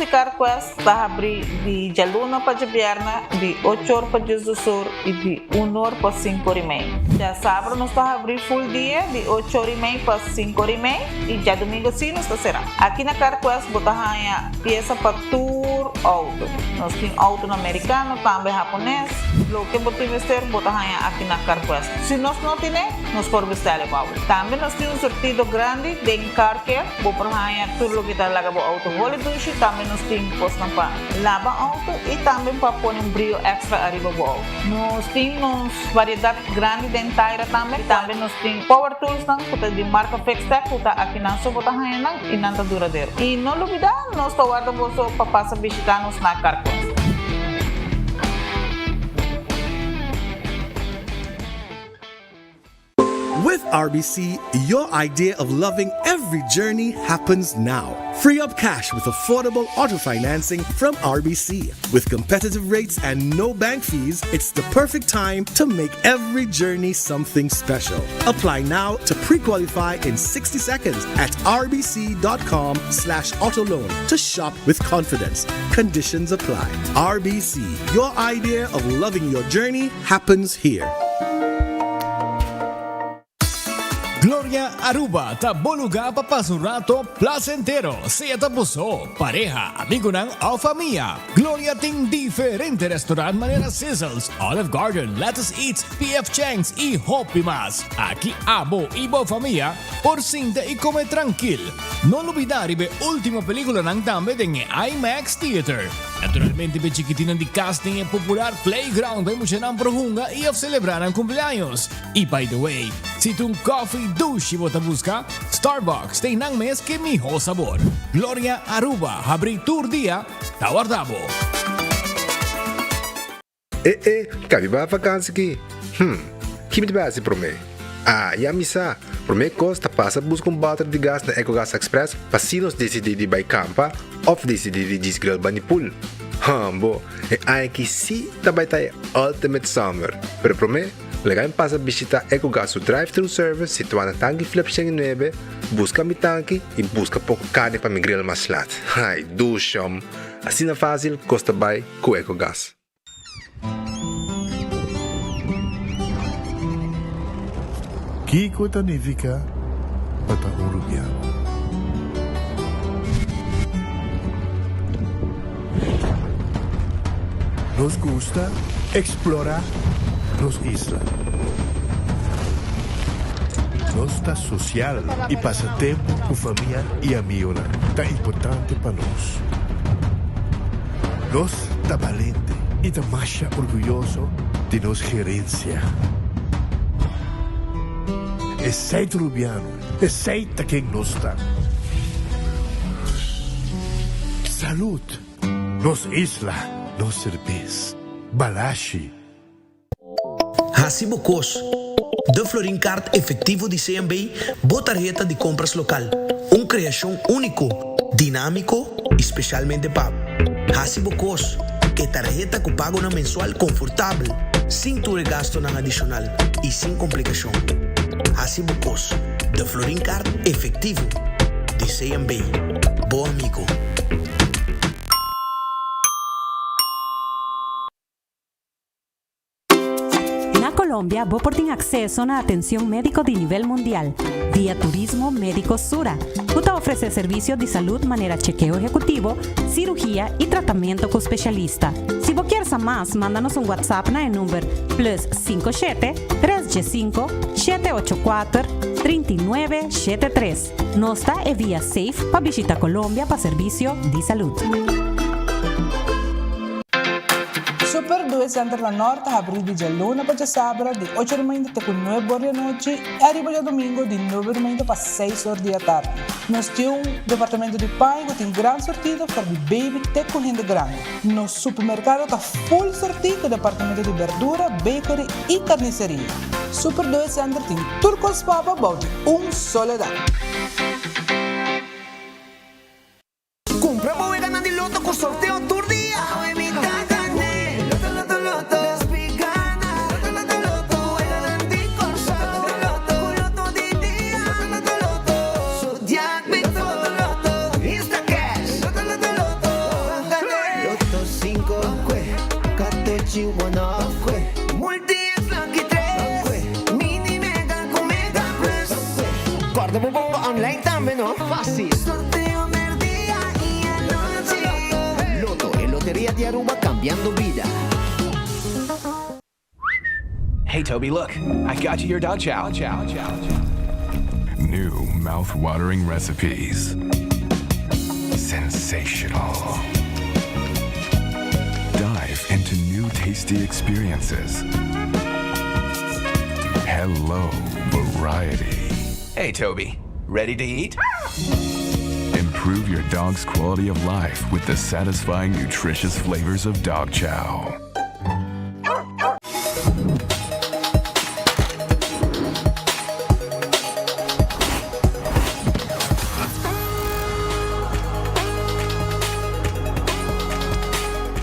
di CarQuest ta habri di djaluna pa djabièrnè di ocho or pa diesdos or i di un or pa sinku or i mei. Djasabra nos ta habri full dia di ocho or i mei pa sinku or i mei i djadumingu si nos ta será. Aki na CarQuest bo ta haña piesa pa tur outo. Nos tin outonan merikano, tambe hapones. Loke bo tin mester bo ta haña aki na CarQuest. Si nos no tine, nos por bestèl e bou. Tambe nos tin un surtido grandi den Car Care. Bo por haña tur loke ta laga bo outo holi dushi. Tambe nos tin kosnan pa laba outo i tambe pa pone un brio èkstra ariba bo outo. Nos tin nos variedat grandi den taira tambe. Tambe nos tin power toolsnan ku ta di marka Fixtech ku ta akinan so bo ta haña nan i nan ta duradero. I no lubidá nos ta warda boso pa pasa bishitá nos na Carquest. With RBC, your idea of loving every journey happens now. Free up cash with affordable auto financing from RBC. With competitive rates and no bank fees, it's the perfect time to make every journey something special. Apply now to pre-qualify in 60 seconds at rbc.com slash autoloan to shop with confidence. Conditions apply. RBC, your idea of loving your journey happens here. Gloria Aruba ta bo lugar pa pasa un rato placentero, sea ta bo so, pareha, amigonan of famia. Gloria tin diferente restaurant manera Sizzles, Olive Garden, Lettuce Eats, PF Chang's y hopi mas. Aki abo y bo famia por sinta y come trankil. No lubida riba e ultimo peliculanan tambe den e IMAX Theater. Naturalmente p'e chikitinnan di kas tin e popular playground pa e muchanan por hunga i of selebrá nan kumpleaños. I by the way, si ta un kòfi dushi bo ta buska, Starbucks ta einan mes ku e mihó sabor. Gloria Aruba habrí tur dia ta warda bo. E e, kabi bai vakansi ki? Hm, ki mi ta bai hasi promé? Ah, ya mi sa! Promé kos ta pasa buska un bòter di gas na Ecogas Express pa si nos disidí di bai kampa òf disidí di djis grill bani pool. Hambo, e aña aki sí ta bai ta e ultimate summer! Pero promé, laga mi pasa bishitá Ecogas su drive-thru service situá na Tanki Flip 109, buska mi tanki i buska poko karni pa mi grill mas lat. Ai, dushom! Asina fásil kos ta bai ku Ecogas. Kiko ta nifiká pa ta un rubiano? Nos gusta eksplorá nos isla. Nos ta sosial i pasa tempu ku famia i amigonan ta importante pa nos. Nos ta balente i ta masha orguyoso di nos gerensia. Esei ta Rubiano, esei ta ken nos ta. Salud! Nos isla, nos serbes. Balashi. Hasi bo kos. De Florin Card Efectivo di CMB, bo tarheta di compras local. Un creacion unico, dinamico y specialmente pa bo. Hasi bo kos. E tarheta cu pagonan mensual confortabel, sin tur e gastonan adicional y sin complicacion. Hasi bo kos. De Florin Card Efectivo di CMB. Bo amigo. Na Colombia bo por tin acceso na atencion medico di nivel mundial via Turismo Medico Sura, cu ta ofrece servicio di salud manera chekeo ehecutivo, cirugia y tratamento cu specialista. Si bo kier sa mas, manda nos un WhatsApp na e number plus cinco shete, tres dje cinco, shete ocho cuater, 39 shete tres. Nos ta e via safe pa bishita Colombia pa servicio di salud. Super Due Center na Nort ta habrí di djaluna pa djasabra di ocho di mainta te ku nuebe or di anochi i ariba djadumingu di nuebe di mainta pa seis or di atardi. Nos tin un departamento di paña ku tin gran sortido for di baby te ku hende grandi. Nos supermerkado ta full sortí ku departamento di berdura, bakery i karniseria. Super Due Center tin tur kos pa bo bou di un solo dak. Cumpra bo weganan di loto cu sorteo tur dia. Awe mi ta gane. Loto loto loto. Despi gana. Loto loto loto. Weganan di Corsou. Loto loto. Cu loto di dia. Loto loto loto. Zodiac mi loto loto. Instacash. Loto loto loto. Banco, Katochi one off, Multi X Lucky tres, Mini Mega ku Mega Plus. Kòrda bo bonga online tambe no. Fásil. Sorteo merdia i anochi. Lotto, e loteria di Aruba kambiando bida. Hey Toby, look, I got you your dog chow. New mouth-watering recipes. Sensational. Dive into new tasty experiences. Hello, variety. Hey Toby, ready to eat? Improve your dog's quality of life with the satisfying, nutritious flavors of dog chow.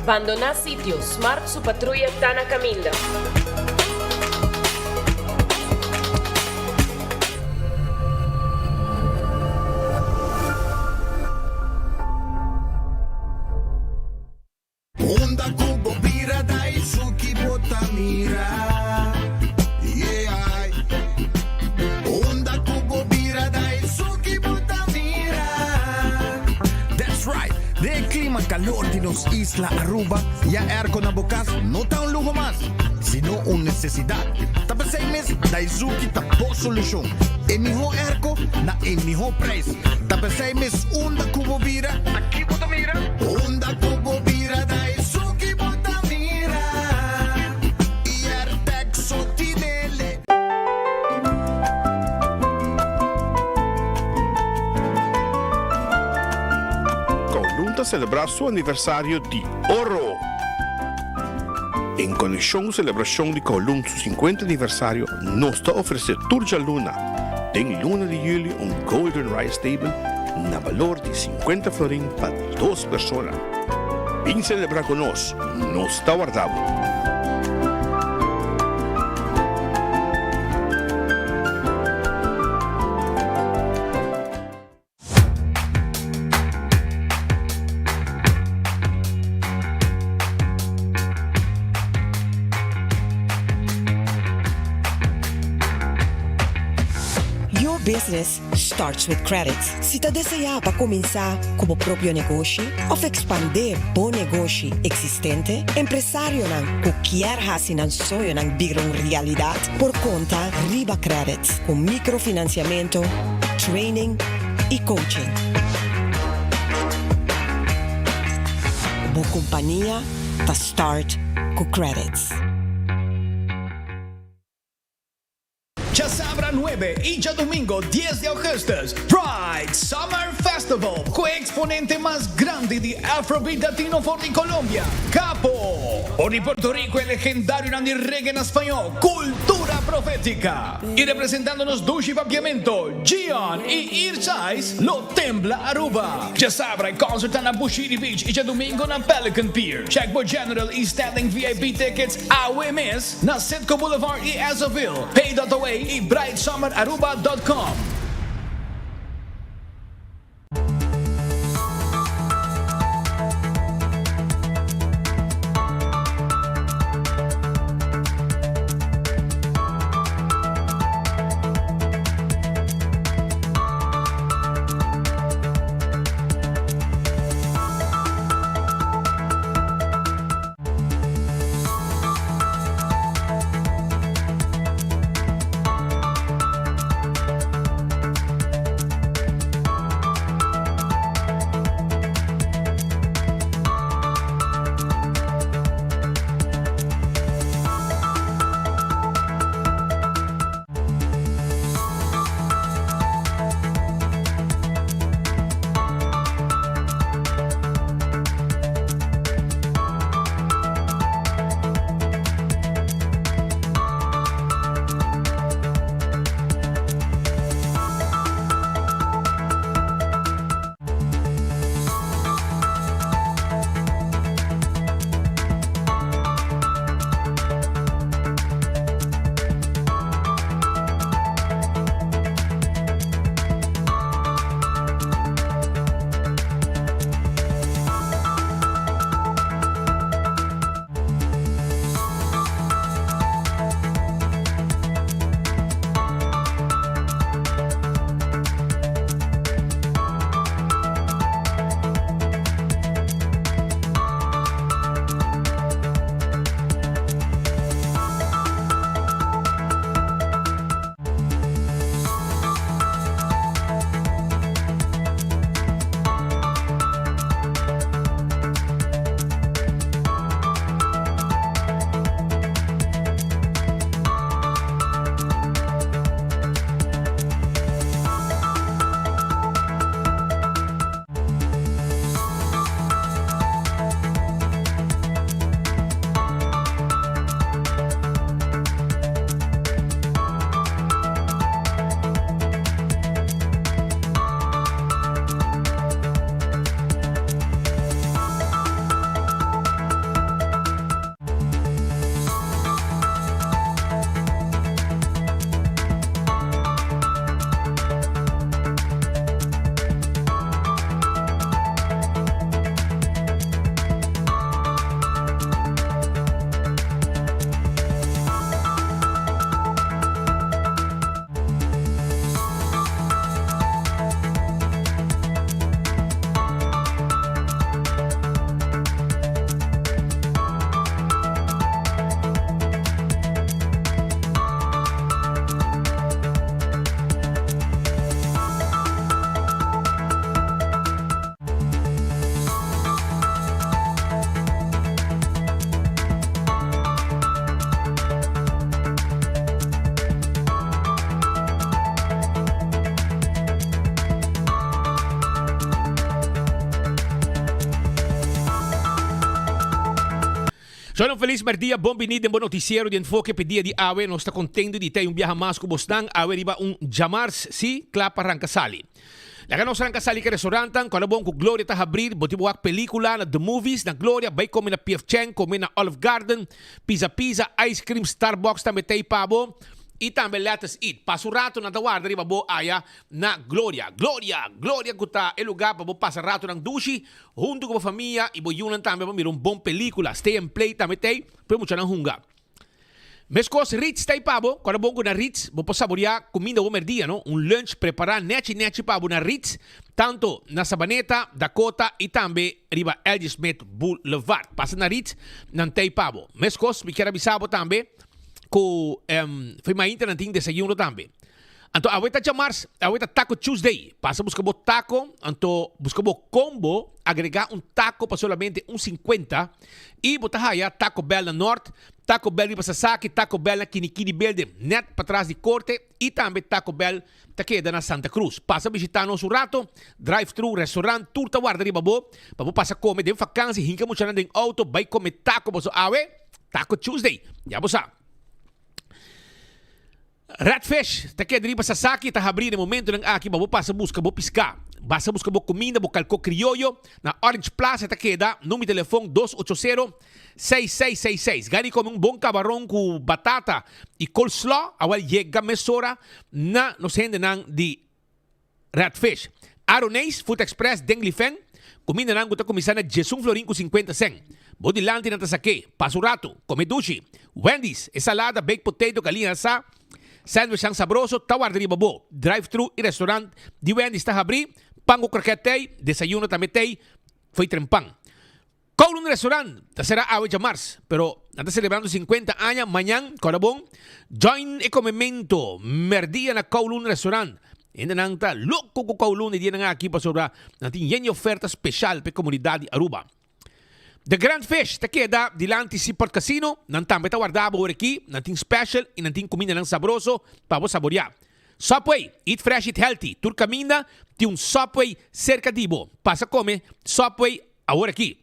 Bandoná sitio, Smart su patruya ta na kaminda. Unda ku bo bira Daisuki bo ta mira Yeah Unda ku bo bira Daisuki bo ta mira. That's right! Den e clima calor di nos isla Aruba, ya airco na bo cas no ta un luho mas, sino un necesidad. Ta p'esey mes Daisuki ta bo solucion. E miho airco na e miho prijs. Ta p'esey mes unda ku bo bira, ta ki bo ta mira? Unda ku bo bira Daisuki bo ta mira Airtec so tinele. Kowloon ta selebrá su aniversario di oro! En konekshon ku selebrashon di Kowloon su 50 aniversario, nos ta ofresé tur djaluna den luna di yüli un Golden Rice Table na balor di 50 florin pa dos persona. Bin selebrá ku nos, nos ta warda bo! Your business starts with credit. Si ta deseá pa kuminsá ku bo propio negoshi òf ekspandé bo negoshi eksistente, empresarionan ku kier hasi nan soñonan bira un realidat por konta riba credit ku mikrofinansiamentu, training i coaching. Bo kompania ta start ku credits. Djasabra nuebe i djadumingo dies di augustus, Pride Summer Festival ku e eksponente mas grandi di Afrobeat Latino for di Colombia, Capo. For di Puerto Rico e legendarionan di reggae na spañó, Cultura Profética. I representando nos dushi papiamento, Gion i Irchais lo tembla Aruba. Djasabra e concert ta na Bushiri Beach i djadumingo na Pelican Pier. Check bo General i Standing VIP tickets awe mes na Citgo Boulevard i Esso-ville, Pay.away i brightsummeraruba.com. Shalom felis merdia, bon bini den bo noticiero di Enfoke p'e dia di awe. Nos ta contento di tei un biaha mas cu bosnan awe riba un djamars, si, cla pa ranca sali. Laga nos ranca sali ke restaurantan, cuando bon cu Gloria ta habrir, bo tin bo wak pelicula na The Movies, na Gloria, bay come na PF Chang, come na Olive Garden, Pizza Pizza, Ice Cream, Starbucks tambe tei pa bo, y tambe Let Us Eat. Pasa un rato nan ta warda riba bo aya na Gloria. Gloria! Gloria cu ta e lugar pa bo pasa ratonan dushi hunto cu bo famia y bo yunan tambe pa mira un bon pelicula. Stay and Play tambe t'ey pa e muchanan hunga. Mescos Ritz t'ey pa bo, cuando bon cu na Ritz bo por saborea cuminda bo merdia no, un lunch prepara nechi nechi pa bo na Ritz, tanto na Sabaneta, Dakota y tambe riba LG Smith Boulevard. Pasa na Ritz, nan t'ey pa bo. Mescos mi kier a bisa bo tambe cu fo'i mainta nan tin desayuno tambe. Anto awe ta djamars, awe ta Taco Tuesday. Pasa buska bo taco, anto buska bo combo, agrega un taco pa solamente un 50 y bo ta haya Taco Bell na Noord, Taco Bell riba Sasaki, Taco Bell na Kinikini Building, net patras di Corte y tambe Taco Bell ta keda na Santa Cruz. Pasa bishita nos un rato, drive thru, restaurant, tur ta warda riba bo pa bo pasa come den vakantie, hinka muchanan den auto, bay come taco boso awe, Taco Tuesday, ya bo sa. Redfish ta keda riba Sasaki ta habri na e momentonan aki pa bo pasa buska bo piská. Basa buska bo kuminda, bo kalkó krioyo na Orange Plaza ta keda number di telefon dos ocho sero, seis seis seis seis. Gana di kome un bon kabaron ku batata i coleslaw awel yega mesora na nos hendenan di Redfish. Aroneis, Food Express, den Lifen, Kumindanan ku ta kuminsá na diesun florin ku sinkuenta sèn. Bo dilanti nan ta sak'é. Pasa un ratu. Kome dushi. Wendy's, e salada, baked potato, galiña asá, sandwichnan sabroso ta warda riba bo. Drive-thru i restaurant di Wendy's ta habrí. Pan ku krokèt t'ei. Desayuno tambe t'ei. Fo'i trempan. Kowloon Restaurant ta sera awe djamars, pero nan ta celebrando 50 aña mañan, kòrda bon, join e comemento merdia na Kowloon Restaurant. Hendenan ta loco cu Kowloon e dianan aki pasobra nan tin yen di oferta special pa e comunidad di Aruba. The Grand Fish ta keda dilanti Seaport Casino, nan tambe ta warda bo ora aki, nan tin special y nan tin cumindanan sabroso pa bo saborea. Subway, eat fresh eat healthy, tur caminda tin un Subway cerca di bo, pasa come Subway Awor aki,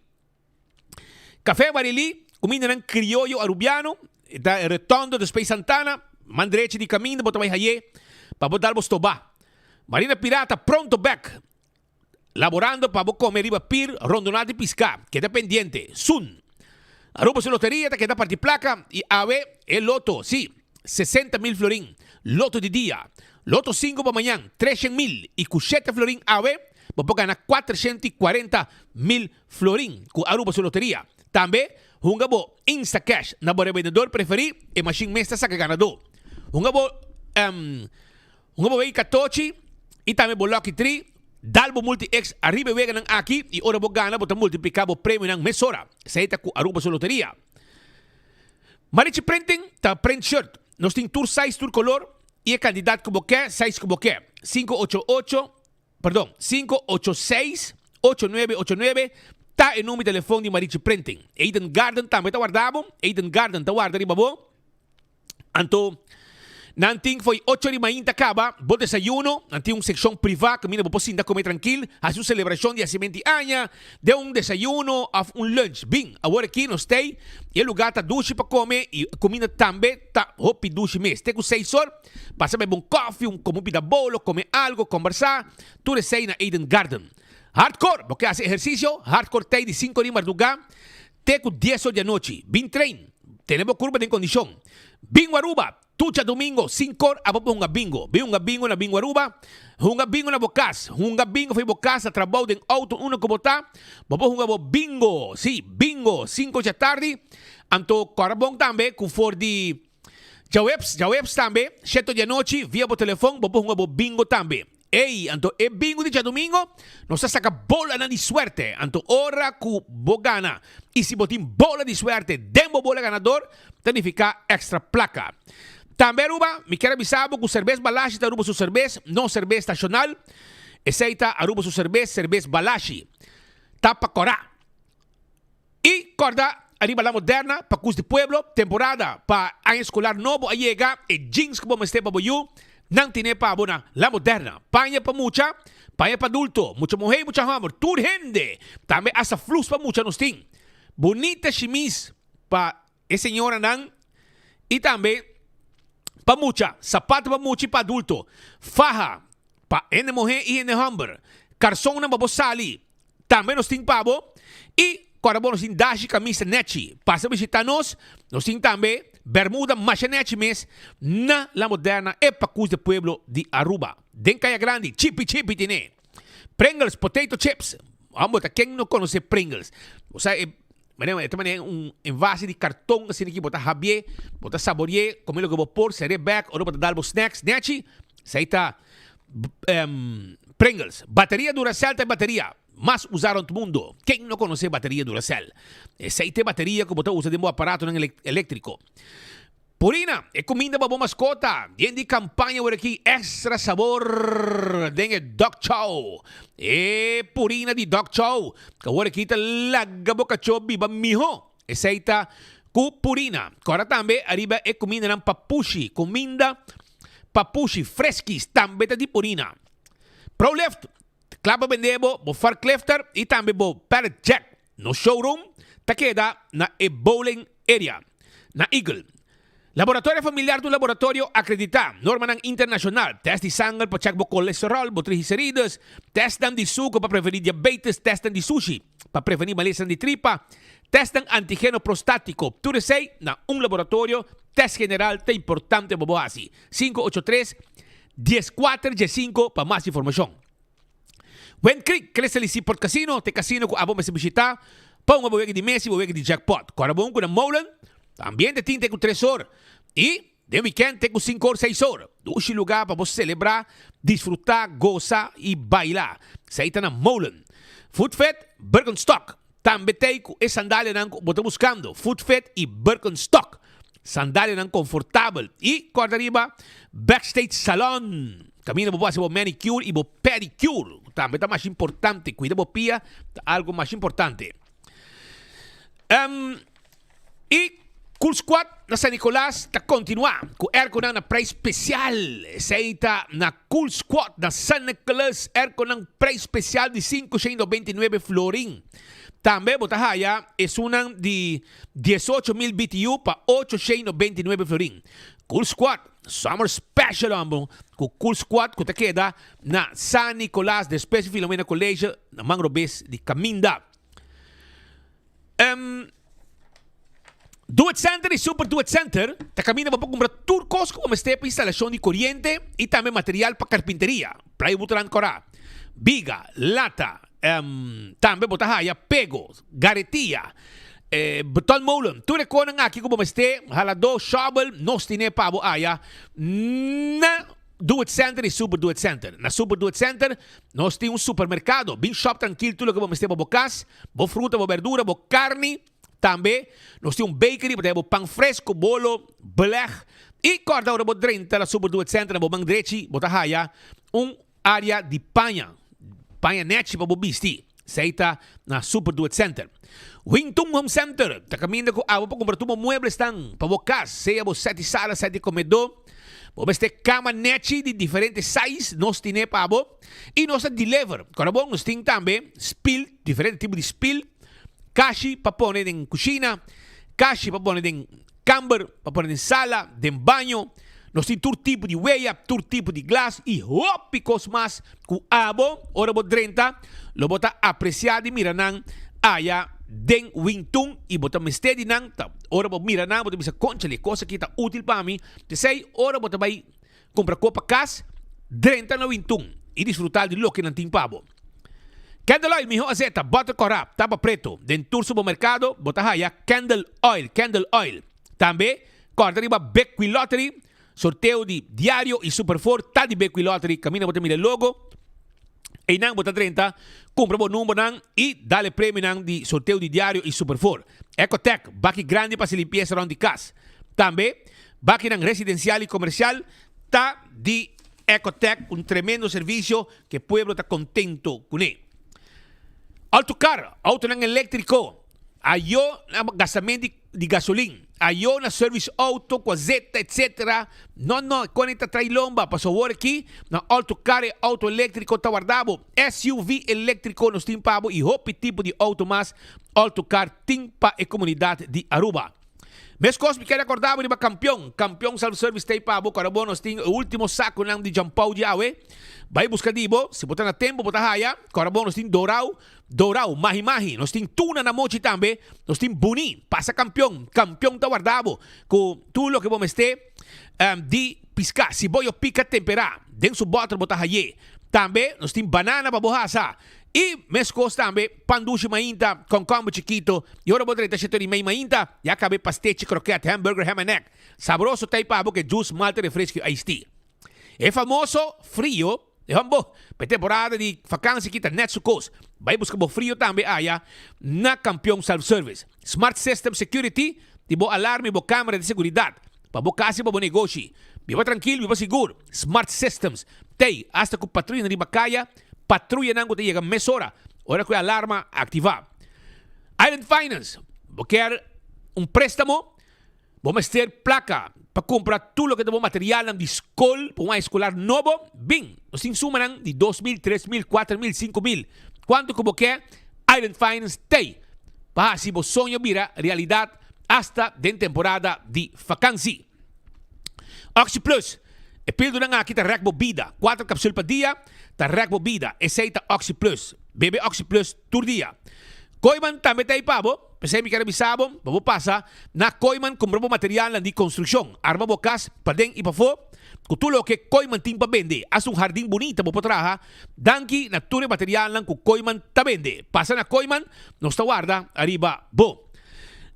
Café Barilí, kumindanan krioyo arubiano, e ta e retondo di Space Santana, man drechi di kaminda bo ta bai haye pa bo dal bo stobá. Marina Pirata pronto bek, laborando pa bo kome riba pir rondoná di piská. Keda pendiente, soon! Aruba su loteria ta keda parti plaka i awe e loto, sí, 60 mil florin, loto di dia, loto sinku pa mañan, 300 mil i ku shete florin awe, Bo por gana 440 mil florin ku Aruba su loteria. Tambe, hunga bo Instacash na bo rebendedor preferí, e mashin mes ta saka ganadó. Hunga bo wega katochi i tambe bo Lucky Tree, dal bo Multi X ariba e weganan aki i ora bo gana bo ta multipliká bo premionan mesora. Esei ta ku Aruba su loteria. Marichi Printing ta print shirt. Nos tin tur size, tur kolor i e kantidat ku bo ke, size ku bo ke. 588. Perdon, 586 8989 ta e number di telefon di Marichi Printing. Eden Garden tambe ta warda bo. Eden Garden ta warda riba bo. Anto, nan tin fo'i ocho di mainta kaba bo desayuno. Nan tin un sekshon privá kaminda bo por sinta kome trankil, hasi un selebrashon di hasiment'i aña den un desayuno òf un lunch. Bin, awor aki nos t'ei i e lugá ta dushi pa kome i e kuminda tambe ta hopi dushi mes. Te ku seis or. Pasa bebe un koffie, un come un pida bolo, come algo, combersa, tur esey na Eden Garden. Hardcore, bo ke haci ehercicio? Hardcore tey di cinco di marduga te cu dies or di anochi. Bin train, tene bo curpa den condicion. Bingo Aruba, tur djadomingo, cincor abo por hunga bingo. Bin hunga bingo na Bingo Aruba, hunga bingo na bo cas, hunga bingo for bo cas, na trabou, den auto, unda cu bo ta, bo por hunga bo bingo. Si, bingo, cinco djatardi. Anto cora bon tambe cu for di. Djaweps, djaweps tambe, sheto di anochi, via bo telefon bo por hunga bo bingo tambe. Ey, anto e bingo di djadumingo, nos ta saka bolanan di suerte. Anto ora ku bo gana, i si bo tin bola di suerte den bo bola ganador, ta nifiká extra plaka. Tambe Aruba, mi kier a bisa bo ku Serbes Balashi ta Aruba su serbes, no serbes nashonal. Esei ta Aruba su serbes, Serbes Balashi. Ta pa kòrá. I kòrda ariba La Moderna pa Kus di Pueblo, temporada pa aña eskolar nobo a yega, e jeans ku bo mester pa bo yu, nan tine pa bo na La Moderna. Paña pa mucha, paña pa adulto, mucha muhé i mucha hòmber, tur hende, tambe asta flus pa mucha nos tin. Bunita shimis. pa e señoranan y tambe pa mucha, sapato pa mucha y pa adulto, faha pa hende muhe y hende homber, carsonnan pa bo sali tambe nos tin pa bo y cuando bo nos tin dashi camisa nechi. Pasa bishita nos, nos tin tambe bermuda masha nechi mes na La Moderna e pacus de pueblo di Aruba. Den Caya Grandi, chipi chipi tine. Pringles, potato chips, homber ta ken no conoce Pringles? Bo sa e Manera, e ta manera un envase di karton asina ki bo ta habié, bo ta saborié, kome loke bo por, ser'é bèk, ora bo ta dal bo snacks nechi, esei ta Pringles. Bateria Duracell ta e bateria mas usá rònt mundu. Ken no konosé bateria Duracell? Esei ta e bateria ku bo ta usa den bo aparatonan eléktriko. Purina, e kuminda pa bo maskota. Yen di kampaña wor aki extra sabor den e Dog Chow. E purina di Dog Chow ku awor aki ta laga bo kachó biba mihó. Esei ta ku Purina. Kòrda tambe ariba e kumindanan pa pushi. Kuminda pa pushi Friskies tambe ta di Purina. Prolift, kla pa bende bo bo forklifter i tambe bo pallet jack. Nos showroom ta keda na e bowling area na Eagle. Laboratorio Familiar ta un laboratorio akreditá, normanan internashonal, tèst di sanger pa chèk bo kolesteròl, bo triglicerides, tèstnan di suku pa prevení diabetes, tèstnan di sushi pa prevení malesanan di tripa, tèstnan antigeno prostátiko. Tur esei na un laboratorio. Tèst general ta importante pa bo hasi. 583 14 15 pa mas informashon. Wind Creek, Crystal y Seaport Casino ta e casino cu abo mester bishita pa hunga bo wega di mesa y bo wega di jackpot. Cora bon cu na Molen ta ambiente tin te cu tres or y den weekend te cu cinco or seis or. Dushi lugar pa bo celebra, disfruta, goza y baila. Esey ta na Molen. Footfit, Birkenstock Tambe t'ei ku e sandalianan ku bo ta buskando, Footfit i Birkenstock, sandalianan konfortabel. I kòrda riba Backstage Salon, kaminda bo por hasi bo manicure i bo pedicure, ku tambe ta masha importante. Kuida bo pia ta algu masha importante. I Cool Squad na San Nicolas ta kontinuá ku erkonan na preis spesial. Esei ta na Cool Squad na San Nicolas, erkonan preis spesial di 599 florin. Tambe bo ta haya esunnan di 18,000 BTU pa 899 florin. Cool Squad Summer Special hombo ku Cool Squad ku ta keda na San Nicolas despues di Filomena College na man robes di kaminda. Do It Center y Super Do It Center ta caminda pa bo cumpra tur cos cu bo mester pa instalacion di coriente y tambe material pa carpinteria, plywood rand cora, biga, lata, tambe bo ta haya pego, garetia, betonmolen, tur e conan aki cu bo mester, halador, shovel, nos tine pa bo haya na Do It Center y Super Do It Center. Na Super Do It Center nos tin un supermercado, bin shop trankil tur loke bo mester pa bo cas. Bo fruta, bo berdura, bo carni. Tambe nos tin un bakery pa trae bo pan fresco, bolo, beleg. Y corda ora bo drenta la Super Do It Center na bo man drechi bo ta haya un area di paña, paña nechi pa bo bisti. Esey ta na Super Do It Center. Wing Tung Home Center ta caminda cu abo pa cumpra tur bo mueblesnan pa bo cas, sea bo set di sala, set di comedor. Bo mester cama nechi di diferente size, nos tine pa bo. Y nos ta deliver. Kòrda bon, nos tin tambe spil, diferente tipo di spil, kashi pa pone den kushina, kashi pa pone den kamber, pa pone den sala, den baño. Nos tin tur tipo di weya, tur tipo di glas y hopi kos mas ku abo ora bo drenta lo bo ta aprecia di mira nan aya den Wingtun y bo ta mester di nan. Ta ora bo mira nan bo ta bisa, Conchale, e kos aki ta util pa mi. P'esei ora bo ta bai Kumpra kopa kas, drenta na wintun i disfrutá di loke nan tin pa bo. Candle Oil Mihó azeta, bòter kòrá, tapa preto. Den tur supermerkado bo ta haya Candle Oil, Candle Oil. Tambe, kòrda riba Bequi Lottery, sorteo di Diario i Super Four ta di Bequi Lottery, kaminda bo ta mira e logo. Einan bo ta drenta, kumpra bo numbernan i dal e premionan di sorteo di Diario i Super Four. Ecotec, baki grandi pa hasi limpiesa rònt di kas. Tambe, bakinan residensial i komersial ta di Ecotec, un tremendo servisio ku e pueblo ta kontento kuné. Autocar, outonan eléktriko, ayo na gastamentu di gasolin, ayo na service auto ku azeta etc. No no, e kone ta trai lomba, pasobra awor aki na Autocar e auto eléktriko ta warda bo. SUV eléktriko nos tin pa bo i hopi tipo di auto mas Autocar tin pa e komunidat di Aruba. Meskos mi ker rekorda bo riba Kampion. Kampion Self Service ta ei pa bo. Kòrda bo nos tin e ultimo sakunan di Jampou di awe. Bai buska di bo. Si bo ta na tempu bo ta haya. Kòrda bo nos tin Dorau, Dorau, Mahi Mahi. Nos tin tuna na mochi tambe. Nos tin Buni. Pasa Kampion. Kampion ta warda bo ku tur loke bo mester di piská. Siboyo pika temperá. Den su bòter bo ta hay'é. Tambe nos tin banana pa bo hasa. I meskos tambe pan dushi mainta, kònkòmber chikito. I ora bo drenta sheto di mei mainta, ya kabe pastechi, kroket, hamburger, ham and egg. Sabroso ta ei pa bo ku e juice, malta, refresco i iced tea. E famoso frio, e hon bo, pa e temporada di vakansi aki ta net su kos. Bai buska bo frio tambe aya na Kampion Self Service. Smart System Security di bo alarm i bo kamera di seguridat pa bo kas i pa bo negoshi. Biba trankil, biba sigur. Smart Systems t'ei asta ku patruyanan riba kaya, patruyanan ku ta yega mesora ora ku e alarma aktivá. Island Finance, bo kier un préstamo? Bo mester plaka pa kumpra tur loke ta bo materialnan di skol pa un aña eskolar nobo? Bin! Nos tin sumanan di 2000, 3000, 4000, 5000. Kuantu ku bo ke, Island Finance t'ei pa hasi bo soño bira realidat asta den temporada di fakansi. OxyPlus, E pildunan aki ta rèk bo bida. Kuater kapsul pa dia ta rèk bo bida. Esei ta OxyPlus. Bebe OxyPlus tur dia. Kooiman tambe ta ei pa bo. P'esei mi ker a bisa bo pa bo pasa na Kooiman kumpra bo materialnan di konstrukshon. Arma bo kas paden i pafó ku tur loke Kooiman tin pa bende. Hasta un hardin bunita bo por traha danki na tur e materialnan ku Kooiman ta bende. Pasa na Kooiman, nos ta warda ariba bo.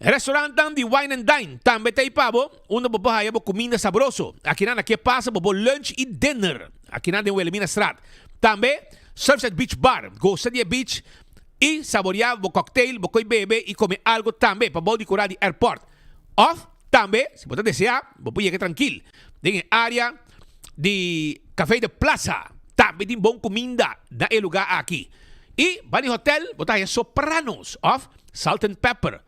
Restaurantnan di Wine and Dine tambe ta ei pa bo, unda bo por haya bo kuminda sabroso. Akinan na ke pasa bo por lunch i dinner. Akinan den Wilhelminastraat. Tambe Surfside Beach Bar, gosa di e beach I saboreá bo cocktail, bo koi bebe i kome algo tambe pa bou di kura di airport. Of tambe, si bo ta deseá, bo por yega trankil den e área di Café de Plaza. Tambe tin bon kuminda na e lugá aki. I bani hotel bo ta haña Sopranos of Salt and Pepper.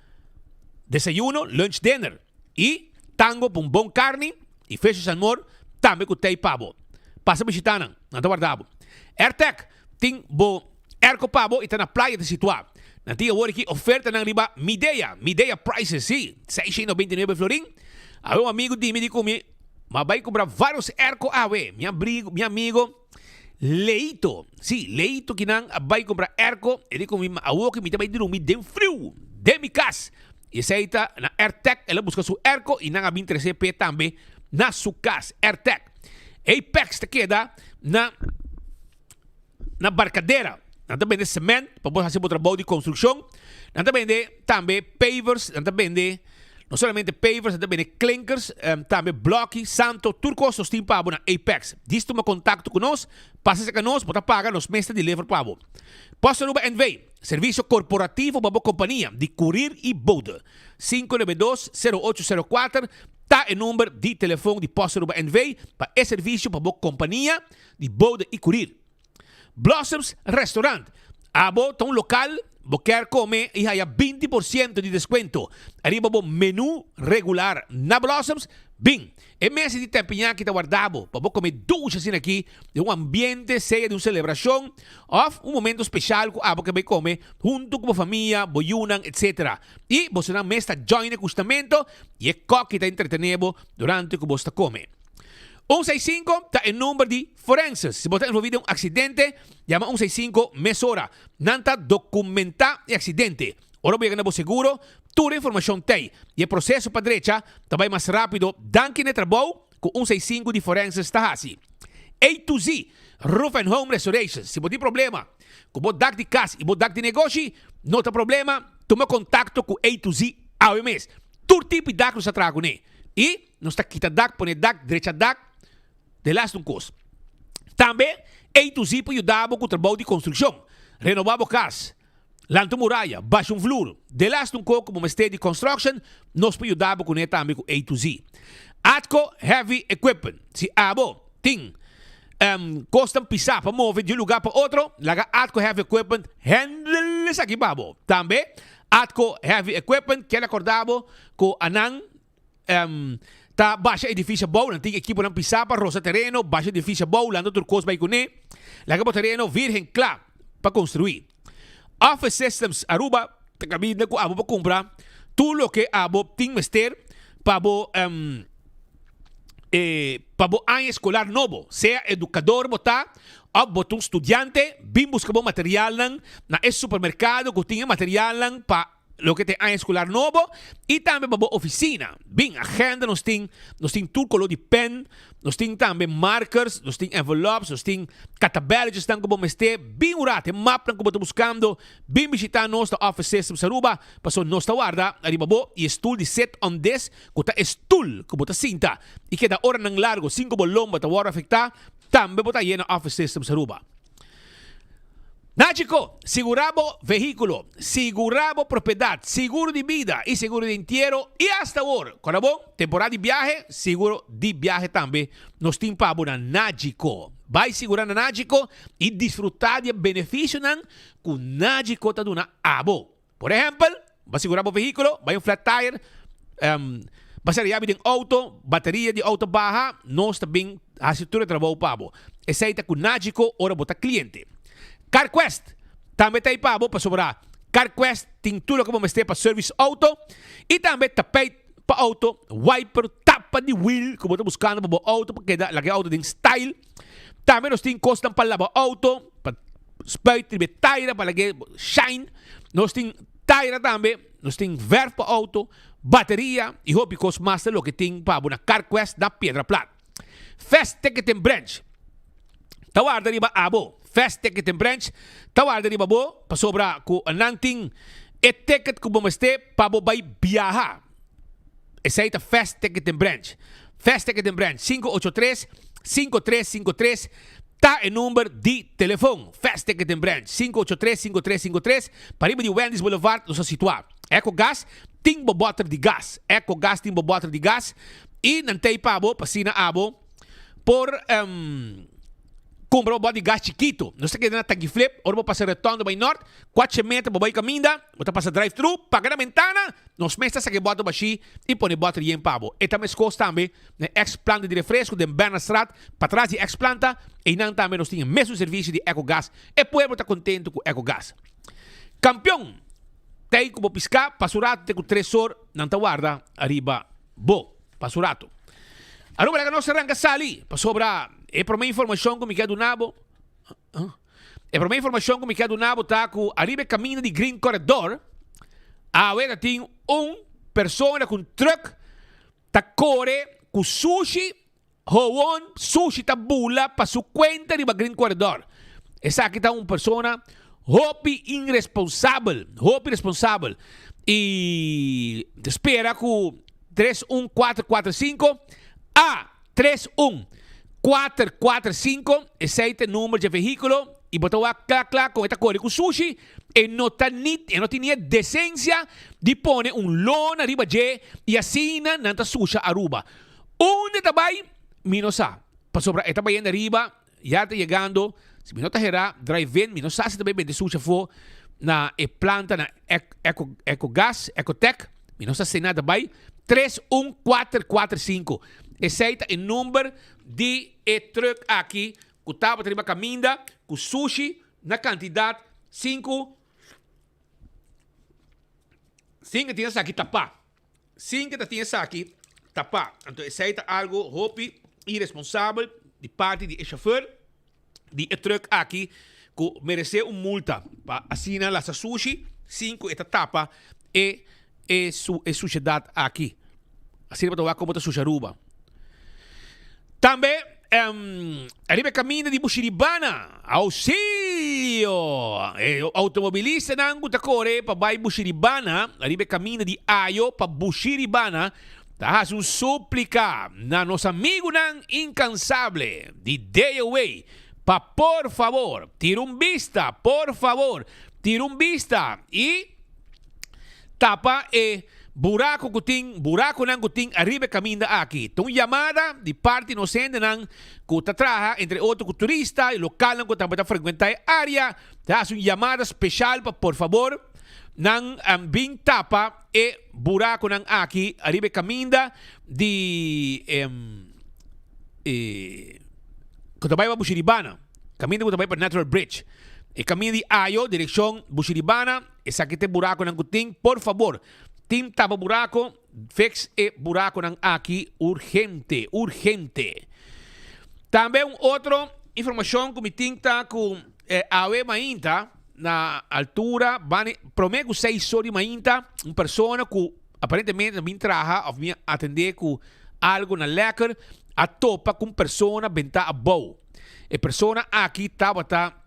Desayuno, lunch, dinner i tango pa un bon karni i feshi salmor tambe ku tei pa bo. Pasa bishitá nan, nan ta warda bo. Airtec Tin bo airco pa bo y ta na playa ta situa. Nan tin awor aki ofertanan riba Midea, Midea prices, si, 699 florin. Awe un amigo di mi di cu mi, m'a bay cumpra varios airco awe. Mi abrigo, mi amigo Leito, si, Leito kinan a bay cumpra airco, e di cu mi, awor ki mi ta bay drumi den friu, den mi cas. Y esey ta na Airtec, el a busca su airco y nan a bin trece p'e tambe na su cas, Airtec. Apex ta keda na. Na Barcadera nan ta bende cement pa bo hasi bo trabou di construccion. Nan ta bende tambe pavers, nan ta bende no solamente pavers, nan ta bende klinkers, tambe bloki, santo, tur cos nos tin pa bo na Apex. Djis tuma contacto cu nos, pasa cerca nos, bo ta paga, nos mes ta deliver pa bo. Post Aruba NV, servicio corporativo pa bo compania di courier y bode. 592 0804 ta e number di telefon di Post Aruba NV pa e servicio pa bo compania di bode i kurir. Blossoms Restaurant, Abo ta un lokal, bo kier kome i haya 20% di deskuento ariba bo menu regular na Blossoms? Bin! E mesa di tempiñaki ta warda bo pa bo kome dushi asina aki den un ambiente sea di un selebrashon òf un momento speshal ku abo ke bai kome huntu ku bo famia, bo yunan etc. I bosonan mes ta join e kustamento i e kòki ta entretené bo durante ku bos ta kome. Un seis sinku ta e number di forenses. Si bo ta envolví den un aksidente, yama un seis sinku mesora. Nan ta dokumentá e aksidente. Ora bo yega na bo seguro, tur e informashon t'ei i e proseso pa drecha ta bai mas rápido danki na e trabou ku un seis sinku di forenses ta hasi. A to Z Roof and Home Restorations. Si bo tin problema ku bo dak di kas i bo dak di negoshi, no ta problema, tuma kontakto ku A to Z awe mes. Tur tipo di dak nos ta traha kuné i. Nos ta kita dak, pone dak, drecha dak, de laatste un kos. Tambe A to Z por yuda bo ku trabou di konstrukshon, renobá bo kas, lanta un muraya, basha un vloer. De laatste un kos ku bo mester di construction, nos por yuda bo kuné tambe ku A to Z. Atco Heavy Equipment, si abo tin kosnan pisá pa move di un lugá pa otro, laga Atco Heavy Equipment handle esaki pa bo. Tambe Atco Heavy Equipment kier akorda bo ku anan Ta basha edifisio abou, nan tin ekiponan pisá pa rosa tereno, basha edifisio abou, lanta tur kos bai kuné, laga bo tereno virgen kla pa konstruí. Office Systems Aruba ta kaminda ku abo pa kumpra tur loke abo tin mester. pa bo e pa bo aña eskolar nobo. Sea edukador bo ta òf bo ta un studiante, bin buska bo materialnan na e supermerkado ku tin e materialnan pa loke ta e aña eskolar nobo i tambe pa bo ofisina. Bin, agenda nos tin, nos tin tur koló di pen, nos tin tambe markers, nos tin envelops, nos tin katabèltjesnan ku bo mester. Bin un rat, e mapnan ku bo ta buskando, bin bishitá nos na Office Systems Aruba, pasobra nos ta warda riba bo i e stul di sit on desk ku ta e stul ku bo ta sinta i keda oranan largo sin ku bo lomba ta wòrdu afektá, tambe bo ta haye na Office Systems Aruba. Nachico, sigurá bo vehíkulo, sigurá bo propiedat, seguro di bida i seguro di entiero i asta awor, kòrda bon, temporada di biahe, seguro di biahe tambe nos tin pa bo na Nagico. Bai sigurá na Nagico i disfrutá di e benefisionan ku Nagico ta duna abo. Por ehèmpel, bo a sigurá bo vehíkulo, bai un flat tire, bo a sera yabi den outo, bateria di outo baha, nos ta bin hasi tur e trabou pa bo. Esei ta ku Nagico ora bo ta kliente. CarQuest tambe ta ei pa bo pasobra CarQuest tin tur loke bo mester pa service outo i tambe tapijt pa outo, wiper, tapa di wiel ku bo ta buskando pa bo outo pa keda laga e outo den style. Tambe nos tin kosnan pa laba outo, pa spuit riba e taira pa lag'é shine. Nos tin taira tambe, nos tin verf pa outo, bateria i hopi kos mas ta loke tin pa bo na Carquest na Piedra Plat. Fast Ticketing Branch ta warda riba abo. Fast Ticketing Branch ta warda riba bo pasobra ku nan tin e ticket ku bo mester pa bo bai biaha. Esei ta Fast Ticketing Branch. Fast Ticketing Branch, 583 5353 ta e number di telefon. Fast Ticketing Branch, 583 5353, pariba di Wendy's Boulevard nos ta situá. Ecogas tin bo bòter di gas. Ecogas tin bo bòter di gas i nan ta ei pa bo pa asina abo por kumpra bo bòter di gas chikito. Nos ta keda na Tagiflip, ora bo pasa Retondo bai nort, kuatshe meter bo bai kaminda, bo ta pasa drive thru, paga na bentana, Nos mes ta saka e bòter bashí i pone e bòter yen pa bo. E ta meskos tambe na e eks planta di refresco den Bernardstraat, patras di e eks planta, einan tambe nos tin e mesun servisio di Ecogas. E pueblo ta kontentu ku Ecogas. Kampion! Tei ku bo piská, pa su ratu te ku tres or nan ta warda ariba bo. Pa su ratu. Aruba laga nos ranka sali, pasobra e promé informashon ku mi ke a duna bo, E prome informacion cu mi kier duna bo ta cu ariba e caminda di Green Corredor awe ta tin un persona cu un truck ta core cu sushi howon sushi ta bula pa su cuenta riba Green Corredor. Esaki ta un persona hopi irresponsabel, hopi irresponsabel y ta spera cu tres un cuatro cuatro cinco a Tres un, kuater kuater sinku, esei ta e number dje vehíkulo i bo ta wak kla kla kon e ta kore ku sushi, e no ta ni e no tin ni e desensia di pone un lona riba dje i asina nan ta susha Aruba. Unda e ta bai mi no sa, pasobra e ta bayendo ariba Ya ta yegando, si mi no ta hera, drive-in, mi no sa si ta bay bende sushi afo na e planta na Eco, Ecogas, Ecotec, mi no sa si na ta bay, tres un kuater kuater sinku. Esey ta e number di e truck aki ku tabata riba kaminda ku sushi na kantidat sinku, sin ke tin esaki tapá. Sin ke ta tin esaki tapá. Anto esei ta algo hopi iresponsabel di parti di e chauffeur di e truck aki ku meresé un multa pa asina lasa sushi sin ku e ta tapa e e su e sushedat aki. Asina bo ta wak komo ta susha Aruba. Tambe ariba e kaminda di Bushiribana, Auxilio! E outomobilistanan ku ta kore pa bai Bushiribana, ariba e kaminda di Ayo pa Bushiribana, ta hasi un súplika na nos amigunan inkansable di DOA pa por fabor tira un bista, por fabor tira un bista i Tapa e buraco cu tin, buraconan cu tin ariba e caminda aki. Ta un yamada di parti nos hendenan cu ta traha, entre otro cu turista y localnan cu tambe ta frecuenta e area, ta haci un yamada special pa por fabor nan bin tapa e buraconan aki ariba e caminda di e cu ta bay pa Bushiribana, caminda cu ta bay pa Natural Bridge. E caminda di Ayo direccion Bushiribana. Esaki ta e buraconan cu tin. Por fabor, tin tapa buraco. Fix e buraconan aki urgente, urgente. Tambe un otro informacion cu mi tin ta cu awe mainta na altura bani prome cu seis or di mainta un persona cu aparentemente ta bin traha of bin atende cu algo na lekker a topa cu un persona benta abou. E persona aki tabata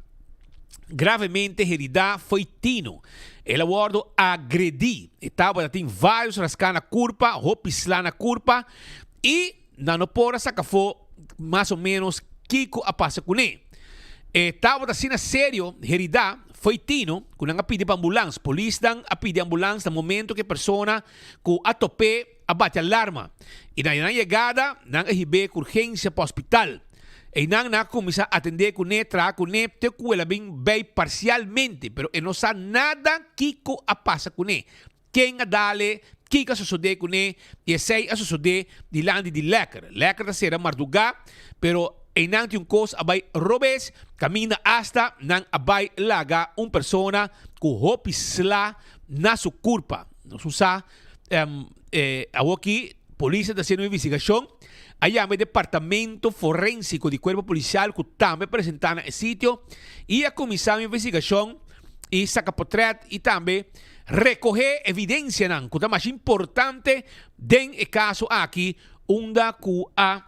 gravemente herida fo'i tino. El a wordo agredi. E tabata tin varios raská na kurpa, hopi sla na kurpa i nan no por a saka afó mas o menos kiko a pasa kuné. E tabata asina serio herida fo'i tino ku nan a pidi pa ambulans. Polisnan a pidi ambulans na momento ku e persona ku a top'é a bati alarma i na nan yegada nan a hib'é ku urgensia pa hospital. Einan nan a kuminsá atendé kuné, traha kuné te ku el a bin bei parsialmente, pero e no sa nada kiko a pasa kuné, ken a dale, kiko a sosodé kuné i esei a sosodé dilanti di lèker. Lèker ta sera mardugá, pero einan tin un kos a bai robes, kaminda asta nan a bai laga un persona ku hopi sla na su kurpa. Nos no sa Awoki polis ta haciendo un investigacion. A yama e departamento forensico di cuerpo policial cu tambe a presenta na e sitio y a cuminsa un investigacion y saca potret y tambe recoge evidencianan cu ta mas importante den e caso aki unda cu a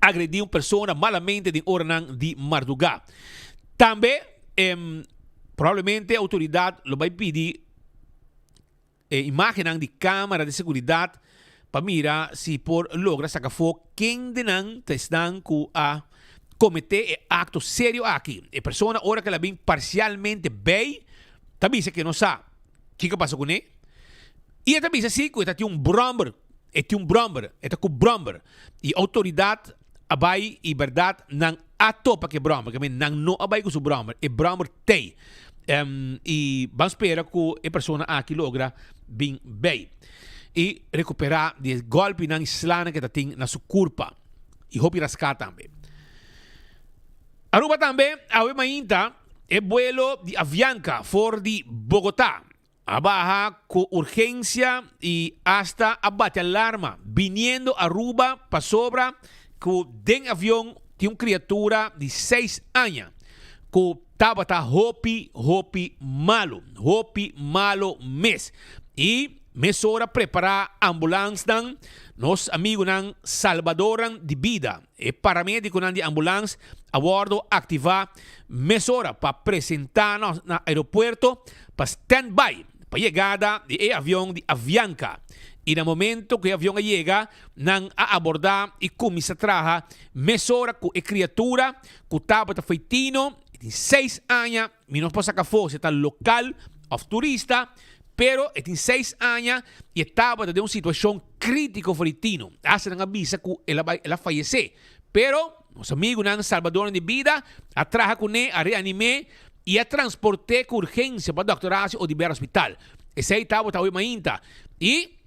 agredi un persona malamente den oranan di marduga. Tambe probablemente autoridad lo bay pidi e imágennan di cámara di seguridad pa mira si por logra saca afó ken di nan ta esnan cu a comete e acto serio aki. E persona ora cu el a bin parcialmente bij ta bisa cu e no sa kico a pasa cune y e ta bisa si cu e ta tin un bromber, e tin un bromber, e ta cu bromber y autoridad a bai y berdad nan a topa cu e bromber, ke nan no a bai cu su bromber, e bromber tey. Y ban spera cu e persona aki logra bin bay y recupera di e golpinan y slanan cu e ta tin na su curpa y hopi rasca tambe. Aruba tambe awe mainta e buelo di Avianca for di Bogota A baha cu urgencia y hasta a bati alarma biniendo Aruba pasobra cu den avion tin un criatura di seis aña cu tabata hopi hopi malo, hopi malo mes. Y mesora prepara ambulansnan, nos amigunan salbadornan di bida. E paramediconan di ambulans a wordo activa mesora pa presenta na aeropuerto pa stand by pa yegada di e avion di Avianca. Y na momento cu e avion a yega, nan a aborda y cuminsa traha mesora cu e criatura cu tabata feitino y tin seis aña. Mi no por saca afo si e ta local of turista, pero e tin seis aña y e tabata den un situacion critico for di tino. Hasta nan a bisa cu el a bay, el a fayece. Pero nos amigunan salbadornan di bida a traha cune, a reanime y a transporte cu urgencia pa Doctor Horacio Oduber Hospital. Esey tabata awe mainta. Y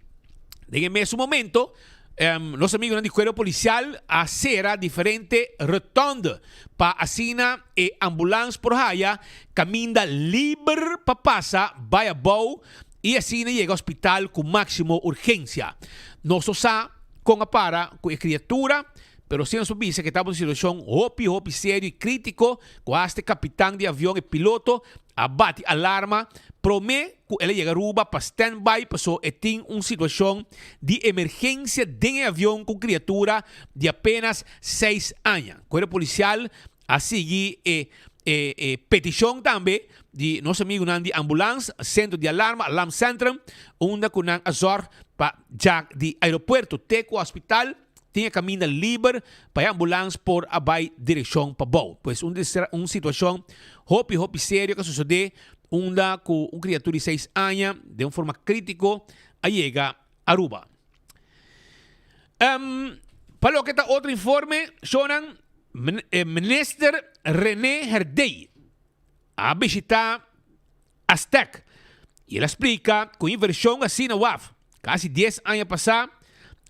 den e mesun momento, nos amigunan di Cuerpo Policial a cera diferente rotonde pa asina e ambulans por haya caminda liber pa pasa bay abou y asina yega hospital cu maximo urgencia. Nos no sa con a para cu e criatura, pero si nos por bisa cu e tabata un situacion hopi hopi serio y critico cu hasta e capitan di avion, e piloto, a bati alarma prome cu el a yega Aruba pa stand by paso e tin un situacion di emergencia den e avion cu criatura di apenas seis aña. Cuerpo Policial a sigui e e peticion tambe di nos amigunan di ambulans, centro di alarma, alarmcentrum, unda cu nan a zorg pa jack di aeropuerto te cu hospital. Tin e kaminda liber pa e ambulans por a bai direkshon pa bou. Pues un un situashon hopi hopi serio ku a sosodé unda ku un kriatura di seis aña den un forma kritiko a yega Aruba. Pa loke ta otro informe, shownan, Minister Rene Herdey a bishita Aztec. Y el a splica cu inversion asina waf, casi dies aña pasa,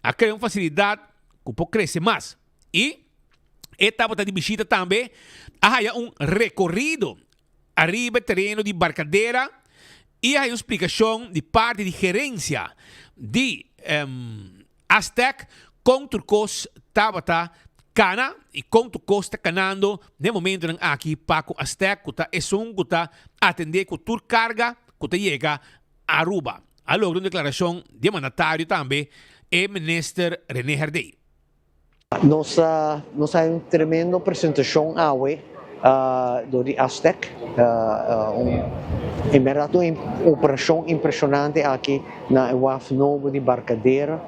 a crea un facilidad cu por crece mas. Y e tabata di bishita tambe a haya un recorido ariba e tereno di Barcadera. I a haña un splikashon di parti di gerensia di Astec kon tur kos tabata kana i kon tur kos ta kanando den momentonan aki pa ku Astec ku ta esun ku ta atendé ku tur karga ku ta yega Aruba. A logra un deklarashon di e mandatario tambe e minister René Herdé. Nos a nos hay un tremendo presentacion awe dor di Aztec. Un en berdad un operacion impresionante aki na e waf nobo di Barcadera.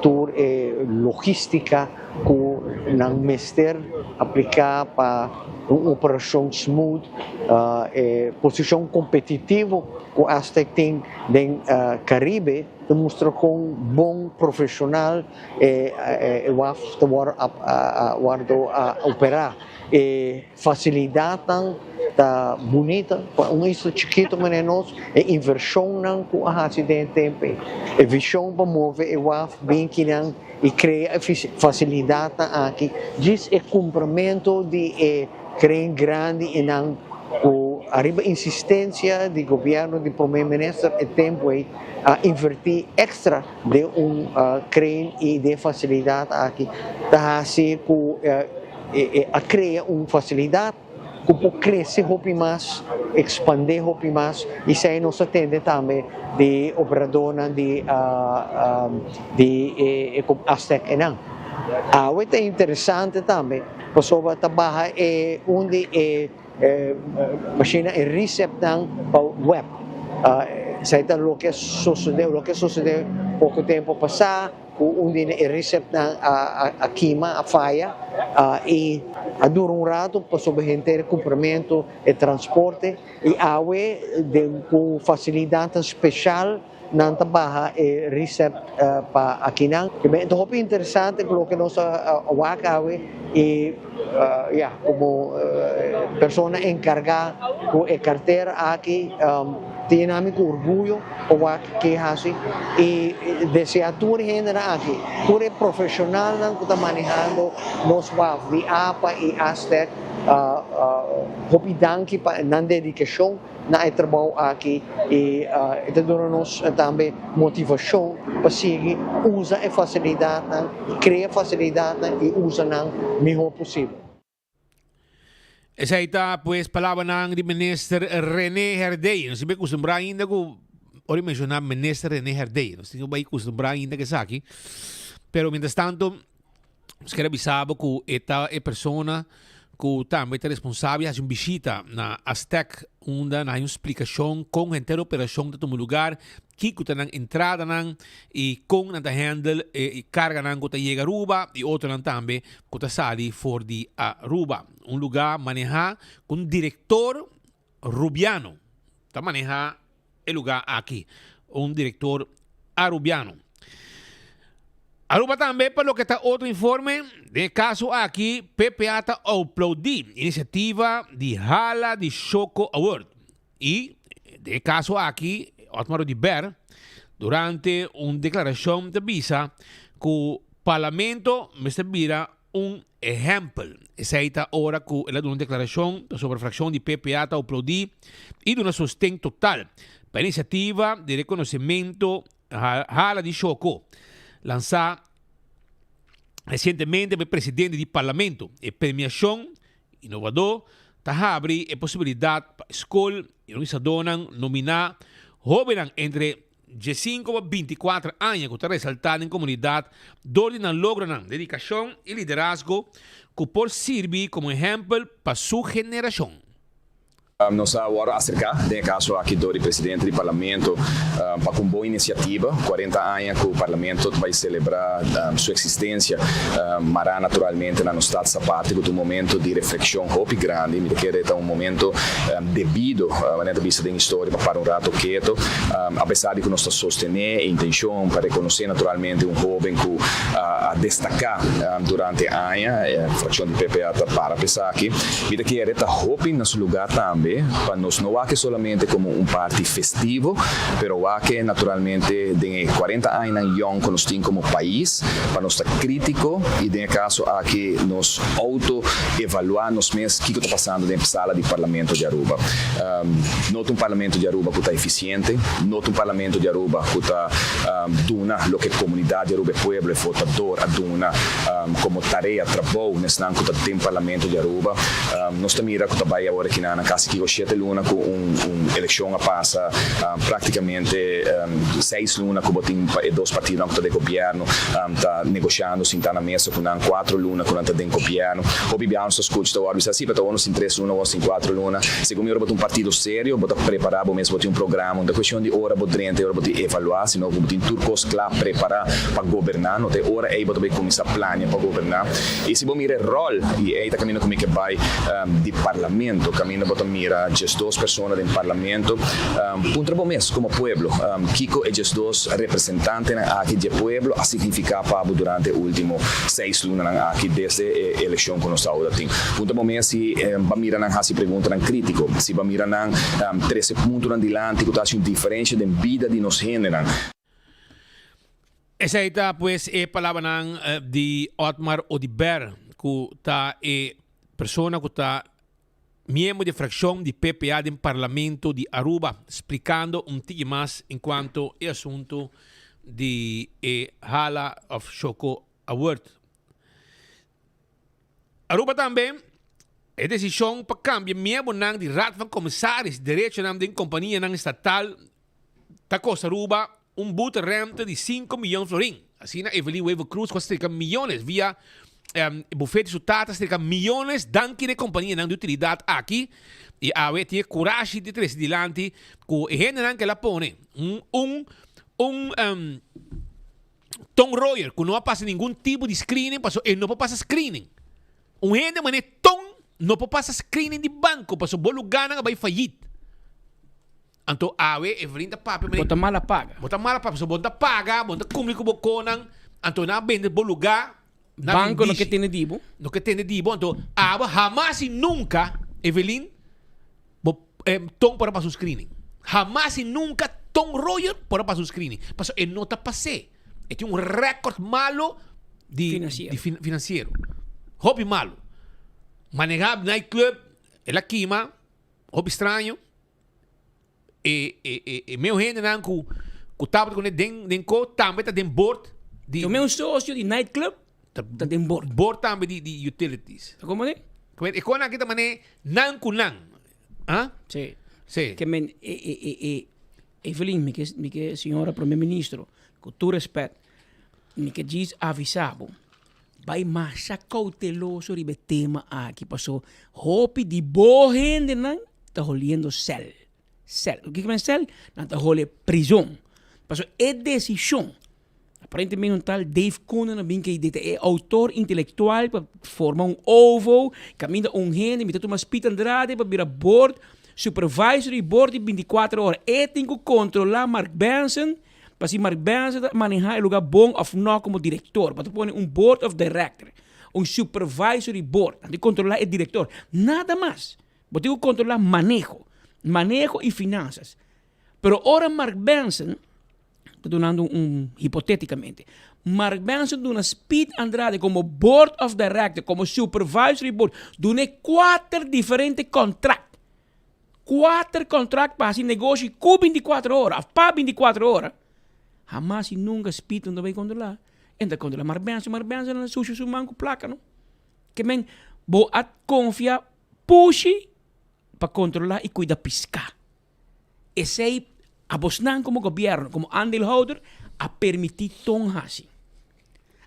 Tur e logistica cu nan mester aplica pa un operacion smooth, e posicion competitivo cu Aztec tin den Caribe ta mustra con bon profesional e waf ta wordo opera. E facilidadnan ta bunita pa un isla chikito manera nos, e inversionnan cu a haci den e tempo ey, e vision pa move e waf bin kinan y crea e facilidadnan aki, djis e cumpramento di e crane grandi enan cu ariba insistencia di gobierno di Prome Minister e tempo ey a inverti extra den un crane y den facilidad aki ta haci cu a crea un facilidad cu por crece hopi mas, expande hopi mas y esey nos a tende tambe di operadornan di di e Aztec enan. Awe ta interesante tambe pasobra ta baha e un di e machine e receptnan pa web. Esey ta loke a sosode, loke a sosode poco tempo pasa. Ku un di e receptnan a kima, a faya, i a dura un rato pasobra henter e kumpramentu, e transporte, i awe den ku fasilidatnan speshal nan ta baha e recept pa akinan. E ta hopi interesante ku loke nos a wak awe i ya komo persona enkargá ku e kartera aki ta yena mi ku orguyo. Pa wak ke hasi i desea tur e hendenan aki, tur e profeshonalnan ku ta manehando nos waf di apa i Astec hopi danki pa nan dedikashon na e trabou aki i e ta duna nos tambe motivashon pa sigui usa e fasilidatnan, krea fasilidatnan i usa nan mihó posibel. Esei ta pues palabranan di minister René Herdé. Nos tin bai kustumbrá ainda ku ora di menshoná minister René Herdé. Nos tin bai kustumbrá ainda ku esaki. Pero mientras tanto, nos ker a bisa bo ku e ta e persona ku tambe ta responsabel hasi un bishita na Aztec unda nan hay un splikashon kon henter operashon ta tuma lugar Kiko ta nan entradanan i kon nan ta handle e karganan ku ta yega Aruba i otronan tambe ku ta sali for di Aruba. Un lugá manehá ku un direktor Rubiano ta manehá e lugá aki. Un direktor Arubiano. Aruba tambe pa loke ta otro informe, den e kaso aki PPA ta aplaudí inisiativa di hala di Shoko Award. I den e kaso aki Otmar Oduber durante un deklarashon ta bisa ku Parlamento mester bira un ehèmpel. Esei ta ora ku el a duna un deklarashon pasobra frakshon di PPA ta aplaudí i duna sosten total pa e inisiativa di rekonosementu hala di Shoko lansá resientemente pa e presidente di Parlamento. E premiashon Inovadó ta habri e posibilidat pa skol i organisadónan nominá hóbennan entre diesinko pa bintikuater aña ku ta resaltá den komunidat dor di nan logronan, dedikashon i liderazgo ku por sirbi komo ehèmpel pa su generashon. Nos a wòrdu aserká den e kaso aki dor di presidente di Parlamento pa ku un bon inisiativa. Kuarenta aña ku Parlamento ta bai selebrá su eksistensia, mará naturalmente na nos Stadsaparte ku ta un momento di reflekshon hopi grandi. Mi ta kere ta un momento debido, manera ta bisa den historia, pa para un rato keto. Apesar di ku nos ta sostené e intenshon pa rekonosé naturalmente un hóben ku a destaká durante aña, e frakshon di PPA ta para pa esaki. Mi ta kere ta hopi na su lugá tambe. tambe pa nos no wak solamente komo un parti festivo, pero wak naturalmente den e 40 añanan yòn ku nos tin komo pais, pa nos ta krítiko i den e kaso aki nos outo evaluá nos mes kiko ta pasando den sala di Parlamento di Aruba. No ta un Parlamento di Aruba ku ta efisiente, no ta un Parlamento di Aruba ku ta duna loke komunidat di Aruba, e pueblo, e votador a duna komo tarea, trabou n'esnan ku ta den Parlamento di Aruba. Nos ta mira ku ta bai awor aki na kasi kiko shete luna ku un elekshon a pasa, praktikamente seis luna ku bo tin pa e dos partidonan ku ta den gobièrnu ta negoshando sintá na mesa ku nan, kuatro luna ku nan ta den gobièrnu. Hopi biaha nos ta skucha ta wòrdu bisa si, pero ta wòrdu nos tin tres luna, wòrdu nos tin kuatro luna. Segun mi ora bo ta un partido serio, bo ta prepará bo mes, bo tin un programa, no ta kueshon di ora bo drenta i ora bo tin evaluá, sino ku bo tin tur kos kla prepará pa goberná. No ta e ora ei bo ta bai kuminsá plania pa goberná. I si bo mira e ròl, i ei ta kaminda ku mi ke bai, di parlamento, kaminda bo ta mira 12 persona den parlamento, puntra bo mes komo pueblo, kiko e 12 representantenan aki dje pueblo a signifiká pa bo durante e último seis lunanan aki desde e elekshon ku nos ta tin. Puntra bo mes si bo a mira nan hasi preguntanan krítiko, si bo a mira nan trese puntonan dilanti ku ta hasi un diferensha den bida di nos hendenan. Esei ta pues e palabranan di Otmar Oduber ku ta e persona ku ta miembro di e frakshon di PPA den Parlamento di Aruba splikando un tiki mas en kuanto e asuntu di e hala òf Shoko Award. Aruba tambe e desishon pa kambia miembronan di Raad van Commissaris derechonan den kompanianan estatal ta kosta Aruba un boete rente di sinku miyon florin. Asina Evelyn Wever Croes ku a strika miyones via e bufete di su tata a strika miyones danki na e kompanianan di utilidat aki i awe tin e kurashi di trese dilanti ku e hendenan ku el a pone un un un Ton Royer ku no a pasa ningun tipo di screening pasobra e no por pasa screening. Un hende manera Ton no por pasa screening di banko pasobra bo lugánan a bai fayit. Anto awe Evelyn ta papia Bo ta mala paga. Bo ta mala paga pasobra bo no ta paga, bo no ta cumpli cu bo conan, anto nan a bende bo lugar. Nan Banco no ke tende di bo. No ke tende di bo, anto awe hamas y nunca Evelyn bo Ton por a pasa un screening. Hamas y nunca Ton Royer por a pasa un screening pasobra e no ta pas'é. E tin un record malo di Financiero. di financiero. Hopi malo. Maneha nightclub, el a kima, hopi straño. E e e e meu hendenan ku ku tabata kuné den den ko tambe ta den board di. Su meu socio di night club ta den board. Board tambe di di utilities. Ta como ne? Ke e konan aki ta mané nan ku nan. Ah? Sí. Sí. Ke men e e e e Evelyn mi ke mi ke señora prome ministro ku tur respet mi ke djis avisa bo bai masha kouteloso riba e tema aki paso hopi di bo hendenan ta holiendo sel. Sel. Kiko men sel? Nan ta hole prizon. Pasobra e desishon, aparentemente un tal Dave Koenen a bin ke ta e outor intelektual pa forma un OVO, kaminda un hende, mi ta tuma Speed Andrade pa bira board supervisor di board di bintikuater ora. E tin ku kontrolá Mark Benson pa si Mark Benson ta manehá e lugá bon òf nò komo direktor. Bo ta pone un board of director, un supervisory board, nan tin kontrolá e direktor. Nada mas. Bo tin ku kontrolá maneho, maneho i finansas. Pero ora Mark Benson, ta dunando un hipotétikamente, Mark Benson duna Speed Andrade komo board of director, komo supervisory board, dun'é kuater diferente kontrakt. Kuater kontrakt pa hasi negoshi ku bintikuater ora òf pa bintikuater ora. Hamas i nunka Speed no ta bai kontrolá. E ta kontrolá Mark Benson, Mark Benson a susha su man ku plaka no. Ke men bo a konfia Pushi pa kontrolá i kuida piská. Esei abosnan komo gobièrnu, komo aandeelhouder a permití ton hasi.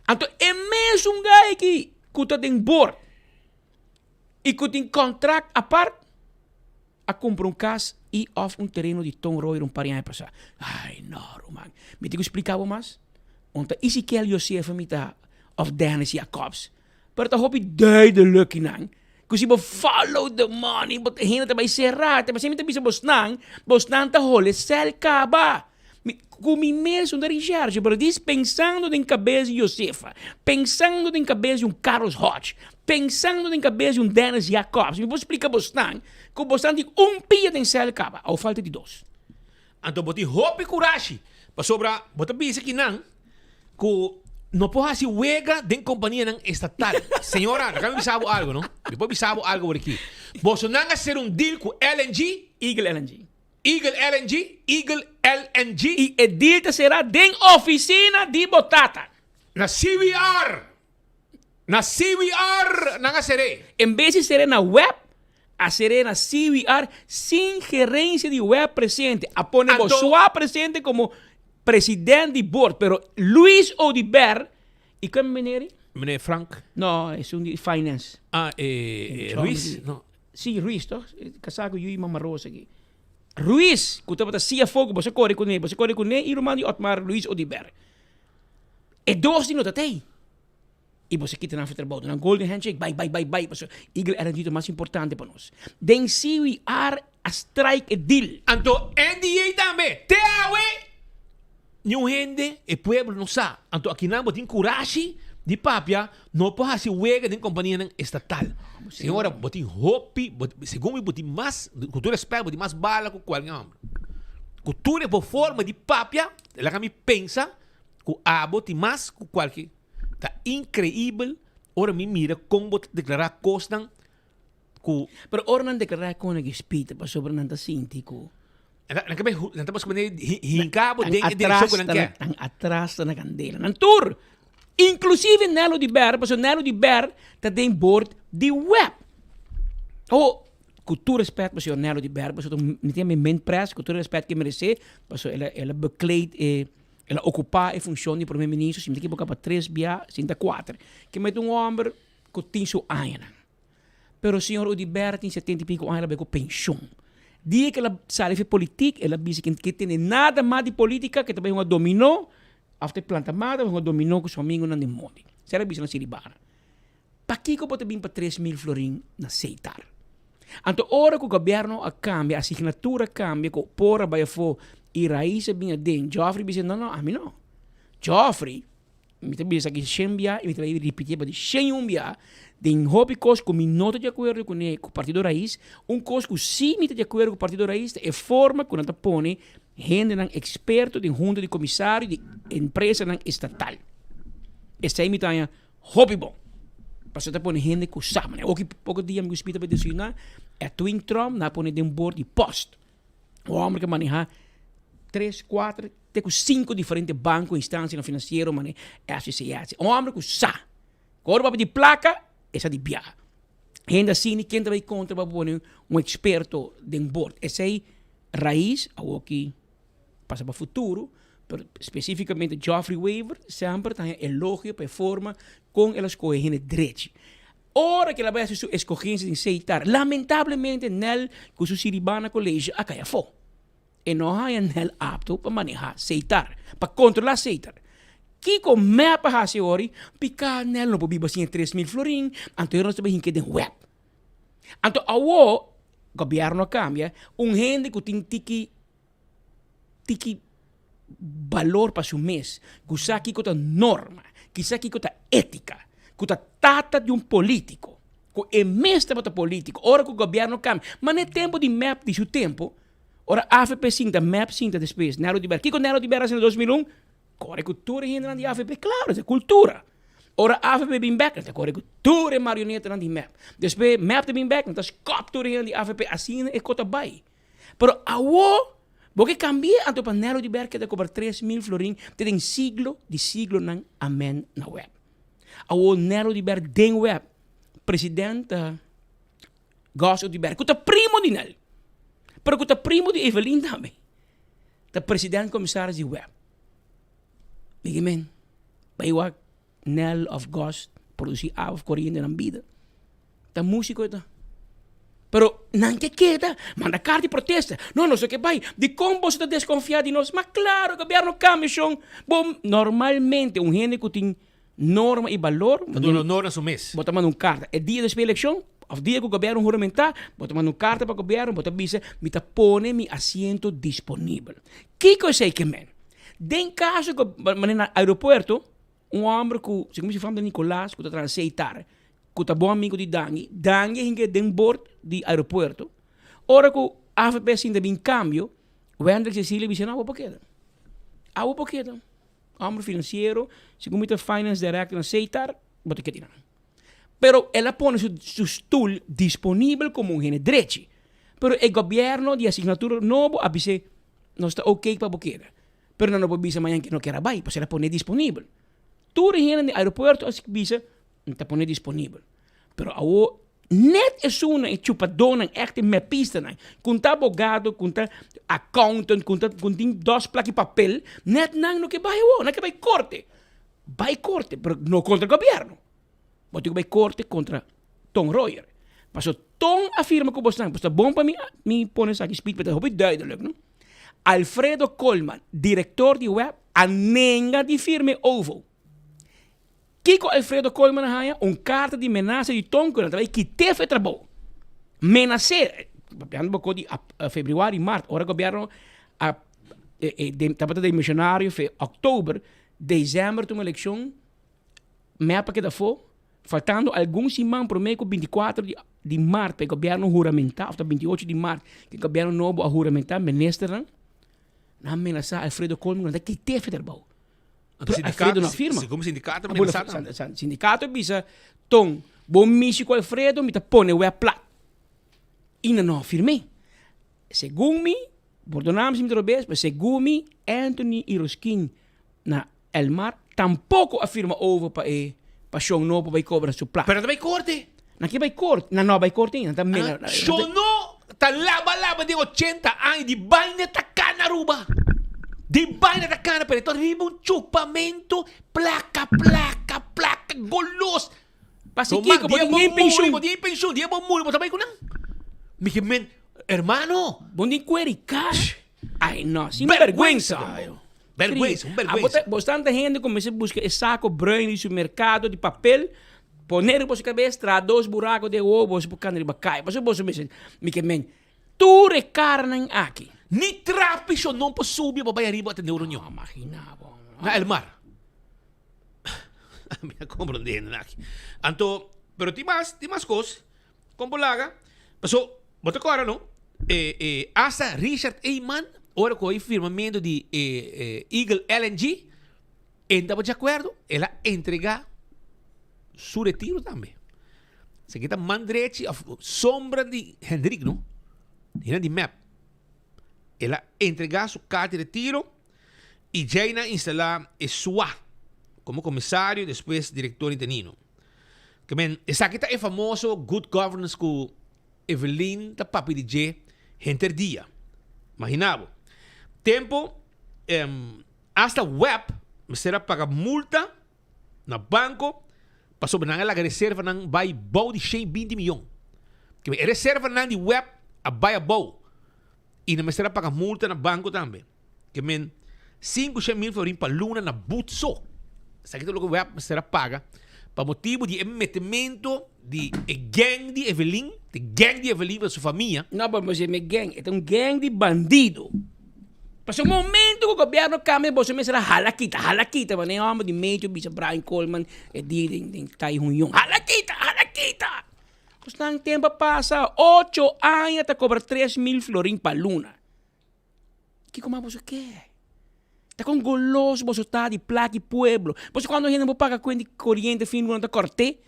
Anto e mesun gai aki ku ta den bord i ku tin kontrakt apart a kumpra un kas i òf un tereno di Ton Royer un par di aña pasá. Ai no ruman, mi tin ku splika bo mas? Un ta Ezekiel Josefa mi ta òf Dennis Jacobs. Pero ta hopi duidelijk kinan ku si bo follow the money bo hende ta bai sera. Ta pasobra mi ta bisa bosnan, bosnan ta hole sel kaba. Mi, ku mi mes no ta recherche, pero dis pensando den kabes di Josefa, pensando den kabes di un Carlos Hodge, pensando den kabes di un Dennis Jacobs, mi por splika bosnan ku bosnan tin un pia den sèl kaba, awo falta di dos. Anto bo tin hopi kurashi, pasobra bo ta bisa kinan ku no por hasi wega den kompanianan estatal. Señora, laga mi bisa bo algu, no? Mi por bisa bo algu awor aki. Bosonan a sera un deal ku LNG. Eagle LNG. Eagle LNG, Eagle LNG. I e deal ta sera den ofisina di bo tata. Na CWR! Na CWR nan a ser'é. En bes di ser'é na web, a ser'é na CWR sin gerencia di web presente. A pone bo Anto. swa presente como president di board, pero Luis Oduber y ken meneer ei? Meneer Frank. No, esun di finance. Ah, e Ruiz? No. Sí, Ruiz toch? Casá cu yu y mama Rosa aki. Ruiz, cu tabata CFO cu boso a core cune, boso a core cune y ruman di Otmar Luis Oduber. E dos di no ta tey. Y boso a kita nan for trabou. Nan golden handshake, bai, bai, bai, bai. Pasobra Eagle LNG ta mas importante pa nos. Den CWR a strike e deal. Anto NDA tambe. Te awe niun hende, e pueblo no sa. Anto akinan bo tin kurashi di papia no por hasi wega den kompanianan estatal. Señora bo tin hopi, segun mi bo tin mas, ku tur respet bo tin mas bala ku kualke homber. Ku tur e bo forma di papia laga mi pensa ku abo tin mas ku kualke. Ta increibel ora mi mira con bo ta declara cosnan cu. Pero ora nan declara con nan spita pasobra nan ta sinti cu. Nan ta nan ta busca manera di hinca bo den e direccion cu nan kier. Nan atras ta na candela. Nan tur, inclusive Nello di Ber, pasobra Nello di Ber ta den board di web. Oh, cu tur respet pa señor Nello di Ber, pasobra mi tin mi ment pres, cu tur respet cu e merece, pasobra el a bekleed e. El a okupá e funshon di promé ministro, si mi ta ekiboká, pa tres bia, si no ta kuater. Ke mete un hòmber ku tin su añanan. Pero señor Oduber tin setenta i piko aña, el a bai ku penshon. Dia ku el a sali for politik, el a bisa ku e no ke tene nada mas di politika, ku e ta bai hunga dominó, òf ta planta mata, òf hunga dominó ku su amigonan den mondi. Esei el a bisa na Siribana. Pakiko bo ta bin pa 3000 florin na Seitar? Anto ora ku gobièrnu a kambia, asignatura a kambia ku por a bai afó i Raiz a bin aden, Geoffrey bisa no no, ami no. Geoffrey, mi ta bisa aki shen bia i mi ta bai ripitié pa di shen i un bia, den hopi kos ku mi no ta di akuerdo kuné ku Partido Raiz, un kos ku sí mi ta di akuerdo ku Partido Raiz ta e forma ku nan ta pone hendenan eksperto den hunta di komisario di empresanan estatal. Esei mi ta haña Hopi bon. Pasobra ta pone hende ku sa. Manera oki poko dia mi ku Smith a bai desayuná, Edwin Trump nan a pone den bord di post. Un hòmber ke manehá tres, kuater, te ku sinku diferente banko, instansianan finansiero manera FCCS. Un hòmber ku sa. Ku ora bo a pidi plaka, e sa di biaha. Hende asina ken ta bai kontra pa pone un eksperto den bord. Esei rais awoki. Pasa pa futuro, pero specificamente Geoffrey Wever semper ta haña elogio pa e forma con el a scoge hende drechi. Ora cu el a bay haci su escogencia den Seitar, lamentablemente Nel cu su Siribana College a cay afo. E no haña Nel apto pa maneha Seitar, pa controla Seitar. Kico mep a haci ori? Pica Nel no por biba sin e 3000 florin, anto nos ta bay hinca den web. Anto awo gobierno a cambia, un hende cu tin tiki tiki balor pa su mes, ku sa kiko ta norma, ki sa kiko ta étika, ku ta tata di un polítiko, ku e mes tabata polítiko, ora ku gobièrnu kambia, ma n'e tempu di mep di su tempu, ora avp sinta, mep sinta despues, Nelo Dibera, kiko Nelo Dibera hasi na 2001? Kore ku tur e hendenan di avp, klaro, ta kultura. Ora avp bin bèk, nan ta kore ku tur e marionetanan di mep. Despues mep ta bin bèk, nan ta skòp tur e hendenan di avp, asina e kos ta bai. Pero awo bo ke kambia anto pa Nelo di Ber keda kobra 3000 florin te den siglo di siglonan amen na web. Awo Nelo di Ber den web president ta Gos Oduber ku ta primo di Nel pero ku ta primo di Evelyn tambe ta president komisaris di web. Migi men bai wak Nel of Gos produsi awa of koriente nan bida. Ta músiko e ta. Pero nan ke keda, manda karta di protesta. No, nos no ke bai. Dikon boso ta deskonfiá di nos? Ma klaro, gobièrnu kambia shon. Bo normalmente un hende ku tin norma i balor. Ta duna honor na su mes. Bo ta manda un karta. E dia despues elekshon, òf dia ku gobièrnu huramentá, bo ta manda un karta pa gobièrnu, bo ta bisa, mi ta pone mi asiento disponibel. Kiko esei ke men? Den kaso ku manera na aeropuerto un hòmber ku segun mi si fam ta Nicolas ku ta traha Seitar ku ta bon amigu di Dangui, Dangui a hinka den bord di aeropuerto ora ku avp a sinta bin kambio Wendrick Cecilia bisa no abo por keda abo por keda hòmber finansiero segun mi ta finance director na Seitar bo ta keda einan. Pero el a pone su su stoel disponibel como un hende drechi. Pero e gobierno di asignatura nobo a bis'é, nos ta ok pa bo keda. Pero nan no por bisa mañan ke no kier a bai, pasobra el a pone disponibel. Tur e hende den aeropuerto a bisa, N ta pone disponibel. Pero awor net esunnan, e chupadónan, ègt e mepistanan, ku ta abogado, ku ta accountant, ku ta ku tin dos plaki papel, net nan no ke bai awor, nan ke bai korte. Bai korte, pero no kontra gobierno. Bo tin ku bai korte kontra Ton Royer. Paso Ton a firma ku bosnan, pues ta bon pa mi mi pone esaki speech, pero ta hopi duidelijk, no? Alfredo Koolman, direktor di web, a nenga di firma e ovo. Kiko Alfredo Koolman a haña? Un karta di menasa di Ton ku nan ta bai kit'é for e trabou. Menas'é, papiando boko di februari, mart, ora gobierno a tabata demisionario fe oktober, December tuma eleccion, mep a keda afo, faltando algun siman prome cu 24 di di maart pa e gobierno huramenta, of ta 28 di maart cu e gobierno nobo a huramenta, ministernan, nan a menasa Alfredo Koolman cu nan ta kite fe trabou. Pero Alfredo no a firma. Segun sindicato a menasa tambe. Sindicato a bisa, Ton, bo mishi cu Alfredo, mi ta pone web plat. Y nan no a firme. Segun mi, Pordona mi si mi ta robes, pero segun mi Anthony y Roskin na El Mar tampoco a firma over pa e pa Shon No por bay cobra su placa. Pero nan ta bay corte. Nan ke bay corte. Nan no a bay corte ainda. Nan ta mena. Shon No ta laba laba den ochenta aña di baina ta cana Aruba. Di baina ta cana pero e ta riba un chupamento placa placa placa golos. Pasi kiko bo tin geen pensioen. Bo tin pensioen. Dia bo muri bo ta bai ku nan. Mi ke men, hermano. Bo tin kueri cash. Ay no, sin berguensa. Berguensa, un berguensa. Bo tanta hende ku mester buska e sako bruin di supermerkado di papel, pone riba boso kabes, traha dos burako den wowo, boso por kanda riba kai. Pasobra boso mester, mi ke men, tur e karanan aki. Ni trapi sho no por subi pa bai ariba atende un reunion. No, imagina bo. Na El Mar. Mi a comprende hende aki. Anto, pero tin mas, tin mas cos. Con por laga. Paso, bo ta cora no? Eh, eh, hasta Richard Eman, ora cu e firmamento di eh, eh, Eagle LNG, en taba de acuerdo, el a entrega su retiro tambe. Se kita man drechi of sombra di Hendrik, no? Hina di map. El a entrega su carta di retiro y djei nan instalá e sua como comisario despues director interino. Ke men, esaki ta e famoso good governance ku Evelyn ta papia di dje henter dia. Magina bo. Tempo, hasta web mester a paga multa na banco pasobra nan a laga reservanan bai bou di 120 miyon. Ke men, e reservanan di web a bai abou y nan mester a paga multa na banco tambe. Ke men 500.000 florin pa luna na boet so. Esaki ta loke web mester a paga pa motibu di e metemento di e gang di Evelyn, de gang di Evelyn pa su famia. No, pero bo mi gang, e ta un gang di bandido. Pasobra momento ku gobierno kambia boso mester a hala kita, hala kita, manera e homber di Metro bisa Brian Coleman e dia den den Tai Hun Yong, hala kita, hala kita. Kosnan tempo a pasa, ocho aña ta kobra 3000 florin pa luna. Kiko mas boso ke? Ta kon goloso boso ta di plak di pueblo. Boso cuando hende bo paga cuenta di coriente fin luna ta corte.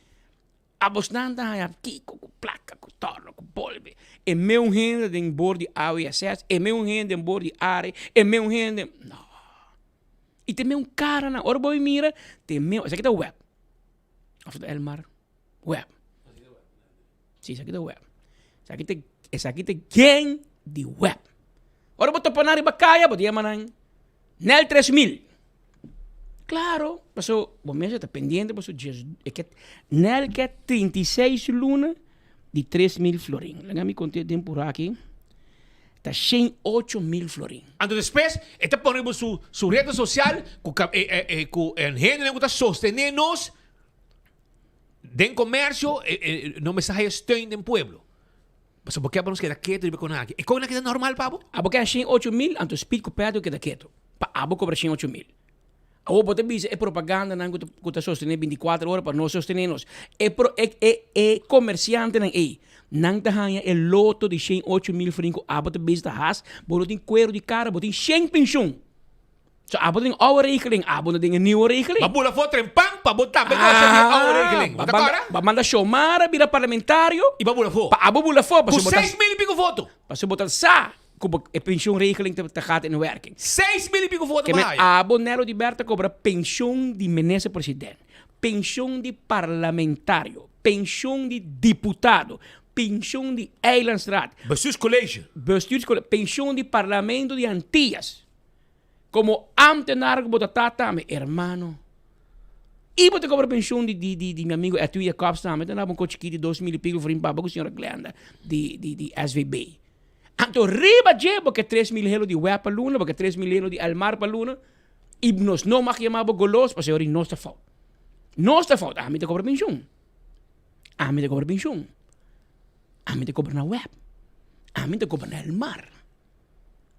A bosnan ta haya kiko ku plaka ku torno ku bolbe. E meun hende den bor di AWSS, e meun hende den bor di are, e meun hende. No. I te meun cara nan. Ora bo mira, te meun. Esaki ta web. Of ta Elmar? Web. Si, esaki ta web. Esaki ta, esaki ta gang di web. Ora bo topa nan riba kaya, bo ta yama nan Nel 3000. Klaro, paso bo mester ta pendiente paso djes e ke Nel ke 36 luna di 3000 florin. Laga mi konta e den pura aki. Ta 108.000 florin. Anto despues e ta pone riba su su red sosial ku ka e e e ku e hendenan ku ta sostene nos Den comercio no mester haya steun den pueblo. Pasobra bo ke pa nos keda keto riba e kona aki. E kona aki ta normal pa bo? Abo ke a shen ocho mil, anto Speed ku Pedro keda keto. Pa abo cobra 108 mil. Awor bo ta bisa e propagandanan cu ta sostene 24 ora pa no sostene nos. E pro, e, e, e comerciantenan ey, nan ta haya e loto di 108 mil florin cu abo ta bisa ta has, bo no tin cuero di cara, bo tin 100 pensioen. So abo tin oude regeling, abo no tin e nieuwe regeling. Ba bula for tren pan pa bo tambe gosa di oude regeling. Bo ta cora? Ba manda Xiomara bira parlamentario. Y ba bula for. Pa abo bula for. Cu 6 mil y pico voto. Pasobra bo ta sa cu bo e pensioenregeling ta gaat in werking. 6 mil y pico voto Ke men ba haya. abo Nelo di Berta cobra pensioen di minister president, pensioen di parlamentario, pensioen di diputado, pensioen di eilandsraad. Bestuurscollege. Bestuurscollege, pensioen di parlamento di Antillas. Como ambtenaar cu bo ta ta tambe, hermano. Y bo ta cobra pensioen di mi amigo Etui Jacobs tambe, ta daba un coche chikito di 2000 y pico florin papa cu señora Glenda di SVB. Anto riba dje bo ke 3000 helo di web pa luna, bo ke 3000 helo di Elmar pa luna, y nos no mag yama bo golos, pasobra ori nos ta fout. Nos ta fout, ami ta cobra pensioen. Ami ta cobra pensioen. Ami ta cobra na web. Ami ta cobra na Elmar.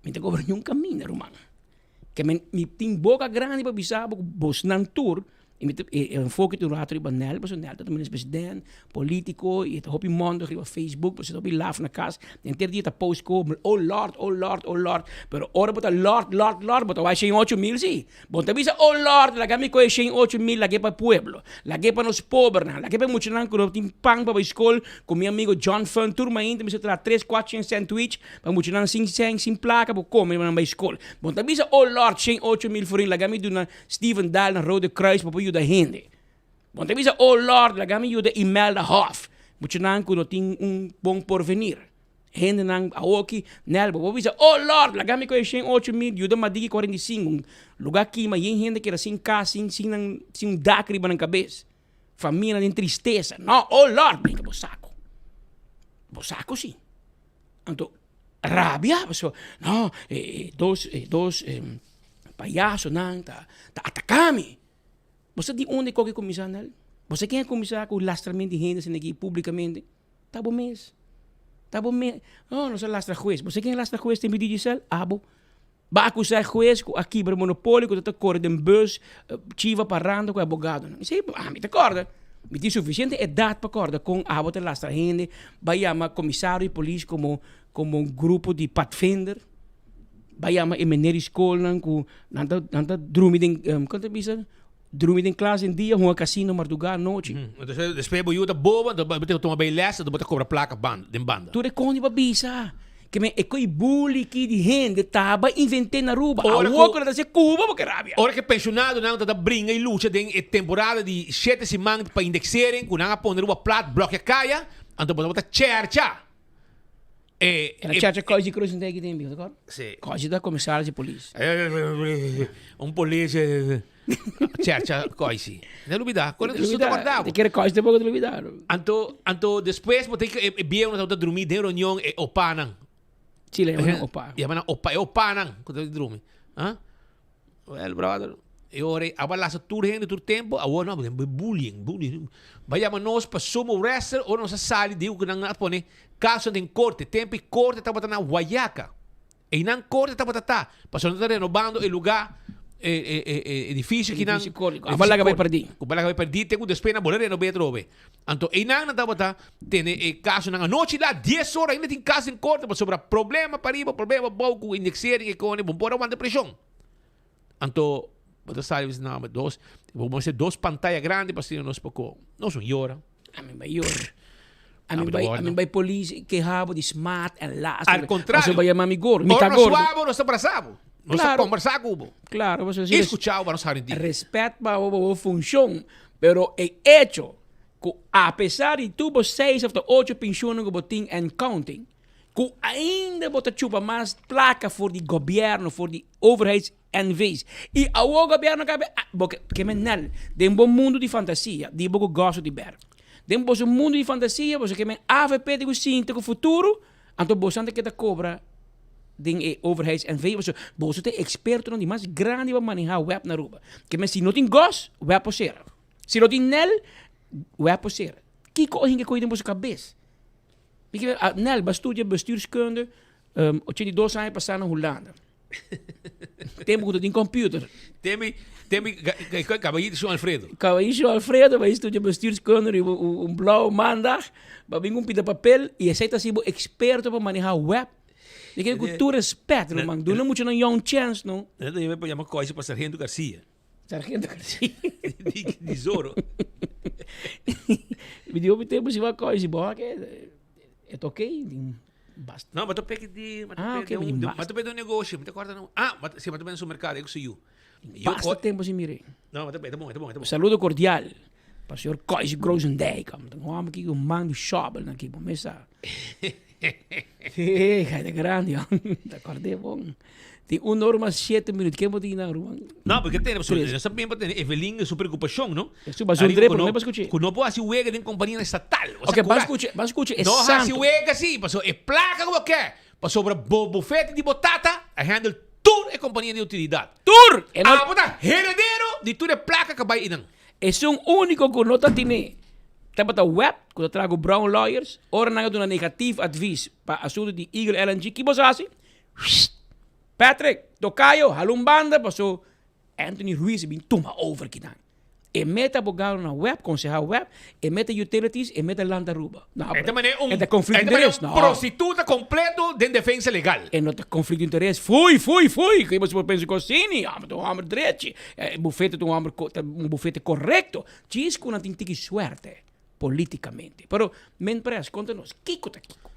Mi ta cobra niun caminda, ruman. Ke men, mi tin boca grandi pa bisa bo ku bosnan tur, i mi ta e enfoke tur rato riba Nel, pasobra Nel ta minister president, politico, i e ta hopi mondig riba Facebook, pasobra e ta hopi laf na cas, henter dia ta post ko, oh Lord, oh Lord, oh Lord, pero ora bo ta Lord, Lord, Lord, bo ta wak 108 mil si. Bo no ta bisa, oh Lord, laga mi kohe 108 mil lag'e pa pueblo, lag'e pa nos pobernan, lag'e pa e muchanan ku no tin pan pa bai skol, ku mi amigo John Fun tur mainta mi sa traha tres, kuater shen sandwich pa muchanan sin sèn, sin plaka pa kome pa nan bai skol. Bo no ta bisa, oh Lord, 108 mil florin laga mi duna Steven Daal na Rode Kruis pa por yuda hende. Bo no ta bisa, oh Lord, laga mi yuda Imelda Hof, muchanan ku no tin un bon porvenir. Hendenan awoki, Nel, bo por bisa, oh Lord, laga mi kohe 108 mil yuda Madiki 45, un lugá kima yen hende keda sin kas, sin, sin nan, sin un dak riba nan kabes. Famianan den tristesa. No, oh Lord, brinka bo sako. Bo sako si. Anto, rabia, pasobra, no, e dos, e dos payasonan ta, ta ataka mi. Bo sa di unda e koki kuminsá, Nel? Bo sa ken a kuminsá ku lastrament di hende asina aki publikamente? Ta bo mes. Ta bo mes. Oh, nos a lastra hues. Bo sa ken a lastra hues tempu di Digicel? Abo. Ba akusá e hues ku a kibra monopolio ku ta ta kore den bus chiva parando ku e abogadonan. Esei ami ta kòrda. Mi tin sufisiente edat pa kòrda kon abo ta lastra hende. Ba yama komisario di polis komo komo un grupo di padvinder. Ba yama e meneer di skolnan ku nan ta nan ta drumi den kon ta bisa? Drumi den klas den dia, hunga kasino mardugá anochi. Entonces despues bo yu ta bobo, entonces bo tin ku tuma bay les, entonces bo ta kobra plaka den banda. Tur e kon di bo bisa ke men e koi bully ki di hende taba invent'é na Aruba. Ora Awor ku nan ta hasi Cuba bo ke rabia. Ora ku e penshonadonan ta ta bringa i lucha den e temporada di shete siman pa indexering ku nan a pone riba plat blòkia kaya, anto bo ta chèrcha. E, Era chacha Koisi Cruz en teki tempo, te acorda? Sí. Koisi ta commissaris di polis. Un polis chacha Koisi. No olbida, con eso te acorda. Te quiere Koisi tampoco te olbida. Anto, anto despues bo te e bieu na ta drumi den reunion e opanan. Sí, le llaman opa. Llaman opa, e opanan ku ta drumi. Ah? Well, brother, e ora ei aba lasa tur hende tur tempo, awor no, bullying, bullying. Ba yama nos pa sumo wrestler, ora nos a sali digo ku nan a pone kaso den korte, tempo e korte tabata na Guayaca. Einan korte tabata ta, pasobra nan ta renobando e luga, e e e e edifisio kinan. Edifisio korte, ku aba laga bai perdí. Ku aba laga bai perdí, te ku despues nan bolbe renob'é atrobe. Anto einan nan tabata tene e kasonan anochi la dies ora ainda tin kaso den korte pasobra problema pariba, problema pabou ku indexering e kone, bo por a wanta preshon. Anto bo ta sali bisa no dos bo mester dos pantaya grandi pa asina nos por ko nos un yora. Ami bai yora. Ami bai ami bai polis keha bo di smaad en laster. Al contrario. Pasobra bo yama mi gordo. Mi ta Ora nos gordo. wak bo nos ta brasa bo. Nos ta kombersa ku bo. Claro, pasobra si I skucha bo pa nos hari di. Respet pa bo bo funshon, pero e echo ku apesar di tur bo seis of ta ocho penshonnan ku bo tin and counting, ku ainda bo ta chupa mas plaka for di gobièrnu, for di overheids NV's. I awor gobièrnu kabe bo ke ke men nel den bo mundu di fantasia di bo ku goso di ber. Den boso mundu di fantasia boso ke men avp di ku sinta ku futuro, anto boso nan ta keda kobra den e overheids NV pasobra boso ta e ekspertonan di mas grandi pa maneha web na Aruba. Ke men si no tin gos, web por sera. Si no tin nel, web por sera. Kiko a hinka koe den boso kabes? Mi ke Nel, bo a studia bestuurskunde 82 aña pasá na Hulanda. Tempo ku tin computer. Tempo, tempo, Caballito São Alfredo. Caballito São Alfredo, vai estudiar bestuurskunde, un blauwe maandag, ba bin un pida papel y esey ta sibo experto pa maneha web. Di ke ku tur respet, ruman, duna mucha nan young chance, no? Nan ta yama koisi pa Sargento Garcia. Sargento Garcia. Di, di Zorro. Mi di hopi tempo si wa koisi, bo ke e ta ok. Basta. No, ma ta peki di, ma ta Ah, peki ok, di un, basta. ma ta peki di un negoshi, mi ta korda no. Ah, ma si, ma ta peki di un mercado, ik su yu. Basta tempo sin mir'é. No, ma ta peki, ta bon, ta bon, ta bon. Saludo cordial pa señor Kois Grosendijk. Un homber ki un man di shovel na ki bo mesa. Sí, ga ta grandi, ta kord'é bon. Tin un ora mas siete minuut. Ken bo tin nan, ruman? No, porque tene, pasobra Tres. nos ta bien pa tene Evelyn su preocupacion, no? Su ba zon Ariba dre, cu pero no no pa scuche. Cu no por haci wega den compania estatal. O sea, Ok, ban cura- scuche, ban scuche e No haci santo. wega si, pasobra e placa cu bo ke, pasobra bo bufete di bo tata a handle tur e compania di utilidad. Tur! E no- Abo ta heredero di tur e placa cu bay einan. Esun úniko ku no ta tine tabata web ku ta traha ku Brown Lawyers. Ora nan a duna negatief advies pa asuntu di Eagle LNG, ki boso hasi? Patrick, Tocayo, hala un banda paso Anthony Ruiz a bin tuma over kinan. E mete abogado na web, conseha web, e mete utilities, e mete Land Aruba. No, E ta manera un, e ta conflicto e ta manera interes, un no. prostituta completo den defensa legal. E no ta conflicto interes. Fui, fui, fui! Ki boso por pensa ku asini? Amo ta un homber drechi. E bufete ta un homber, ta un bufete correcto. Djis ku nan tin tiki suerte politicamente. Pero, men pres, konta nos, kiko ta kiko?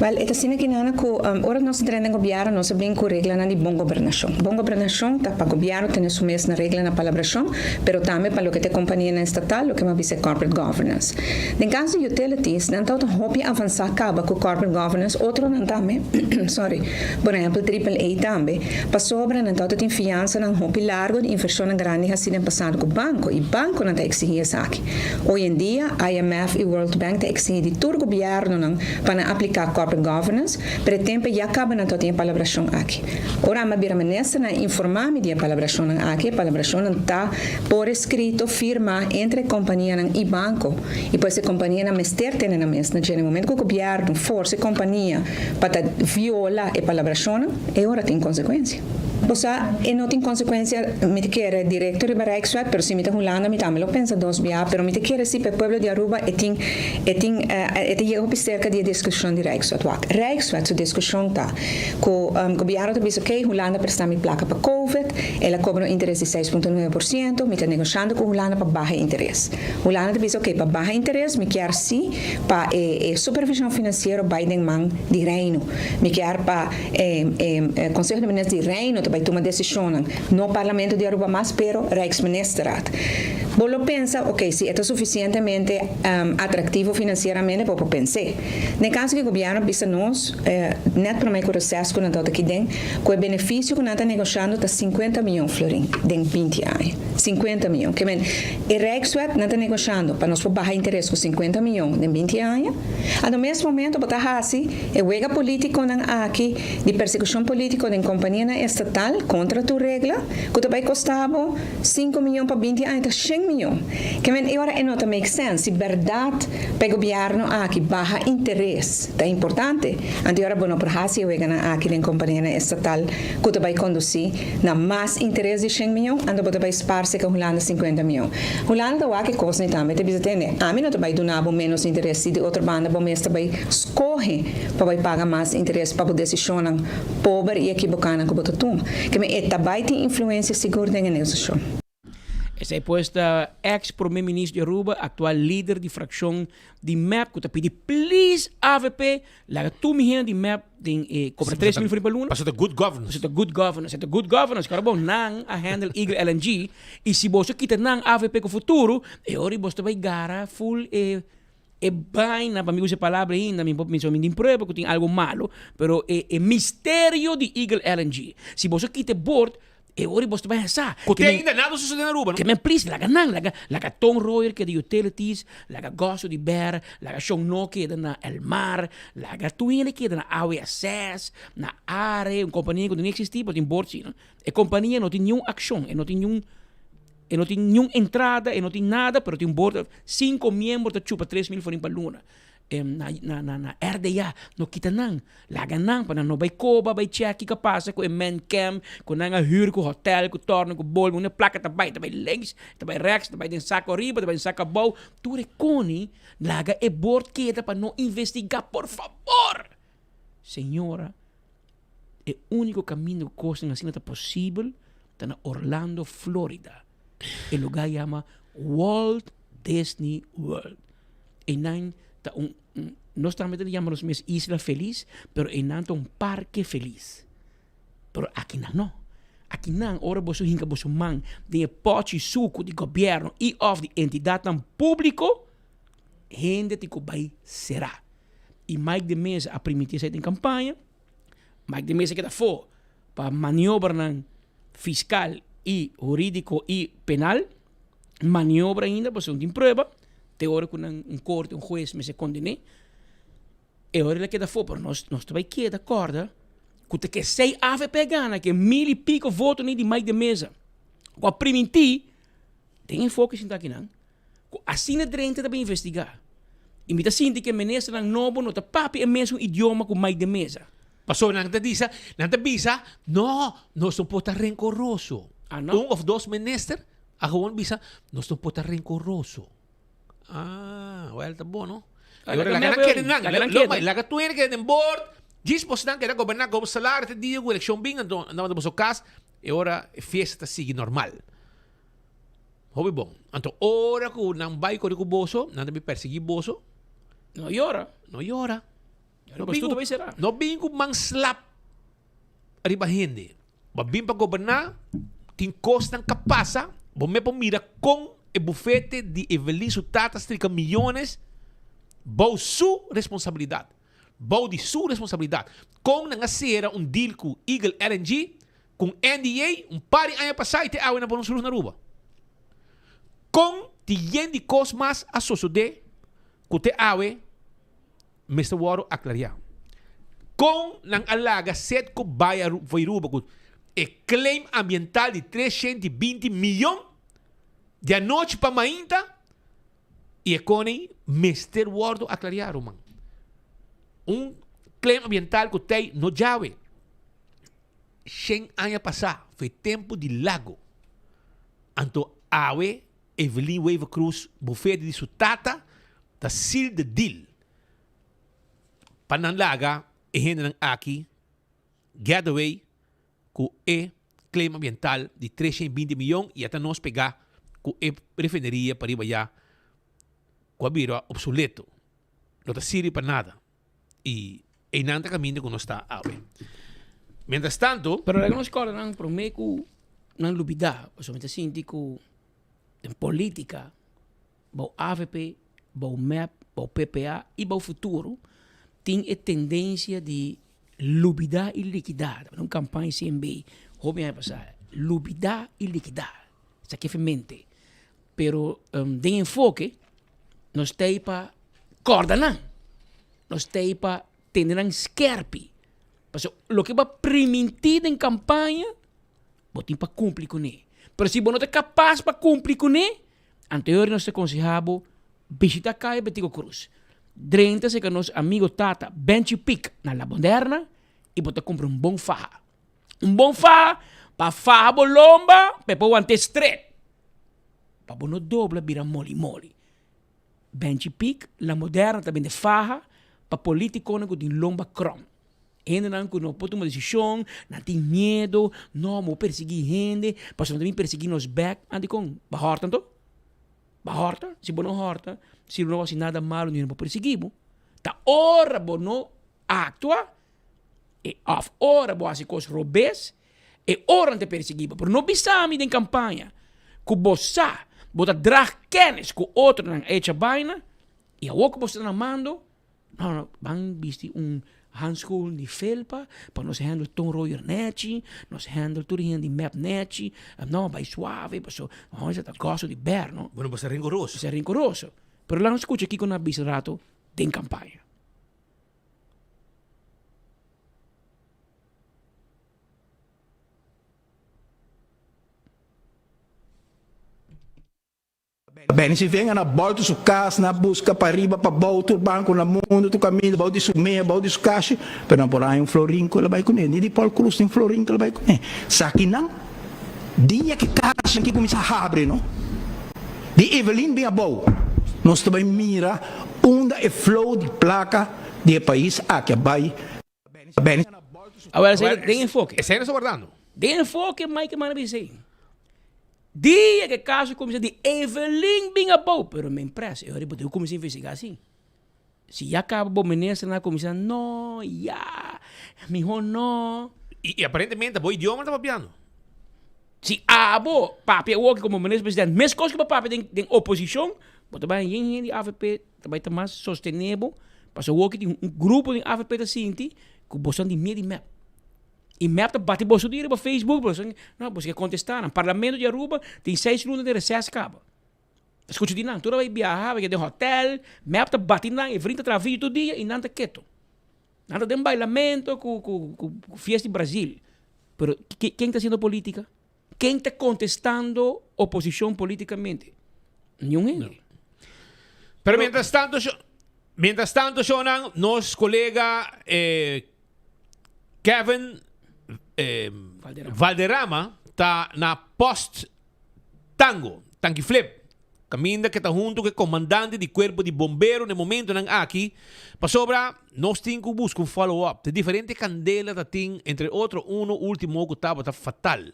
Wel, e ta asina ki nana ku ora nos a drenta den gobièrnu nos a bin ku reglanan di bon gobernashon. Bon gobernashon ta pa gobièrnu tene su mes na regla na palabrashon, pero tambe pa loke ta e kompanianan estatal, loke mi a bisa e corporate governance. Den kaso di utilities, nan tabata hopi avansá kaba ku corporate governance, otronan tambe, sorry, por ehèmpel Triple A tambe, pasobra nan tabata tin fiansanan hopi largu di invershonnan grandi hasí den pasado ku banko, i bankonan ta eksigí esaki. Hoy en dia, IMF i World Bank ta eksigí di tur gobièrnunan pa nan apliká corporate governance, pero e tempu ya kaba nan ta tin e palabrashon aki. Ora ami a bira minister, nan a informá mi di e palabrashonnan aki. E palabrashonnan ta por eskrito, firmá entre e kompanianan i banko, i pues e kompanianan mester tene nan mes na dje. Na e momento ku gobièrnu forsa e kompania pa ta viola e palabrashonnan, e ora tin konsekuensia. Bo sa, e no tin konsekuensia, mi ta kere, direkto riba Rijkswet, pero si mi ta Hulanda mi tambe lo pensa dos bia, pero mi ta kere si pa e pueblo di Aruba e tin, e tin, e ta yega hopi serka di e diskushon di Rijkswet. Wak, Rijkswet su diskushon ta ku gobièrnu ta bisa okey, Hulanda presta mi plaka pa Covid, el a kobra un interes di seis punto nuebe por siento, mi ta negoshando ku Hulanda pa baha e interes. Hulanda ta bisa okey, pa baha interes mi kier si pa e e supervishon finansiero bai den man di Reino, mi kier pa. E Conseho di Minister di Reino ta bai tuma decisionnan, no Parlamento di Aruba mas, pero Rijksministerraad. Bo lo pensa, ok, si e ta suficientemente atractivo financieramente, bo por pens'é. Den caso cu e gobierno bisa nos, net prome cu reces cu nan ta aki den, cu e beneficio cu nan ta negoshando ta cincuenta miyon florin den binti aña. Cincuenta miyon. Ke men, e Rijkswet nan ta negoshando pa nos por baha interes cu cincuenta miyon den binti aña. Anto mes momento bo ta haci E wega politiconan aki di persecucion politico den companianan estatal contra tur regla cu ta bay costa bo cinco miyon pa binti aña ta shen miyon. Ke men e ora e no ta make sense. Si berdad pa e gobierno aki baha interes ta importante, anto e ora bo no por haci e weganan aki den companianan estatal cu ta bay conduci na mas interes di shen miyon, anto bo ta bay spar seca Hulanda cincuenta miyon. Hulanda ta wak e cosnan tambe ta bisa tende ami no ta bay duna bo menos interes si di otro banda bo mes ta bay Skohe pa bai paga mas interes pa bo desishonnan pober i ekibokánan ku bo ta tuma. Keme e ta bai tin influensia sigur den e negosiashon. Esei pues ta ex prome minister di Aruba, actual lider di fraccion di mep cu ta pidi please avp laga tur mi hende di mep den e cobra tres mil florin pa luna. Pasobra ta good governance. Pasobra ta good governance. E ta good governance. Kora bon nan a handle Eagle LNG y si boso kita nan avp cu futuro e ora boso ta bay gara full e E baina, pa mi usa e palabra ainda, mi por mi tin prueba cu tin algo malo, pero e e misterio di Eagle LNG. Si boso kita e bord, e ora boso ta bay hasa. Cu te ainda nada sucede na Aruba, no? Ke men please, laga nan, laga, laga Ton Royer keda Utilities, laga Gosso di Ber, laga Shon No keda na El Mar, laga tur hende keda na AWSS, na Are, un compania cu no existi, pero tin bord si, no? E compania no tin niun accion, e no tin niun. E no tin niun entrada, e no tin nada, pero tin un board of cinco miembro ta chupa 3000 florin pa luna. Na na na na RDA, no kita nan. Laga nan pa nan no bai koba, bai check kiko a pasa ku e man camp, ku nan a hür ku hotel, ku torno, ku bolbe, unda e plaka ta bai, ta bai links, ta bai rechts, ta bai den sako ariba, ta bai den sako abou. Tur e koni, laga e bord keda pa no investiga, por fabor! Señora, e úniko kaminda ku kosnan asina ta posibel ta na Orlando, Florida. E lugá yama Walt Disney World. Einan ta un, nos tambe ta yama nos mes Isla Feliz, pero einan ta un parke feliz. Pero akinan no. Akinan ora boso hinka boso man den e pòchi suku di gobièrnu i òf di entidatnan públiko, hende tin ku bai será. I Mike de Meza a primiti esei den kampaña. Mike de Meza keda afó pa maniobranan fiskal i hurídiko i penal. Maniobra ainda pasobra no tin prueba. Te ora ku nan un korte, un hues mester kondené, e ora el a keda afó. Pero nos nos ta bai keda kòrda ku ta ke sei avp a gana ke mil i piko votonan di Mike de Meza ku a primintí den enfoke sinta akinan ku asina drenta ta bai investigá. I mi ta sinti ku e ministernan nobo no ta papia e mesun idioma ku Mike de Meza. Pasobra nan ta disa, nan ta bisa, no, nos no por ta renkoroso. Ah, no? Un of dos minister a gewoon bisa, nos no por ta renkoroso. Ah, wel ta bon, no? Ah, Y ora laga laga nan mep kere hoy. nan, Laga nan lo- keda. laga tur hende keda den boord, djis boso nan keda goberná ku bo salario te dia ku elekshon bin, anto nan manda boso kas, e ora e fiesta ta sigui normal. Hopi bon. Anto ora ku nan bai kore ku boso, nan ta bin persiguí boso. No yora. No yora. No bin ku, no bin ku man slap riba hende. Bo bin pa goberná, tin kosnan ka pasa, bo me por mira kon e bufete di Evelyn su tata strika miyones bou su responsabilidat. Bou di su responsabilidat. Kon nan a sera un deal ku Eagle LNG, ku un NDA, un par di aña pasá i te awe nan por un srus na Aruba. Kon tin yen di kos mas a sosodé ku te awe mester wòrdu aklariá. Kon nan a laga Setco bai Aruba ku e claim ambiental di 320 miyon di anochi pa mainta i e kon ei mester wòrdu aklariá ruman. Un claim ambiental ku tei no djawe shen aña pasá for e tempu di Lago. Anto awe Evelyn Wever Croes bufete di su tata ta seal the deal pa nan laga e hendenan aki get away cu e claim ambiental di 320 miyon y a ta nos pega cu e refineria pariba ya cu a bira obsoleto no ta sirbi pa nada y eynan ta caminda cu nos ta awe. Mientras tanto. Pero laga nos corda nan prome cu nan lubida pasobra mi ta sinti cu den politica bou avp, bou mep, bou ppa y bou futuro tin e tendencia di lubida y likida. Tabata un campaña CMB hopi aña pasa, lubida y likida. Esaki e mente. Pero den enfoke nos ta ei pa corda nan, nos ta ei pa tene nan skerpi. Pasobra loke bo a priminti den campaña bo tin pa cumpli cune. Pero si bo no ta capas pa cumpli cune, Anterior nos ta konseha bo bishita Kaya Betico Cruz. Drenta serka nos amigo Tata Benchi Pik na La Moderna y bo ta kumpra un bon faha. Un bon faha pa faha bo lomba pa e por want'é stret. Pa bo no dobla bira moli moli. Benchi Pik, La Moderna ta bende faha pa politiconan ku tin lomba krom. Hendenan ku no por tuma desishon, nan tin miedo, no, bo persiguí hende, pasobra nan ta bin persiguí nos bèk. Anto dikon? Bo a hòrta anto? Bo a hòrta? Si bo no hòrta, si bo no hasi nada malu, niun hende por persiguí bo. Ta ora bo no aktua, e òf ora bo hasi kos robes, e ora nan ta persiguí bo. Pero no bisa mi den kampaña ku bo sa, bo ta drag kènis ku otronan a echa baina, i awor ku bo sta na mando, No, no, ban bisti un handschoen di felpa pa nos handle Ton Royer nechi, nos handle tur hende di mep nechi. No, bai suave, paso no, esei ta goso di ber, no. Bueno, bo sa rencoroso. Bo sa rencoroso. Pero laga nos scucha kico nan a bisa rato den campaña. Benny Sivenga na bolto su cas, na busca pa riba, pa bou, tur banco na mundo, tur caminda, bou di su mea, bou di su cashi, pero no por haña un florin cu el a bay cune, ni di Paul Croes ni un florin cu el a bay cune. Sakinan, dia cu cashi aki cuminsa habri no, di Evelyn bin abou, nos ta bay mira unda e flow di placa di e pais aki a bay. Benny. Awel, esei den enfoke. Esei nos ta wardando. Den enfoke Mike manda bisa esei. Dia ku e kaso kuminsá di Evelyn bin abou, pero mi imprès e ora bo tin ku kuminsá investigá si. Si ya kaba bo ministernan a kuminsá no, ya, mihó no. I aparentemente bo idioma ta papiando. Si abo papia awoki komo minister president meskos ku bo papia den oposishon, bo ta bai yen hende di avp ta bai ta mas sostené bo, pasobra awoki tin un grupo den avp ta sinti ku boso di mie di mep. I mep ta bati boso di riba Facebook, boso no, boso ke kontestá nan. Parlamento di Aruba tin seis luna den reses kaba. Ta skucha di nan, tur a bai biaha, bai keda den hotel, mep ta bati nan, e vriend ta traha video tur dia i nan ta keto. Nan ta den bailamento ku ku ku fiesta di Brazil. Pero ken ta haciendo politica? Ken ta contestando oposicion politicamente? Niun hende. Pero mientras tanto, mientras tanto, shonan, nos colega eh, Kevin eh, Valderrama. Valderrama ta na post Tango, Tanki Flip, Caminda ke ta hunto ku e komandante di kuerpo di bombero na e momentonan aki, pasobra nos tin ku buska un follow up. Te diferente kandela ta tin, entre otro uno ultimo ku tabata fatal.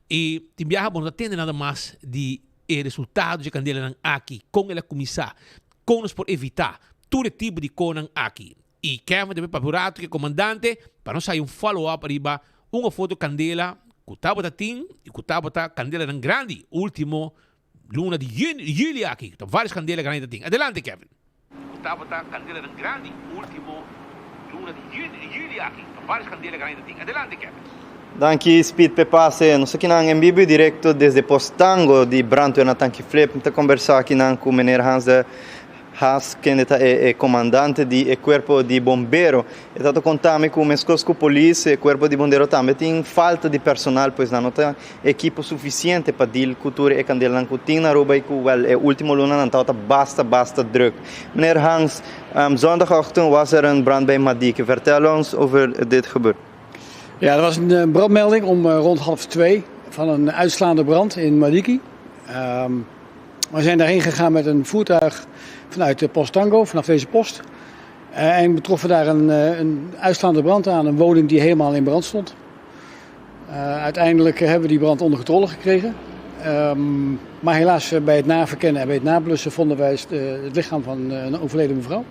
I tin biaha bo no ta tende nada mas di e resultado dje kandelanan aki, kon el a kuminsá, kon nos por evitá tur e tipo di konan aki. I Kevin ta papia un rato ku e komandante pa nos haya un follow up riba un of otro kandela ku tabata tin i ku tabata kandelanan grandi ultimo Luna di juli aki ta varios candela grandi ta tin. Adelante Kevin. Cu tabata candelanan grandi ultimo luna di juli aki ta varios candela grandi ta tin. Adelante Kevin. Danki Speed p'e pase. Nos akinan en bibu y directo desde Post Tango di Brandweer na Tanki Flip. Mi ta combersa akinan cu meneer Hans de Haas kende ta e comandante di e cuerpo di bombero. E ta ta conta mi cu mescos cu polis e cuerpo di bombero tambe tin falta di personal pues nan no ta ekipo suficiente pa deal cu tur e candelanan cu tin na Aruba y cu wel e ultimo lunanan tabata basta basta druk. Meneer Hans, zondagochtend was er een brand bij Madieke. Vertel ons over dit gebeurd. Ja, er was een brandmelding om rond half twee van een uitslaande brand in Madiki. Um, We zijn daarheen gegaan met een voertuig vanuit de Post Tango, vanaf deze post. Eh, en we troffen daar een, eh, een uitslaande brand aan, een woning die helemaal in brand stond. Uh, uiteindelijk hebben we die brand onder controle gekregen. Um, maar helaas bij het naverkennen en bij het nablussen vonden wij het, het lichaam van een overleden mevrouw.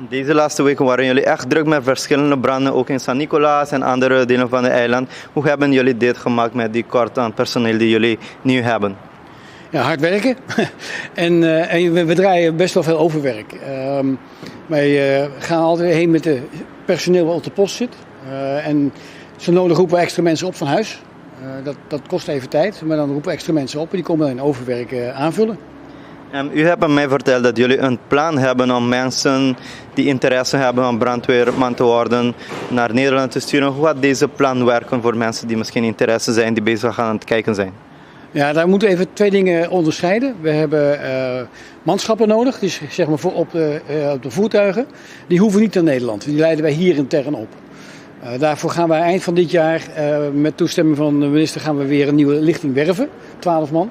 Deze laatste weken waren jullie echt druk met verschillende branden, ook in San Nicolaas en andere delen van het eiland. Hoe hebben jullie dit gemaakt met die kort aan personeel die jullie nu hebben? Ja, hard werken. en, uh, en we, we, draaien best wel veel overwerk. Um, wij uh, gaan altijd heen met het personeel wat op de post zit. Uh, en zo nodig roepen we extra mensen op van huis. dat, dat kost even tijd, maar dan roepen we extra mensen op en die komen dan in overwerk aanvullen. Um, u hebt mij verteld dat jullie een plan hebben om mensen die interesse hebben om brandweerman te worden naar Nederland te sturen. Hoe gaat deze plan werken voor mensen die misschien interesse zijn, die bezig aan het kijken zijn? Ja, daar moeten we even twee dingen onderscheiden. We hebben uh, manschappen nodig, dus zeg maar voor op, de, uh, op de voertuigen. Die hoeven niet naar Nederland, die leiden wij hier intern op. Uh, daarvoor gaan wij eind van dit jaar, met toestemming van de minister, gaan we weer een nieuwe lichting werven, 12 man.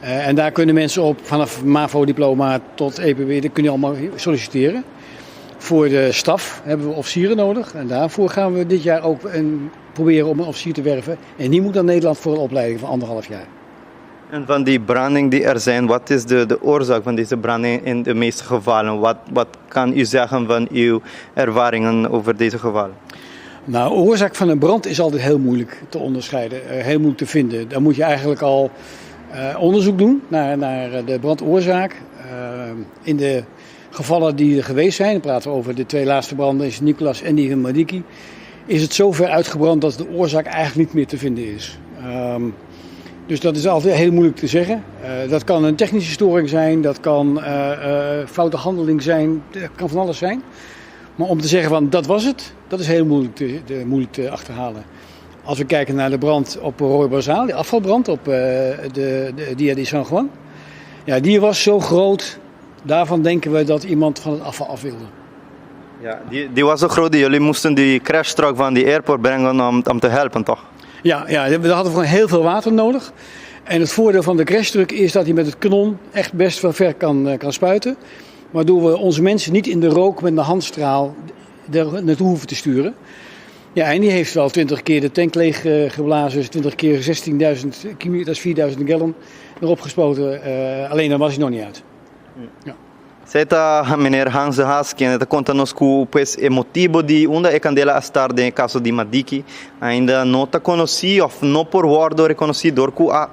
en daar kunnen mensen op, vanaf MAVO-diploma tot EPB, dat kun je allemaal solliciteren. Voor de staf hebben we officieren nodig. En daarvoor gaan we dit jaar ook een, proberen om een officier te werven. En die moet naar Nederland voor een opleiding van anderhalf jaar. En van die branding die er zijn, wat is de, de oorzaak van deze branding in de meeste gevallen? Wat, wat kan u zeggen van uw ervaringen over deze gevallen? Nou, de oorzaak van een brand is altijd heel moeilijk te onderscheiden, heel moeilijk te vinden. Dan moet je eigenlijk al uh, onderzoek doen naar, naar de brandoorzaak. Uh, in de gevallen die er geweest zijn, dan praten we over de twee laatste branden in Sint-Nicolaas en die in Madiki, is het zover uitgebrand dat de oorzaak eigenlijk niet meer te vinden is. Um, dus dat is altijd heel moeilijk te zeggen. Uh, dat kan een technische storing zijn, dat kan uh, uh, foute handeling zijn, dat kan van alles zijn. Maar om te zeggen van dat was het, dat is heel moeilijk te, te moeilijk te achterhalen. Als we kijken naar de brand op Roy Bazaal, die afvalbrand op de, de Dia de San Juan. Ja, die was zo groot, daarvan denken we dat iemand van het afval af wilde. Ja, die, die was zo groot dat jullie moesten die crashtruck van die airport brengen om, om te helpen, toch? Ja, ja, we hadden gewoon heel veel water nodig. En het voordeel van de crashtruck is dat hij met het kanon echt best wel ver kan, eh, kan spuiten. Waardoor we onze mensen niet in de rook met de handstraal er naartoe hoeven te sturen. Ja, en die heeft wel 20 keer de tank leeg eh, geblazen. Dus 20 keer 16.000 kubiek, dat is 4.000 gallon, erop gespoten. Uh, alleen dan was hij nog niet uit. Ja. Esey ta meneer Hans de Haas kende ta konta nos ku pues e motibo di unda e kandela a start den e kaso di Madiki ainda no ta konosí òf no por wòrdu rekonosí dor ku a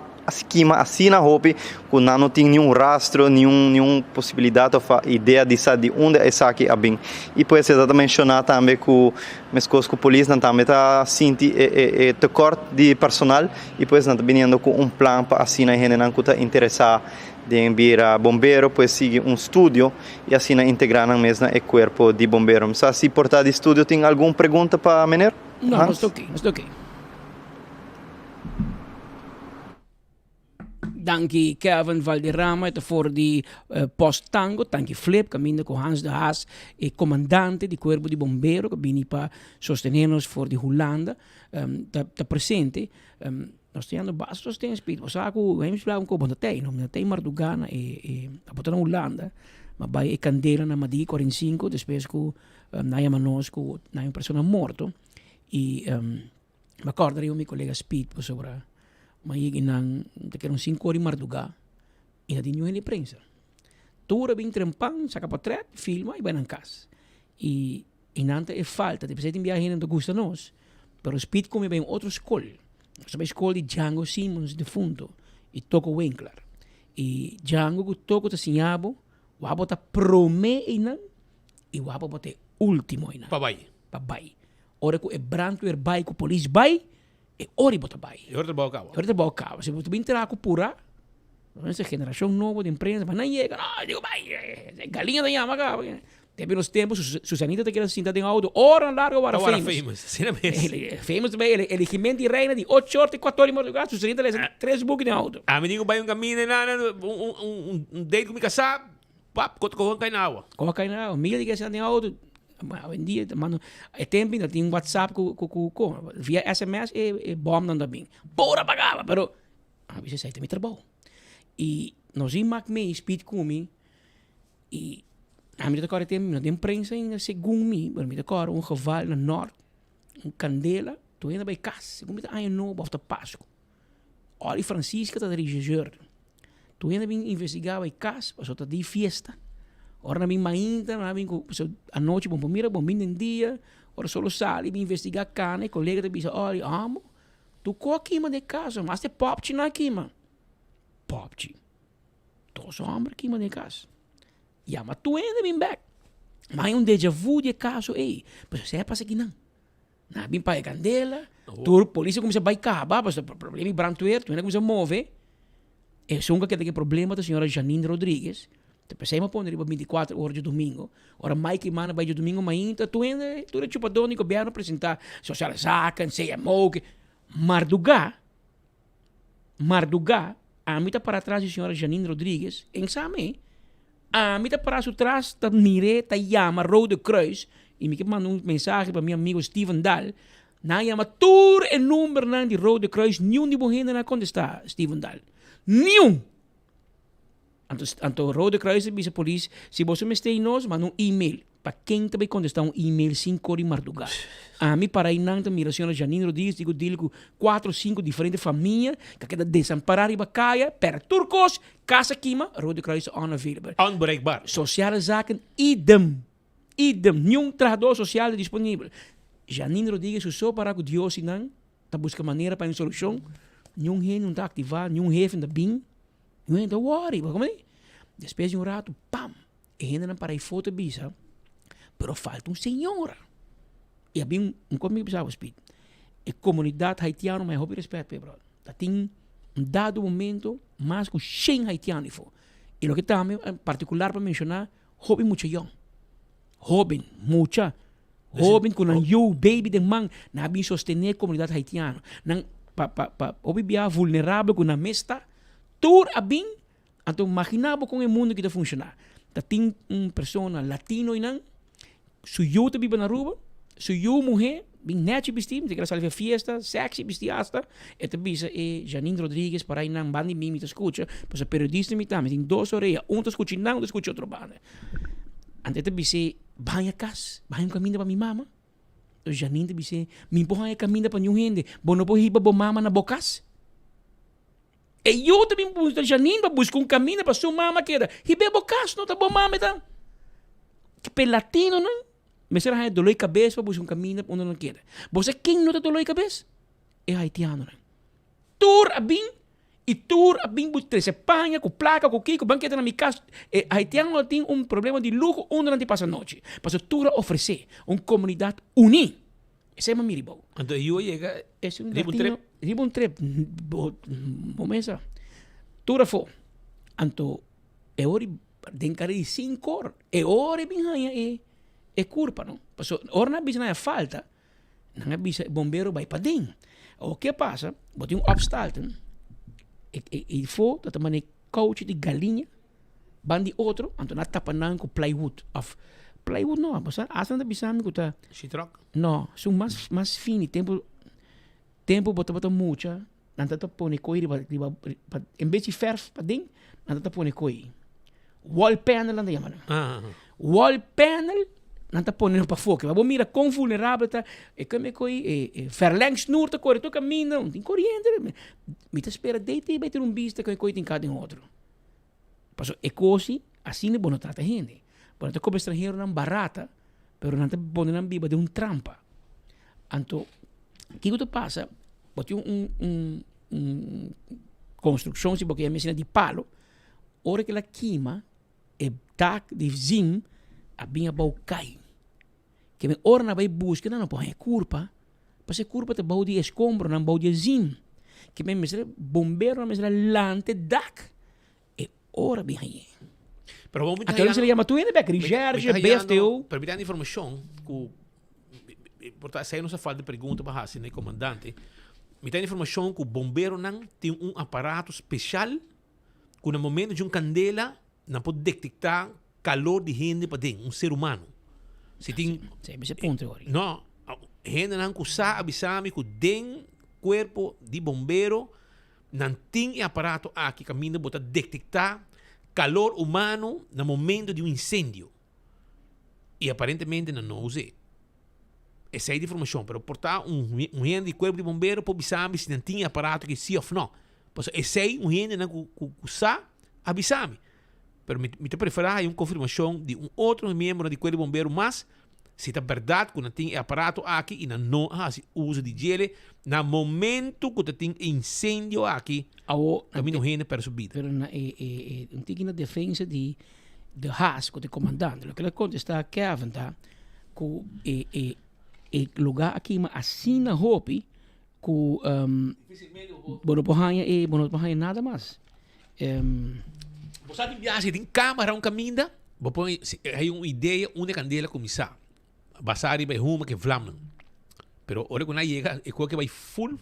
kima asina hopi ku nan no tin niun rastro, niun niun posibilidat òf idea di sa di unda esaki a bin. I pues e ta menshoná tambe ku meskos ku polisnan tambe ta sinti e e e tekort di personal i pues nan ta biniendo ku un plan pa asina e hendenan ku ta interesá Den bira bombero pues sigui un studio y asina integra nan mes na e cuerpo di bombero. Mi sa si por ta di studio tin algun pregunta pa meneer No, Hans? nos ta oké, nos ta oké. Danki Kevin Valderrama, e ta for di Post Tango, Tanki Flip, kaminda ku Hans de Haas, e komandante di kuerpo di bombero ku bini pa sostené nos for di Hulanda, ta ta presente. Nos ta yendo basta sosten speed. Bo sa ku James Brown ku bo no tei, no tei mardugá na e e abo ta na Hulanda, ma bai e kandela na Madí 45 despues ku nan yama nos ku nan hay un persona morto i mi a kòrda riba mi kolega Speed pasobra mi a yega nan ta kere un sinku ora di mardugá i no tin niun hende di prensa. Tur a bin trempan saka potrèt, filma i bai nan kas. I I nan ta e falta, di pesey tin biaha hende no ta gusta nos, pero Speed come bay un otro skol. Nos ta bay skol di Django Simons defunto y Toko Winkler. Y Django cu Toko ta siña bo wak bo ta prome eynan y wak bo ta e ultimo eynan. Pa bay. Pa bay. Ora cu e brandweer bay cu polis bay, E ora bo ta bai. E ora trabou kaba. E ora trabou kaba. Si bo ta bin traha ku pura, nos e generashon nobo den prensa, pa nan yega, no, digo bai, e galiña ta yama kaba. Tempu di nos tempu, Susanita ta keda sinta den outo oran largo wara Wara famous. famous, asina mes. Famous ta bai eligimento di reina di ocho or te kuater or di madrugada, Susanita lesa tres buki den outo. Ami digo bai un kaminda na un date ku mi kasá, pap, koto koho kai na awa. Koho kai na awa. Miguel di keda sinta den outo, Awendia ta manda e tempo ainda tin WhatsApp ku ku ku ku via sms e e bòmnan ta bin. Por a pagaba pero a bisa esei ta mi trabou. I nos in mak mei speed ku mi i ami ta kòrda e tempo mi no den prensa ainda segun mi pero mi ta kòrda un geval na nòrt un kandela tur hende a bai kas segun mi ta aña nobo òf ta pasku. Olly Francisca ta regisseur. Tur hende a bin investigá bai kas pasobra ta di fiesta. Ora nan bin mainta nan a bin ku pasobra anochi bo por mira bo bin den dia ora solo sali bin investigá kana e kolega ta bisa Olly amo tur ko a kima den kas mas te popchi nan a kima. Popchi dos homber a kima den kas. Yama tur hende bin bek. Ma hay un deja vu di e kaso ey pasobra esei a pasa akinan. Nan a bin paga e kandela, tur polis a kuminsá bai kaba, pasobra problema di brandweer, tur hende a kuminsá move. Esun ku a keda ku e problema ta señora Janine Rodriguez, ta p'esei mi a pone riba bintikuater ora djadumingu. Ora Mike i Mana bai djadumingu mainta, tur hende, tur e chupadó di gobièrnu a presentá sociale zaken, CMO, mardugá, mardugá, ami ta para tras di señora Janine Rodriguez, en sa mi, Ami ta para su tras ta mir'é ta yama Rode Kruis i mi ke manda un mensahe pa mi amigo Steven Daal. Nan a yama tur e numbernan di Rode Kruis, niun di bo hendenan a kontestá, Steven Daal. Niun! Anto, anto Rode Kruis a bisa polis, si boso mester i nos, manda un email. Pa ken ta bai kontestá un email sinkor di mardugá? Ami para einan ta mira señora Janine Rodriguez di ku deal ku kuatro o sinku diferente famia ku a keda desampará riba kaya, pèrdè tur kos, kas a kima, Rode Kruis ta unavailable. Onbereikbaar. Sociale zaken idem. Idem. Niun trahador sosial ta disponibel. Janine Rodriguez su so para ku Dios i nan ta buska manera pa haña un solushon. Niun hende no ta aktivá, niun hefe no ta bin, niun hende no ta wòri. Bo komo di? Despues di un ratu, pam! E hendenan para e foto bisa, pero falta un señora. Y a bin un cosa mi bisa bo Speed. E comunidad haitiano mi hopi respet p'e brother. Ta tin un dado momento mas cu shen haitiano ifo. Y loke tambe en particular pa menciona hopi mucha yong. Hoben, mucha, hoben cu nan yu, baby den man, nan a bin sostene e comunidad haitiano. Nan pa pa pa hopi bia vulnerabel cu nan mes ta, tur a bin. Anto magina bo kon e mundo aki ta funciona. Ta tin un persona latino einan, su yu ta biba na Aruba, su yu muhe bin nechi bisti, mi ta kere sali pa fiesta, sexy bisti hasta, e ta bisa e Janine Rodriguez para einan banda di mi, mi ta scucha, pasobra periodista mi ta, mi tin dos orea, un ta scucha einan, un ta scucha otro banda. Anto e ta bis'é, Baña cas, baña un caminda pa mi mama. Janine ta bis'é, Mi por haña caminda pa niun hende, bo no por hiba bo mama na bo cas? E yu ta bin buska Janine pa buska un kaminda pa su mama keda. Hib'é bo kas no ta bo mama e ta. P'e latinonan mester a haña doló di kabes pa buska un kaminda pa unda nan keda. Bo sa ken no ta doló di kabes? E haitianonan. Tur a bin i tur a bin trese paña ku plaka ku kiko ban keda na mi kas. E haitianonan tin un problema di luho unda nan tin pasa nochi. Pasobra tur a ofresé un komunidat uní. Esei mi a mira bou. Anto e yu a yega riba un trip? Riba un trip, bo mesa tur afó. Anto e ora den kara di sinkor, e ora e bin haña e kurpa no. Pasobra ora nan a bisa nan a falta, nan a bisa e bombero bai paden. Awor ke pasa, bo tin un opstalten, e afó ta ta mane kouchi di galiña. Ban di otro, anto nan a tapa nan ku plywood of plywood no, bo sa asta nan ta bisa mi ku ta Sheetrock? No, esun mas mas fini, tempu tempu bo tabata mucha nan tabata pone koi riba riba pa en bes di verf paden nan tabata pone koi wall panel nan ta yama nan. Wall panel nan ta pone nan pafó, ke bo mira kon vulnerabel ta e kende koi e verlengsnoer ta kore tur kaminda, no tin koriente, mi ta spera dei bai tin un bista ku e koi tin ka den otro. Pasobra e kosi asina bo no trata hende. Bo no ta koba estranheronan barata, pero nan ta pone nan biba den un trampa. Anto, kiko ta pasa? Bo tin un un un konstrukshon, si bo ke yama asina, di palo. Ora ku el a kima, e dak di zin a bin abou kai. Ke men ora nan bai buska nan no por haña kurpa, pasobra e kurpa ta bou di escombronan, bou di e zin. Ke men mester, bomberonan mester a lanta e dak, e ora bin hañ'é. Pero bo mi ta Anto mester a yama tur hende bek, Recherche, BFTO. Pero mi ta haña informashon ku por ta esei nos a falta pregunta pa hasi na e komandante. Mi ta haña informashon ku bomberonan tin un aparato speshal ku na momento di un kandela nan por detektá kalor di hende paden, un ser humano. Si tin. Sí, mi se puntra ori. No, hendenan ku sa a bisa mi ku den kuerpo di bombero nan tin e aparato aki kaminda bo ta detektá kalor humano na momento di un insendio. I aparentemente nan no us'é. Esei di informashon, pero por ta un un hende di kuerpo di bombero por bisa mi si nan tin e aparato aki si òf no. Pasobra esei un hendenan ku ku sa a bisa mi. Pero mi mi ta preferá hay un konfirmashon di un otro miembro di kuerpo di bombero mas si ta bèrdat ku nan tin e aparato aki i nan no a hasi uso di djele na momento ku ta tin e insendio aki Awo, kaminda un hende pèrdè su bida. Pero na e e e un tiki na defensa di De Haas ku ta e komandante, loke el a kontestá Kevin ta ku e e e lugá a kima asina hopi ku bo no por haña e bo no por haña nada mas. Bo sa tin biaha si tin camera un caminda bo por hay un idea unda e candela cuminsa basa riba e huma ke vlamnan pero ora ku nan yega e koke bai full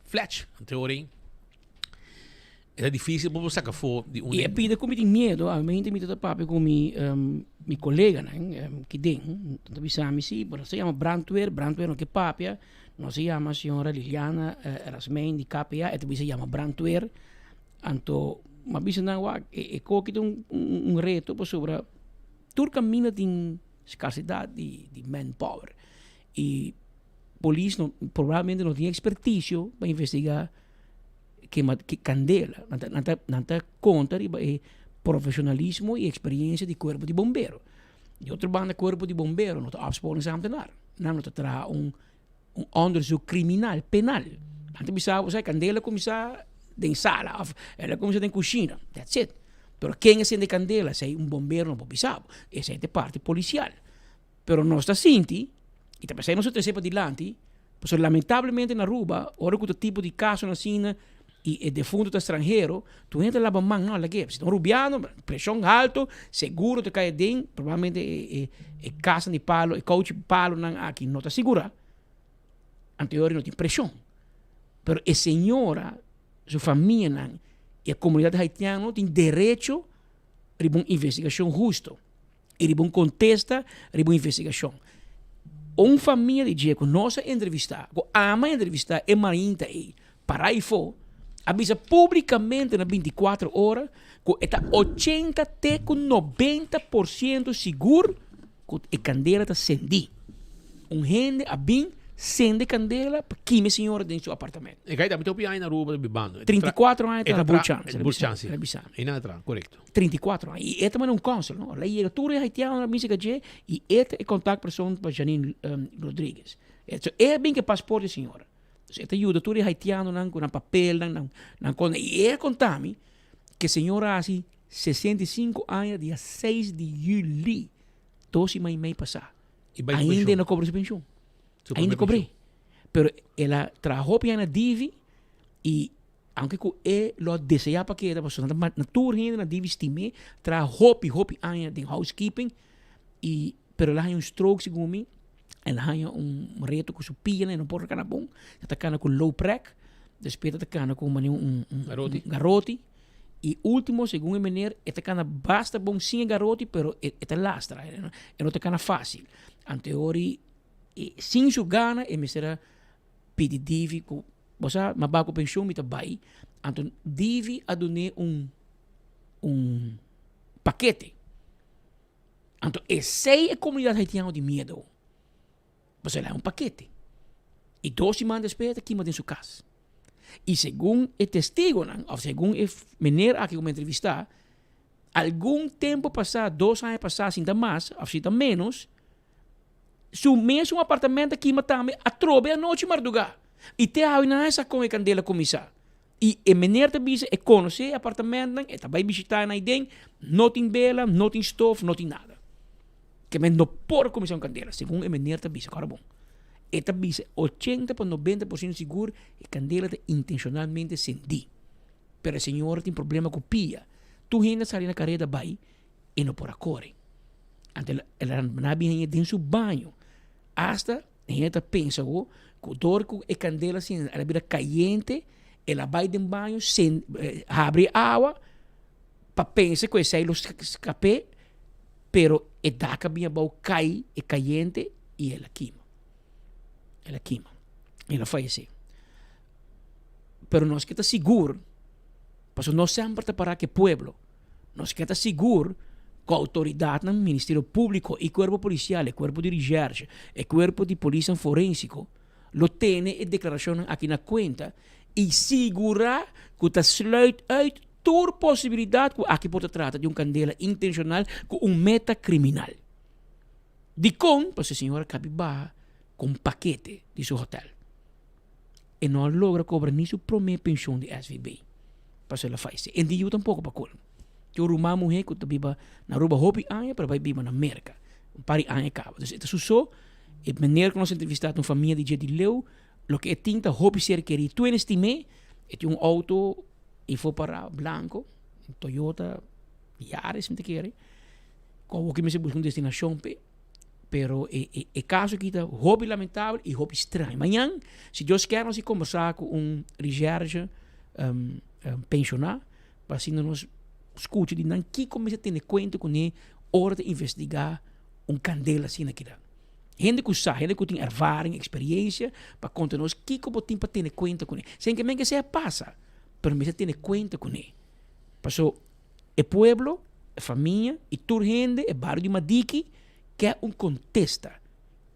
fletch anto ora ei e ta dificil pa bo saca afo di unda. I e pida ku mi tin miedo ami mi ta papia ku mi mi koleganan kiden nan ta bisa mi si bo ta yama brandweer brandweer no ke papia nos a yama señora Liliana Rasmijn di KPA e ta bisa yama brandweer. Anto m'a bisa nan wak e koki ta un reto pasobra tur kaminda tin skarsidat di manpower i polis no probablemente no tin ekspertisio pa investigá kema kandela. Nan ta nan ta nan ta konta riba e profeshonalismo i eksperiensia di kuerpo di bombero. Di otro banda kuerpo di bombero no ta opsporingsambtenaar, nan no ta traha un un onderzoek criminal, penal. Nan ta bisa bo, candela cuminsa den sala of el a cuminsa den cushina, that's it. Pero ken a sende candela, esey un bombero no por bisa bo, esey ta e parti policial. Pero nos ta sinti, y ta pesey nos a trece padilanti, pasobra lamentablemente na Aruba, ora cu ta tipo di casonan asina y e defunto ta stranhero, tur hende ta laba man, no, lag'e, si ta un Rubiano, presion halto, seguro ta cay aden, probablemente e e casanan di palo, e couchi palonan aki no ta sigura, anto e ora no tin presion. Pero e señora, su famianan. Y e comunidad haitiano tin derecho riba un investigacion husto y riba un contesta riba un investigacion. Un famia di dje cu nos a entrevista, cu ama entrevista e mainta ey, para ayfo, a bisa publicamente na 24 ora cu e ta 80 te cu 90% sigur Ku e kandela ta sendí. Un hende a bin sende kandela pa kima e señora den su apartamento. E kai tambe hopi aña na Aruba ta bibando. 34 aña ta na Burchan. Burchan, si. E nan atra, korekto. 34 aña. I e ta manda un kònsel, no? Lei yega tur e haitianonan a bin serka dje i e ta e kontaktpersoon pa Janine Rodriguez. So e a bin ku e pasport di e señora. So e ta yuda tur e haitianonan ku nan papelnan, nan nan kos. I e a konta mi ku e señora a hasi 65 aña dia 6 di juli, dos siman y mei pasá. Y bai su Ainda pensioen. e no cobra su pensioen. Su Ainda primer cobr'é. Pero el a traha hopi aña na Divi y aunke cu e lo a desea pa keda pasobra nan ta tur hende na Divi stim'é, traha hopi hopi aña den housekeeping y pero el a haña un stroke segun mi, el a haña un reto cu su pianan e no por cana bon, e ta cana cu low prek, despues e ta cana cu manera un un Garoti. garoti. Y ultimo, segun e meneer, e ta cana basta bon sin e garoti, pero e, e ta lastra, e no, e no ta cana facil. Anteori, e, sin su gana, e mester a pidi Divi cu, bo sa, m'a ba cu pensioen, mi ta bay. Anto Divi a dun'é un, un pakete. Anto esey e comunidad haitiano di miedo. Pasobra el a un pakete. I dos siman despues e ta kima den su kas. I segun e testigonan, òf segun e meneer aki ku mi a entrevistá, algun tempu pasá, dos aña pasá, sin ta mas òf sin ta ménos, su mesun apartamento a kima tambe atrobe anochi mardugá. I te awe nan a sa kon e kandela kuminsá. I e meneer ta bisa e konosé e apartamentonan, e ta bai bishitá nan aiden, no tin bela, no tin stof, no tin nada. Ke men no por kuminsá un kandela, segun e meneer ta bisa. Kòrda bon, e ta bisa ochenta pa 90% sigur e kandela ta intenshonalmente sendí. Pero e señora tin problema ku pia. Tur hende a sali na kareda bai, e no por a kore. Anto el a nan a bin hañ'é den su baño. Asta e hende ta pensa awo ku dor ku e kandela asina el a bira kayente, el a bai den baño sen habri awa pa pensa ku esei lo skap'é, pero e dak a bin abou kai e kayente i el a kima. El a kima. El a fayesé. Pero nos ke ta sigur, pasobra nos semper ta para ku e pueblo. Nos ke ta sigur ku outoridatnan, Ministerio Públiko i Kuerpo Polisial, e Kuerpo di Reshèrshe, e Kuerpo di Polisnan Forensiko, lo tene e deklarashonnan aki na kuenta i sigurá ku ta sluit uit tur posibilidat ku aki por ta trata di un kandela intenshonal ku un meta kriminal. Dikon? Pasobra e señora kabi baha ku un pakete di su hotèl. E no a logra cobra ni su prome pensioen di SVB. Pasobra el a fallece. E di yu tampoco pa colmo. Tin un ruman muhe cu ta biba na Aruba hopi aña pero a bay biba na Merca. Un par di aña caba. Dus e ta su so. E meneer cu nos a entrevista ta un famia di dje di leu. Loke e tin ta hopi ser keri. Tur hende stim'é. E tin un auto ifo para blanco. Un Toyota Yaris mi ta kere. Cu awo ki mester busca un destinacion p'e. Pero e, e, e caso aki ta hopi lamentabel y hopi straño. Mañan, si Dios kier, nos conversa cu un recherche um, um, pensioná, pa asina nos scucha di nan kiko mester tene cuenta cune ora ta investiga un candela asina kida. Hende cu sa, hende cu tin ervaring, experiencia, pa conta nos kiko bo tin pa tene cuenta cune. Sin ke men ke sea pasa, pero mester tene cuenta cune. Paso, E pueblo, e famia i tur hende e bario di Madiki ke un kontesta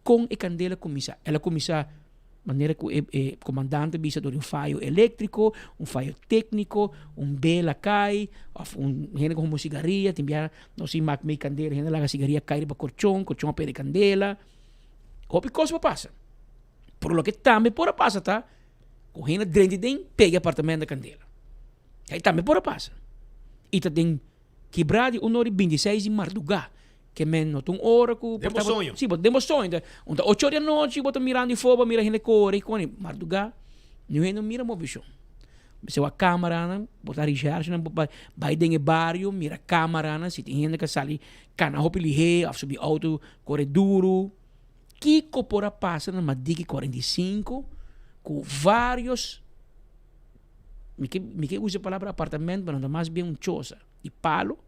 kon e kandela kuminsá. El a kuminsá manera ku e e komandante bisa dor di un fayo eléktriko, un fayo tékniko, un bela kai òf un hende ku huma un sigaria tin bia nos sin mak mei kandela hende laga sigaria kai riba korchon, korchon a perde kandela. Hopi kos por pasa. Pero loke tambe por a pasa ta ku hende drenta den pega e apartamento na kandela. Ei tambe por a pasa. I ta den kibrá di un ora i bintiseis di mardugá. Ke men no ta un ora ku Den bo soño. Si, den bo soño. Un ta ocho or di anochi bo ta mirando di for bo mira hende kore i koni. Mardugá niun hende no mira movishon. Mester wak kameranan, bo ta reshershenan bo bai den e bario mira kameranan si tin hende ka sali kana hopi lihé òf subi outo kore duru. Kiko por a pasa na Madiki 45 ku vários. Mi ke mi ke usa e palabra apartamento, pero ta mas bien un chosa di palo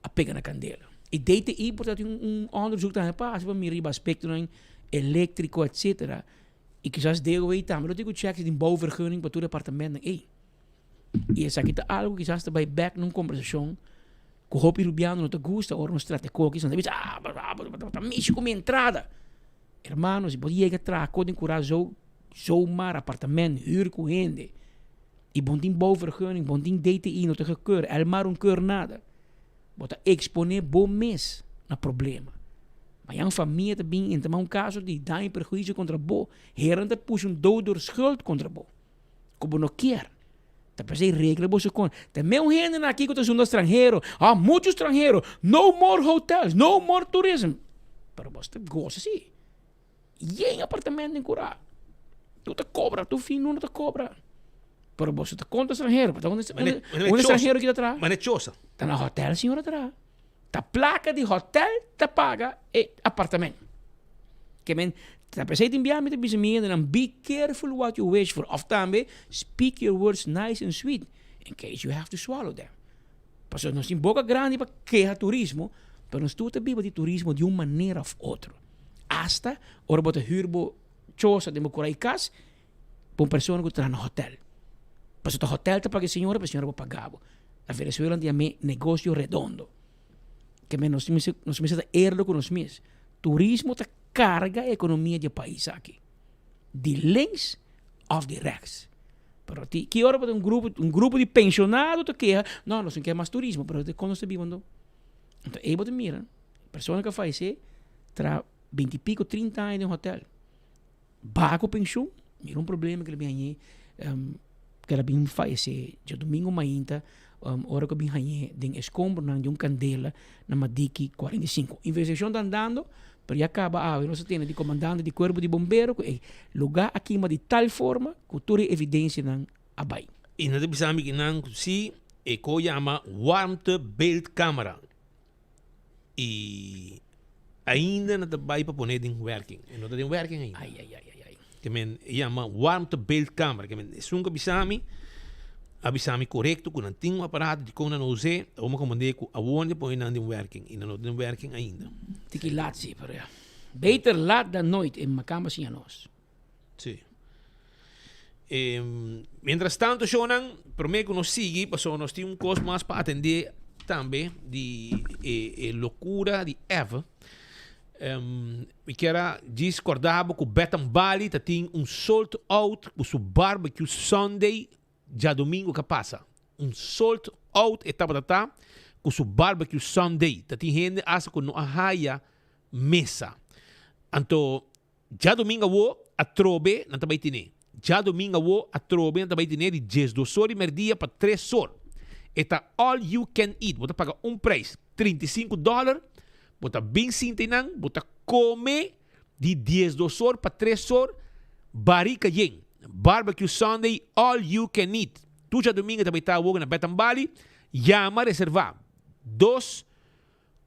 a pega na kandela. E DTI por ta tin un onderzoek tambe pa hasi pa mira riba aspektonan eléktriko etcetera. I kisas DOW tambe lo tin ku chèk si tin bouwvergunning pa tur e apartamentnan ei. I esaki ta algu kisas ta bai bèk na un kombersashon ku hopi rubiano no ta gusta ora nos trata e koki, nan ta bisa, ah, bo ta mishi ku mi entrada. Hermano, si bo yega traha kos den kura zo, zomaar apartament huur ku hende i bo no tin bouwvergunning, bo no tin DTI, no ta gekeur, Elmar un keur nada, bo ta eksponé bo mes na problema. Mañan famia ta bin entamá un kaso di daño i perhuisio kontra bo, heren ta pusha un dood door schuld kontra bo. Ku bo no kier. Ta p'esei regla boso kon. Ta meu hendenan aki ku ta zunda stranhero. Ah, muchu stranhero. No more hotels, no more tourism. Pero boso ta gosa si. Yen apartamento den kurá. Tur ta kobra, tur fin luna ta kobra. Pero boso ta kontra stranhero. Pasobra unda unda stranhero ki ta traha? Mane chosa. Ta na hotel señor a traha. Ta plaka di hotel ta paga e apartamento. Ke men, ta p'esei tin bia mi ta bisa mi hendenan, be careful what you wish for, of tambe speak your words nice and sweet in case you have to swallow them. Pasobra nos tin boka grandi pa keha turismo, pero nos tur ta biba di turismo di un manera of otro. Asta ora bo ta hür bo chosa den bo kura i kas, pa un persona ku ta traha na hotel. Pasobra ta hotel ta paga e señora, pero e señora por paga bo. Na Venezuela nan ta yam'é negocio redondo. Ke men nos mester nos mester ta eerlijk ku nos mes. Turismo ta karga e ekonomia di e pais aki. Di links òf di rèks. Pero ti ki ora bo ta un grupo un grupo di penshonado ta keha, no nos no ke mas turismo, pero kon nos ta biba anto? Anto ei bo ta mira persona ku a fayesé traha binti piko trinta aña den hotel. Baha ku penshun, mira un problema ku el a bin hañ'é, ku el a bin fayesé djadumingu mainta ora ku a bin hañ'é den escombronan di un kandela na Madiki 45. Investigashon ta andando, pero ya kaba awe nos a tende di komandante di kuerpo di bombero ku e lugá a kima di tal forma ku tur e evidensianan a bai. I nan ta bisa mi ki nan si e ko yama warmtebeeldkamera. Y ainda no ta bay pa pone den werking. E no ta den werking ainda. Ay, ay, ay, ay, ay. Ke men e yama warmtebeeldkamer. Ke men esun ku a bisa mi, a bisa mi korekto ku nan tin un aparato dikon nan no us'é, awor mi a komprendé ku awor nan ta pone nan den werking y nan no ta den werking ainda. Tiki laat si, pero ya. Beter laat dan nooit, e makamba siña nos. Sí. E, mientras tanto, shownan, promé ku nos sigui, pasobra nos tin un kos mas pa atendé tambe di e, e lokura di Eva. Um, mi kier a djis kòrda bo ku Betham Bali ta tin un sold out ku su barbecue Sunday djadomingo ka pasa. Un sold out e tabata ta ku su barbecue Sunday. Ta tin hende asta ku no a haya mesa. Anto Djadumingu awo atrobe nan ta bai tene. Djadumingu awo atrobe nan ta bai tene di diesdos or di merdia pa tres or. E ta all you can eat. Bo ta paga un prijs, 35 dollar. Bo ta bin sinta einan, bo ta come di diesdos or pa tres or, barika yen. Barbecue Sunday all you can eat. Tur djadumingu ta bai ta awo na Betambali. Yama reserva dos.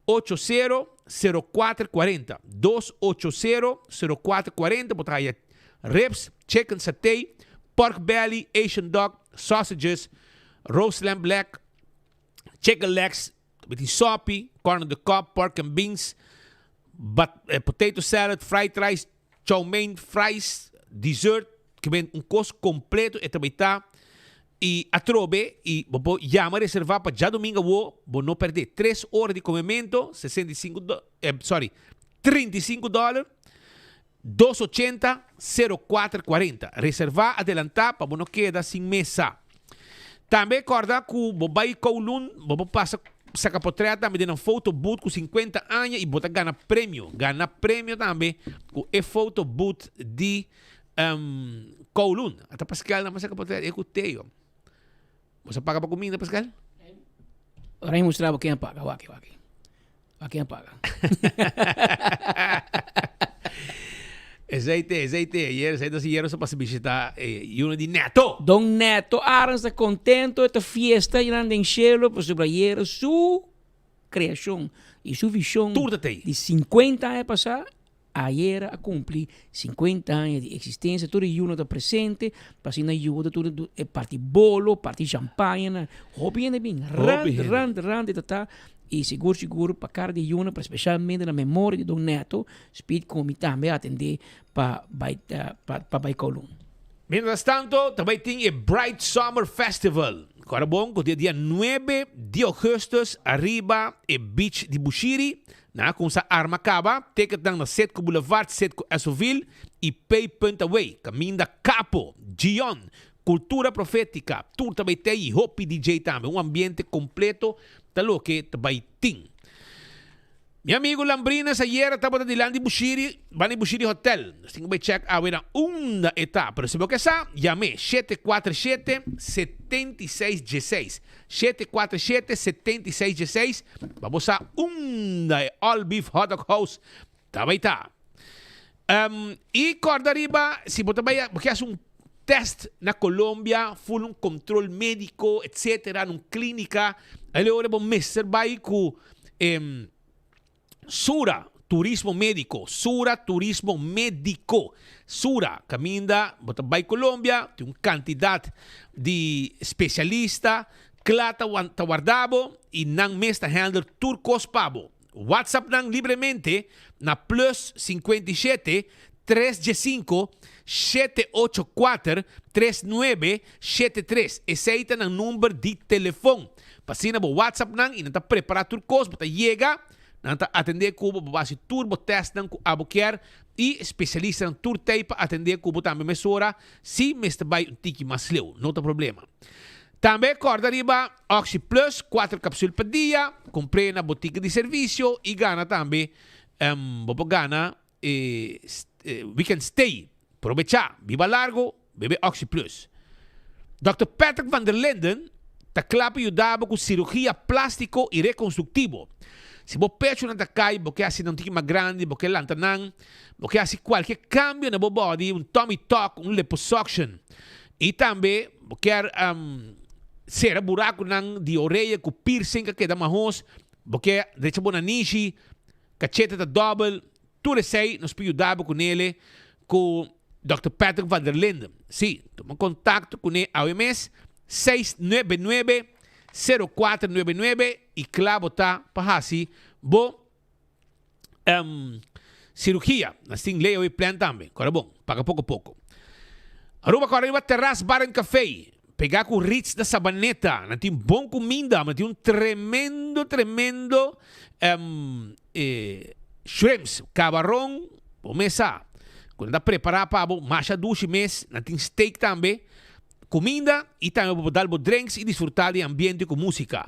Ocho sero, sero kuater kuarenta. Dos ocho sero, sero kuater kuarenta bo ta haya ribs, chicken satay, pork belly, Asian dog, sausages, roast lamb leg, chicken legs, tambe tin sopi, corn on the cob, pork and beans, bat, eh, potato salad, fried rice, chow mein, fries, dessert, ke men un kos kompleto e ta bai ta i atrobe i bo por yama reserva pa djadomingo awo bo no perde tres ora di komemento 65 do eh, sorry 35 dollar 280 04 40 reserva adelanta pa bo no keda sin mesa. Tambe kòrda ku bo bai Kowloon bo por pasa saka potrèt tambe den nan foto booth ku 50 aña i bo ta gana premio. Gana premio tambe ku e foto booth di um, Kowloon. Ata Pascal nan saka potrèt e ku Theo. Bo sa paga pa kuminda Pascal? Ora mi mustra bo ken a paga, wak wak. Wak ken a paga. Esei te, esei te. Ayer, esei ta si sa pasa bishita eh, yuno di Neto. Don Neto Arends ta contento, e ta fiesta einan den cielo pasobra ayer su creacion y su vision Tur ta tei. di 50 aña pasa. Ayera a cumpli 50 aña di existencia, tur e yunan ta presente pa asina yuda tur e parti bolo, parti champaña nan. Hopi hende bin, rand, rand, rand e ta ta y sigur sigur pa cara di e yunan, pero specialmente na memoria di Don Neto, Speed cu mi tambe a atende pa bay pa bay Kowloon. Mientras tanto ta bay tin e Bright Summer Festival. Kora bon cu dia dia nuebe di augustus ariba e beach di Bushiri. Nan a kumsa arma kaba, ticketnan na Citgo Boulevard, Citgo Essoville y Pay Punt Away, Kaminda Capo, Gion, Cultura Profetica, tur ta bay tey y hopi DJ tambe. Un ambiente completo ta loke ta bay tin. Mi amigo Lambrines ayera tabata dilanti Bushiri, banda di Bushiri Hotel. Nos tin ku bai check awe na unda e ta. Pero si bo ke sa, yam'é 747 7616. 747 7616 pa bo sa unda e All Beef Hot Dog House ta bai ta. Um, i kòrda riba, si bo ta bai, bo ke hasi un test na Colombia, full un control medico, etcetera, na un clinica, el ora bo mester bai cu em, Sura Turismo Medico, Sura Turismo Medico, Sura, caminda bo ta bai Colombia, tin un cantidad di specialista cla ta ta warda bo y nan mes ta handle tur cos pa bo. WhatsApp nan libremente na plus 57 315 784 3973. Esey ta nan number di telefon. Pa asina bo WhatsApp nan y nan ta prepara tur cos, bo ta yega, nan ta atende cu bo, bo haci tur bo testnan cu abo kier y specialistanan tur tey pa atende cu bo tambe mesora si mester bay un tiki mas leu, no ta problema. Tambe corda riba Oxi Plus, cuater capsul pa dia, compr'e na botica di servicio y gana tambe, bo por gana e weekend stay. Probecha, biba largo, bebe Oxi Plus. Dòkter Patrick van der Linden ta kla pa yuda bo ku sirugia plástiko i rekonstruktivo. Si bo pechunan ta kai, bo ke hasi nan un tiki mas grandi, bo ke lanta nan, bo ke hasi kualke kambio na bo body, un tummy tuck, un liposuction, i tambe bo kier sera burakunan di orea ku piercing ka keda mahos, bo ke drecha bo nanishi, Cachete ta dobel, tur esey nos por yuda bo cunele cu Dòkter Patrick van der Linden. Si, tuma contacto cune awe mes, 699 0499 y cla bo ta pa haci bo cirugia. Nos tin layaway plan tambe. Cora bon, paga poco poco. Aruba cora riba Terras Bar and Café. Pegá ku Ritz na Sabaneta. Nan tin bon kuminda, nan tin un tremendo, tremendo shrimps, kabaron, bo mes sa. Ku nan ta prepará pa bo masha dushi mes. Nan tin steak tambe. Kuminda i tambe bo por dal bo drinks i disfrutá di e ambiente ku músika.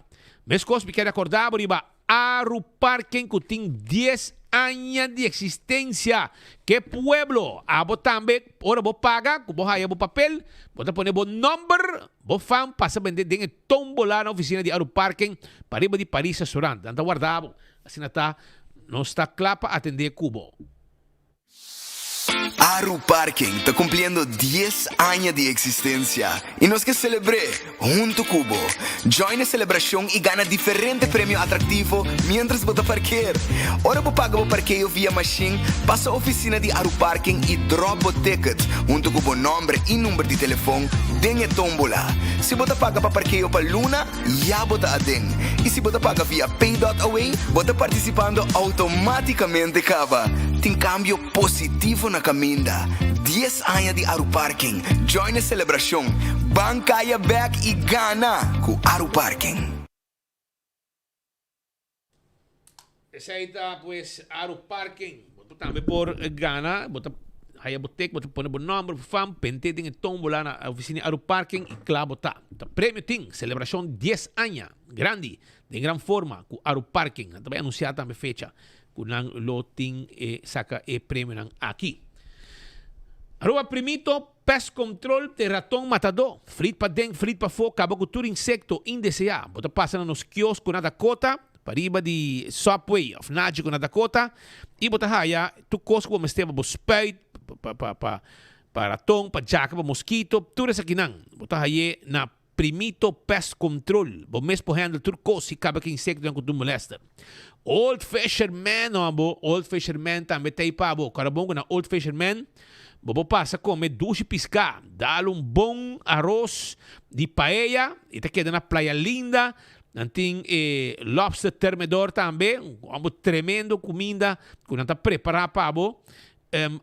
Meskos mi kere akordá bo riba Aruparken ku tin dies aña di eksistensia. Ke pueblo! Abo tambe, ora bo paga ku bo haya bo papel, bo ta pone bo nòmber, bo fam pasa bende den e tómbola na ofisina di Aruparken pariba di Paris Restaurant. Nan ta warda bo. Asina ta, nos ta kla pa atendé ku bo. Aru Parking ta cumpliendo dies aña di existencia y nos ke celebr'é hunto cu bo. Join e celebracion y gana diferente premio atractivo mientras bo ta parkeer. Ora bo paga bo parkeo via machine, pasa oficina di Aru Parking y drop bo ticket hunto cu bo nomber y number di telefon den e tombola. Si bo ta paga pa parkeo pa luna, ya bo ta aden. Y si bo ta paga via Pay.away, bo ta participando automaticamente caba. Tin cambio positivo na caminda. Dies aña di Aruparking. Join e celebracion. Ban caya bek y gana cu Aruparking. Esei ta pues Aruparking. Bo por tambe por gana, bo ta haya bo tek, bo ta pone bo nomber, bo fam, pente den e tombola na oficina di Aruparking y cla bo ta. Ta premio tin, celebracion dies aña, grandi, den gran forma cu Aruparking. Nan ta bay anuncia tambe fecha cu nan lo tin e saca e premionan aki. Aruba Primito Pest Control te raton matadó. Frit paden, frit pafó, caba cu tur insecto indeseá. Bo ta pasa na nos kiosco na Dakota, pariba di Subway of Nagico na Dakota, y bo ta haya tur cos cu bo mester pa bo spuit, pa, pa, pa, pa raton, pa djaka, pa mosquito, tur esakinan. Bo ta haye na. Primito Pest Control. Bo mes por handle tur kos si kaba ki insektonan ku tur molester. Old Fisherman no abo, Old Fisherman tambe ta ei pa bo. Kòrda bon ku na Old Fisherman bo por pasa kome dushi piská, dal un bon aros di paella i ta keda na Playa Linda. Nan tin e lobster thermidor tambe, un abo tremendo kuminda ku nan ta prepará pa bo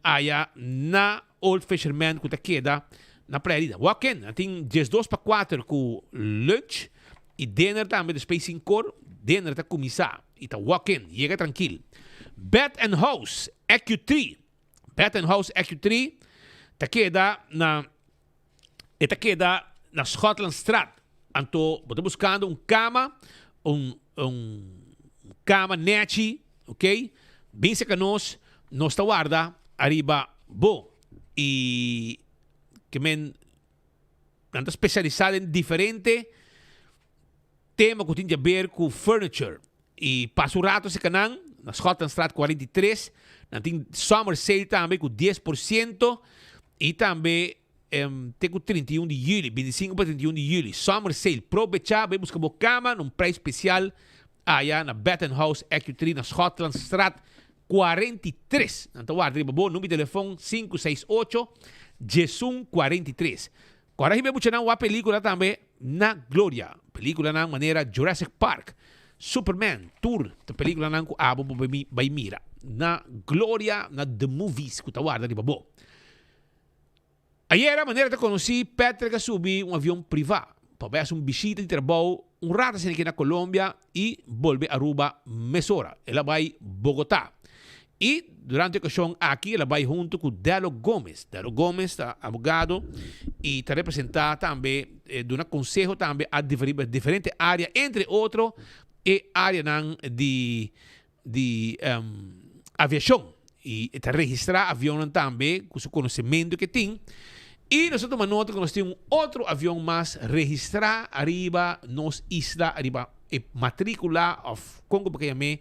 aya na Old Fisherman ku ta keda na Playa Linda. Walk in, nan tin diesdos pa kuater ku lunch i dinner tambe despues sinkor, dinner ta kuminsá i ta walk in, yega trankil. Bed and House EQ3, Bed and House EQ3 ta keda na e ta keda na Schotlandstraat. Anto bo ta buskando un kama, un un kama nechi, ok, bin serka nos, nos ta warda ariba bo. I ke men nan ta spesialisá den diferente tema ku tin di aber ku furniture. I pasa un rato serka nan na Schotlandstraat 43, nan tin summer sale tambe ku 10% i tambe te ku 31 di juli, 25 pa 31 di juli, summer sale. Probecha bai buska bo kama na un prijs spesial aya na Bed and House EQ3 na Schotlandstraat 43. Nan ta warda riba bo number di telefon 568 11 43. Kòrda hiba e muchanan wak pelikula tambe na Gloria. Pelikulanan manera Jurassic Park, Superman, tur ta pelikulanan ku abo bo bai mira na Gloria na The Movies ku ta warda riba bo. Ayera, manera ta konosí, Patrick a subi un avion privá pa bai hasi un bishita di trabou un rato asina aki na Colombia i bolbe Aruba mesora. El a bai Bogotá i durante e okashon aki el a bai huntu ku Dello Gomez. Dello Gomez ta abogado i ta representá tambe, duna konseho tambe a diferente área, entre otro e áreanan di di aviashon i e ta registrá avionnan tambe ku su konosementu ke tin. I nos a tuma nota ku nos tin un otro avion mas registrá ariba nos isla, ariba e matríkula òf kon ku bo ke yam'é,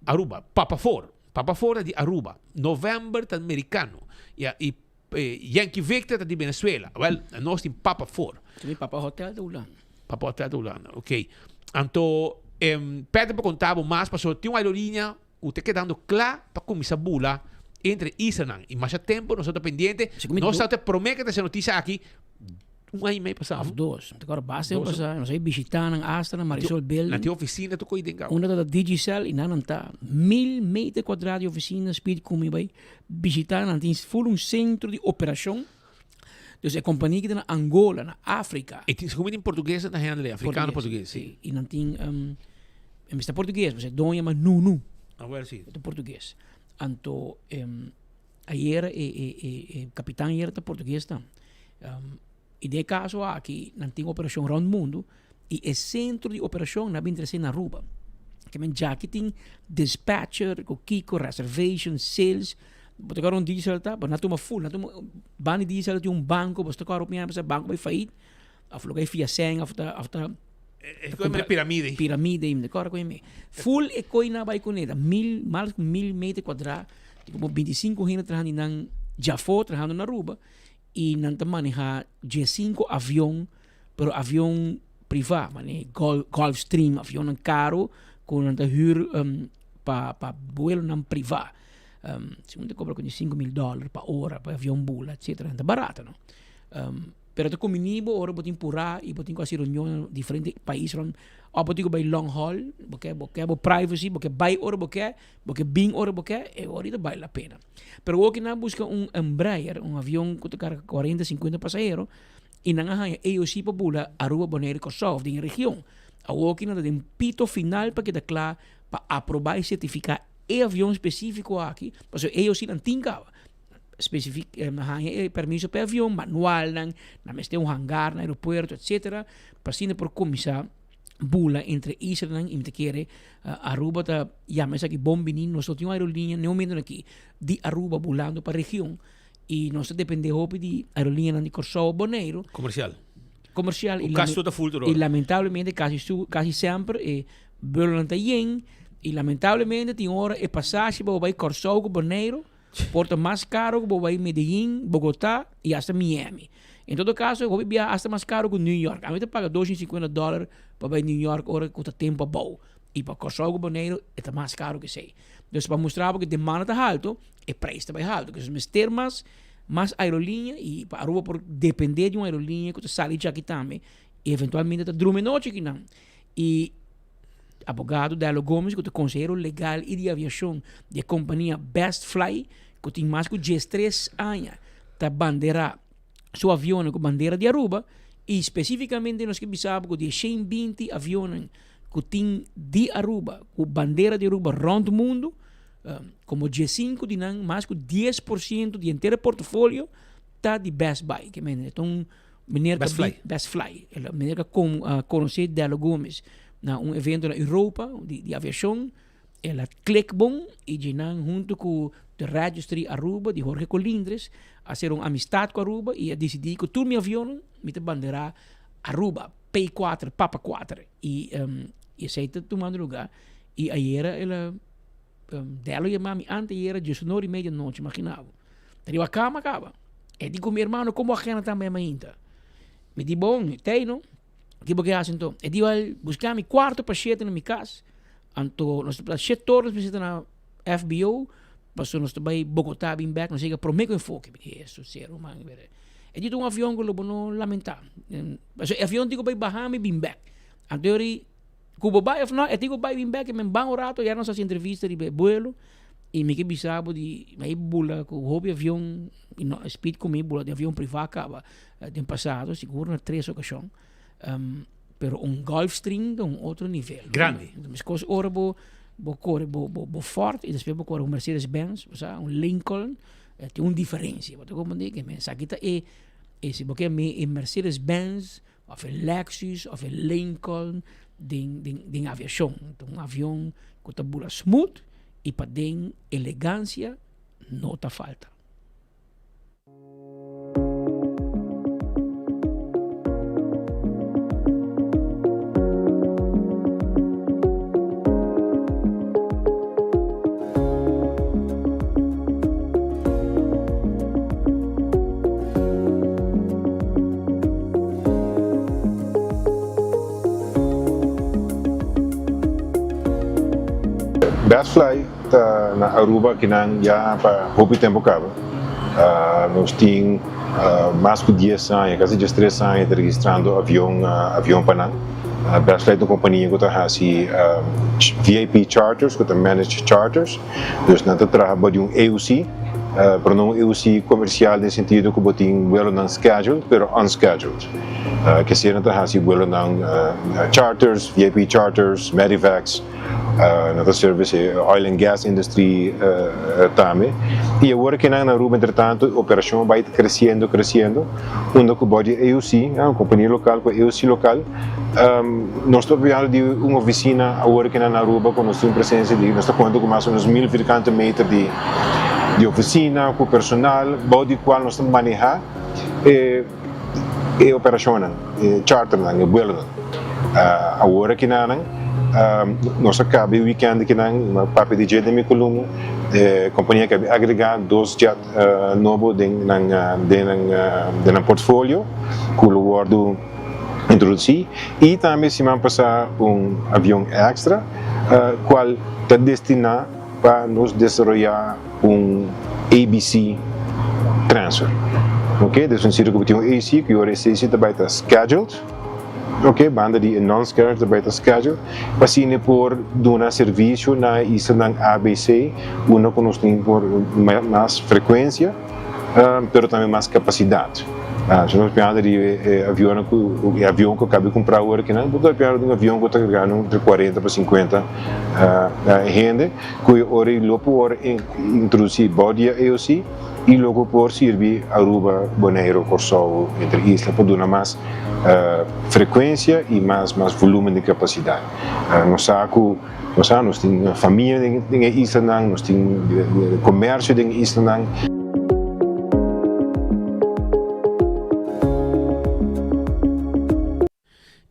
Aruba, Papa Four. Papa Four ta di Aruba, November ta merikano, ya, i Yankee Victor ta di Venezuela. Wèl, nos tin Papa Four. Tambe Papa Hotel ta Hulanda. Papa Hotel ta Hulanda, ok. Anto, Peter por konta bo mas pasobra tin un aerolínea ku ta kedando kla pa kuminsá bula entre islanan. I masha tempu nos ta pendiente. Nos ta promé ke ta hasi notisia aki un aña i mei pasá. Òf dos. Mi ta kòrda basta tempu pasá. Nos a bishitá nan asta na Marisol Building. Nan tin ofisina tur ko'i den kaba. Unda ta Digicel i nan nan ta 1000 meter kuadrá di ofisina speed ku mi bai bishitá nan tin ful un sentro di operashon. Dus e kompania ki ta na Angola, na Afrika. E tin segun mi tin portugues nan ta handle, afrikano portugues, si. I nan tin, e mester portugues, pasobra e doño yama Nunu. Ah, wel si. E ta portugues. Anto ayera e e e e kapitan ayera ta portugues tam. I den e kaso aki nan tin operashon rònt mundu i e sentro di operashon nan a bin trese na Aruba. Ke men djaki tin dispatcher ku kiko, reservation, sales. Bo ta kòrda un diesel ta, bo na tuma full, na tuma banda di diesel tin un banko, bo ta kòrda hopi hende banko bai fait, of loke fia sèn of ta of ta E koe mira piramide. Piramide, mi ta kòrda koe mi. Full e koe nan bai kuné ta mil, mas ku mil meter kuadrá, tin komo bintisinko hende trahando di nan djafó trahando na Aruba i nan ta manehá diesinko avion, pero avion privá, manera Gulfstream, avionnan karo ku nan ta hür pa pa buelonan privá. Segun ta kobra ku di 5000 dòler pa ora pa avion bula etcetera, ta barato no. Pero ta kuminí bo ora bo tin purá i bo tin ku hasi reunion na diferente pais rònt òf bo tin ku bai long haul, bo ke bo ke bo privacy, bo ke bai ora bo ke, bo ke bin ora bo ke, e ora ta bale la pena. Pero awor ki nan a buska un Embraer, un avion ku ta karga kuarenta, sinkuenta pasahero i nan a haña AOC pa bula Aruba, Bonaire i Kòrsou òf den e region. Awor ki nan ta den pito final pa keda kla pa aprobá i sertifiká E avion spesífiko aki, pasobra e osi nan tin kaba. Spesifik, haña e permiso pa e avion, manualnan, nan mester un hangar na aeropuerto, etcetera, pa asina por kuminsá bula entre islanan i mi ta kere Aruba ta yama esaki bon bini, nos no tin un aerolínea ni un momento aki di Aruba bulando pa region i nos ta depende hopi di aerolíneanan di Kòrsou, Boneiru. Komersial. Komersial i kasi tur ta full tur ora. I lamentablemente kasi su kasi semper e Buelonan ta yen y lamentablemente tin ora e pasashi pa bo bay Kòrsou ku Boneiru por ta mas karo ku bo bay Medellin, Bogotá y hasta Miami. En todo caso, hopi biaha hasta mas caro cu New York. Ami ta paga 250 dollar pa bay New York ora cu ta tempo abou. Y pa Corsou cu Boneiru e ta mas caro cu esey. Dus pa mustra bo cu demanda ta halto, e prijs ta bay halto. Entonces mester mas mas aerolinea y pa Aruba por depende di un aerolinea cu ta sali djaki tambe y eventualmente ta drumi nochi akinan. Y abogado Dello Gomez cu ta consehero legal y di aviacion di e compania Best Fly cu tin mas cu diestres aña ta bandera su avionnan cu bandera di Aruba y specificamente nos ke bisa bo cu di e 120 avionnan cu tin di Aruba cu bandera di Aruba rond mundo como diescinco di nan mas cu 10% di henter e portofolio ta di Best Buy. Ke men e ta un meneer Best ta Fly. Best Fly. El meneer ka con conoce Dello Gomez na un evento na Europa di di aviacion. El a klik bon y dje-nan hunto cu The Registry Aruba di Jorge Colindres a hacer un amistad cu Aruba y a dicidi cu tur mi avionnan mi ta bandera Aruba, P cuater, Papa cuater. Y esey ta tumando lugar y ayera el a Dello yama mi anteayera diesunor y media nochi, imagina bo. Ta riba cama caba. E di cu mi hermano como agenda ta mainta? Mi di bon, tey no. Ki bo ke hasi anto? E di wèl, buska mi kuarto pa shete na mi kas. Anto nos ta pla shete ora nos mester ta na FBO, pasobra nos ta bai Bogotá bin bèk, nos yega promé ku enfoke. Mi di, Hesus, ser ruman. E di ta un avion ku lo bo no lamentá. Pasobra e avion tin ku bai baha mi bin bèk. Anto e ora ku bo bai òf no, e tin ku bai bin bèk. E men ban un rato, ya nos hasi entrevista riba e buelo i mi ke bisa bo di mi a bula ku hopi avion, i no speed ku mi bula den avion privá kaba. Den pasado, sigur na tres ocasion, pero un Gulfstream ta un otro nivel. Grandi. Meskos ora bo bo kore bo bo bo Ford y despues bo kore un Mercedes Benz, bo sa, un Lincoln, tin un diferencia. Bo ta comprende? Ke men esaki ta e e si bo ke mi e Mercedes Benz of e Lexus of e Lincoln den den den aviacion. Ta un avion ku ta bula smooth y paden elegancia no ta falta. Best Fly Ta na Aruba kinan ya pa hopi tempo caba. Nos tin mas cu dies aña, casi diestres aña ta registrando avion avion pa nan. Best Flight ta un compania cu ta haci VIP charters, cu ta manage charters. Dus nan ta traha bo di un AOC, pero no un AOC comercial den sentido cu bo tin vuelonan scheduled, pero unscheduled. Kesier nan ta haci vuelonan charters, VIP charters, medevacs. Nan ta service e oil and gas industry tambe. Y awor aki nan na Aruba entretanto e operacion a bay ta creciendo creciendo unda cu bou di AOC, un compania local cu AOC local, nos ta papiando di un oficina awor aki nan na Aruba cu nos tin un presencia di nos ta cuenta cu mas o menos mil vierkante meter di di oficina cu personal bou di cual nos ta maneha e E operacionnan, e charternan, e buelonan. Awor akinanan nos a caba e weekend akinan, mi a papia di dje den mi columna, e compania a caba agrega dos jet nobo den nan den nan den nan portfolio cu lo wordo introduci y tambe siman pasa un avion extra cual ta destina pa nos desaroya un ABC transfer. Ok, dus un sitio ku bo tin un AC, ku ora e AC ta bai ta scheduled, ok, banda di e non-scheduled ta bai ta scheduled, pa asina por duna servisio na e islanan ABC, unda ku nos tin por mas frekuensia, pero tambe mas kapasidat. Si nos pianda di e avionnan ku e avion ku a kaba di kumpra awor akinan, bo ta pianda di un avion ku ta kargando entre kuarenta pa sinkuenta hende. Ku e ora i lo por introdusí bou di e AOC i logo por sirbi Aruba, Boneiru, Kòrsou, entre isla pa duna mas frekuensia i mas mas volúmen di kapasidat. Nos sa ku nos sa nos tin famia den e islanan, nos tin komersio den e islanan.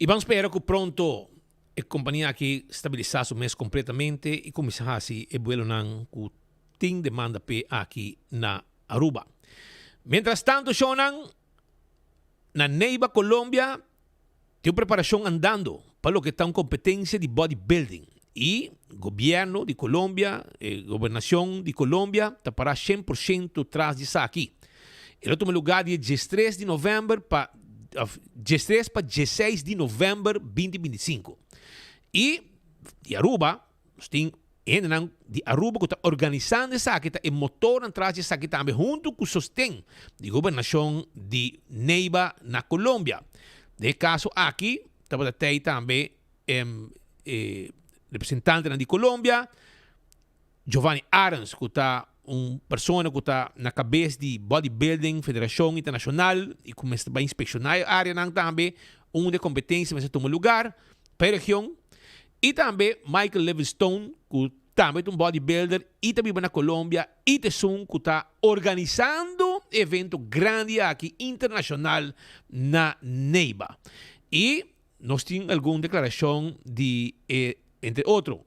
I ban spera ku pronto E kompania aki stabilisá su mes kompletamente i kuminsá hasi e buelonan ku tin demanda p'e aki na Aruba. Mientras tanto shownan. Na Neiva, Colombia, tin un preparacion andando pa loke ta un competencia di bodybuilding y gobierno di Colombia, e gobernacion di Colombia ta para shen por shento tras di esaki. E lo tuma lugar di e diestres di november pa of diestres pa diesseis di november binti bintisinco. Y di Aruba Nos tin hendenan di Aruba ku ta organisando esaki, ta e motornan tras di esaki tambe huntu ku sosten di gobernashon di Neiva na Colombia. Den e kaso aki tabata tei tambe e representantenan di Colombia, Giovanni Arens ku ta un persona ku ta na kabes di Bodybuilding Federashon Internashonal i ku mester bai inspekshoná e areanan tambe unda e kompetensia mester tuma lugar pa e region. I tambe Michael Livingstone ku tambe ta un bodybuilder i ta biba na Colombia i ta esun ku ta organisando e evento grandi aki internashonal na Neiva. I nos tin algun deklarashon di e entre otro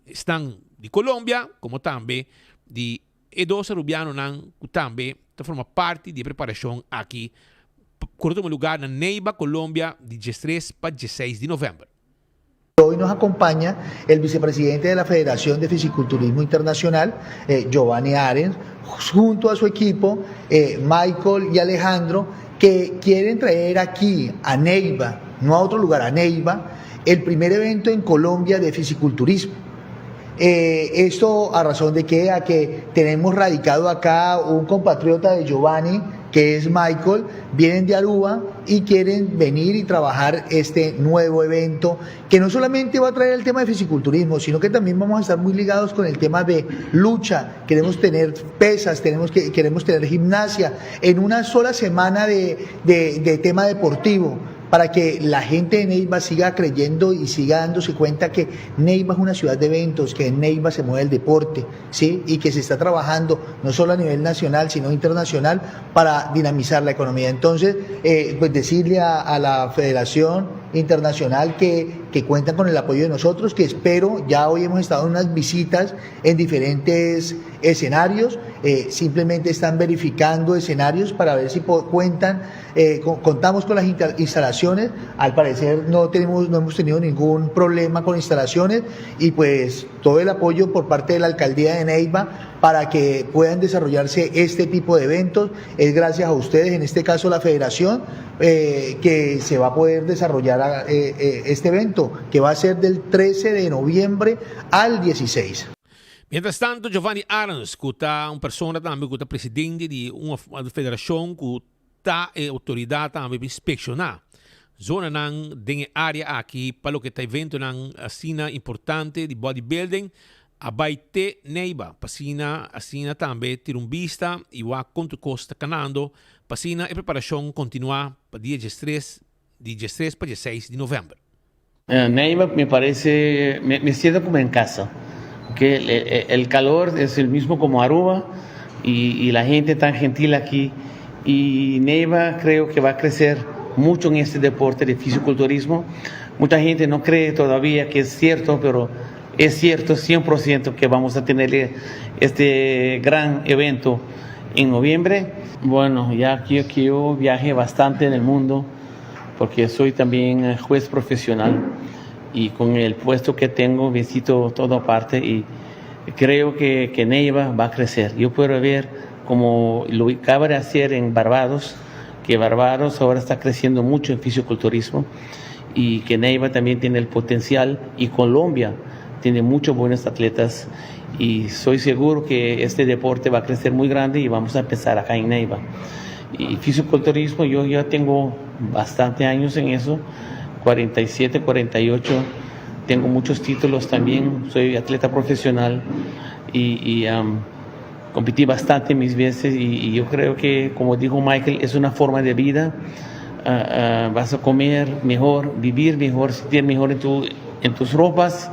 esnan di Colombia komo tambe di e dos Arubianonan ku tambe ta forma parti di e preparashon aki ku ta tuma lugar na Neiva, Colombia di diestres pa diesseis di novèmber. Hoy nos acompaña el vicepresidente de la Federación de Fisiculturismo Internacional, eh, Giovanni Arens, junto a su equipo, eh, Michael y Alejandro, que quieren traer aquí a Neiva, no a otro lugar, a Neiva, el primer evento en Colombia de fisiculturismo. Eh, esto a razón de que, a que tenemos radicado acá un compatriota de Giovanni, que es Michael, vienen de Aruba y quieren venir y trabajar este nuevo evento, que no solamente va a traer el tema de fisiculturismo, sino que también vamos a estar muy ligados con el tema de lucha, queremos tener pesas, tenemos que, queremos tener gimnasia, en una sola semana de, de tema deportivo para que la gente de Neiva siga creyendo y siga dándose cuenta que Neiva es una ciudad de eventos, que en Neiva se mueve el deporte, ¿sí? Y que se está trabajando no solo a nivel nacional, sino internacional para dinamizar la economía. Entonces, eh, pues decirle a, la Federación Internacional que, que cuentan con el apoyo de nosotros, que espero, ya hoy hemos estado en unas visitas en diferentes escenarios, eh, simplemente están verificando escenarios para ver si cuentan, eh, contamos con las instalaciones, al parecer no, tenemos, no hemos tenido ningún problema con instalaciones y pues todo el apoyo por parte de la alcaldía de Neiva para que puedan desarrollarse este tipo de eventos. Es gracias a ustedes, en este caso la federación, eh, que se va a poder desarrollar este evento, que va a ser del 13 de noviembre al 16. Mientras tanto, Giovanni Arends, ku ta un persona tambe ku ta presidente di un federashon ku ta e outoridat tambe pa inspekshoná zonanan den e área aki pa loke ta eventonan asina importante di bodybuilding, a bai te Neiva pa asina asina tambe tira un bista i wak kon tur kos ta kanando pa asina e preparashon kontinuá pa dia diestres di diestres pa diesseis di novèmber. Neiva me parece, me, me siento como en casa, que el, el calor es el mismo como Aruba y, y la gente tan gentil aquí y Neiva creo que va a crecer mucho en este deporte de fisiculturismo. Mucha gente no cree todavía que es cierto, pero es cierto 100% que vamos a tener este gran evento en noviembre. Bueno, ya que, que yo viajé bastante en el mundo, porque soy también eh, juez profesional y con el puesto que tengo visito toda parte y creo que, que Neiva va a crecer. Yo puedo ver como lo acaba de hacer en Barbados, que Barbados ahora está creciendo mucho en fisioculturismo y que Neiva también tiene el potencial y Colombia tiene muchos buenos atletas y soy seguro que este deporte va a crecer muy grande y vamos a empezar acá en Neiva. Y fisiculturismo, yo ya tengo bastante años en eso, 47, 48, tengo muchos títulos también, soy atleta profesional y, y um, competí bastante mis veces y, y, yo creo que, como dijo Michael, es una forma de vida. Uh, uh, vas a comer mejor, vivir mejor, sentir mejor en, tu, en tus ropas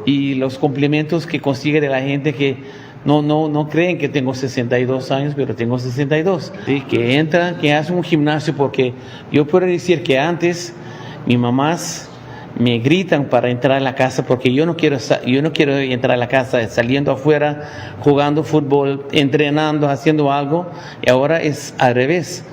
y los complementos que consigue de la gente que no, no, no creen que tengo 62 años, pero tengo 62. ¿sí? Que entra, que hace un gimnasio, porque yo puedo decir que antes mi mamás me gritan para entrar a la casa porque yo no quiero, yo no quiero entrar a la casa saliendo afuera, jugando fútbol, entrenando, haciendo algo, y ahora es al revés.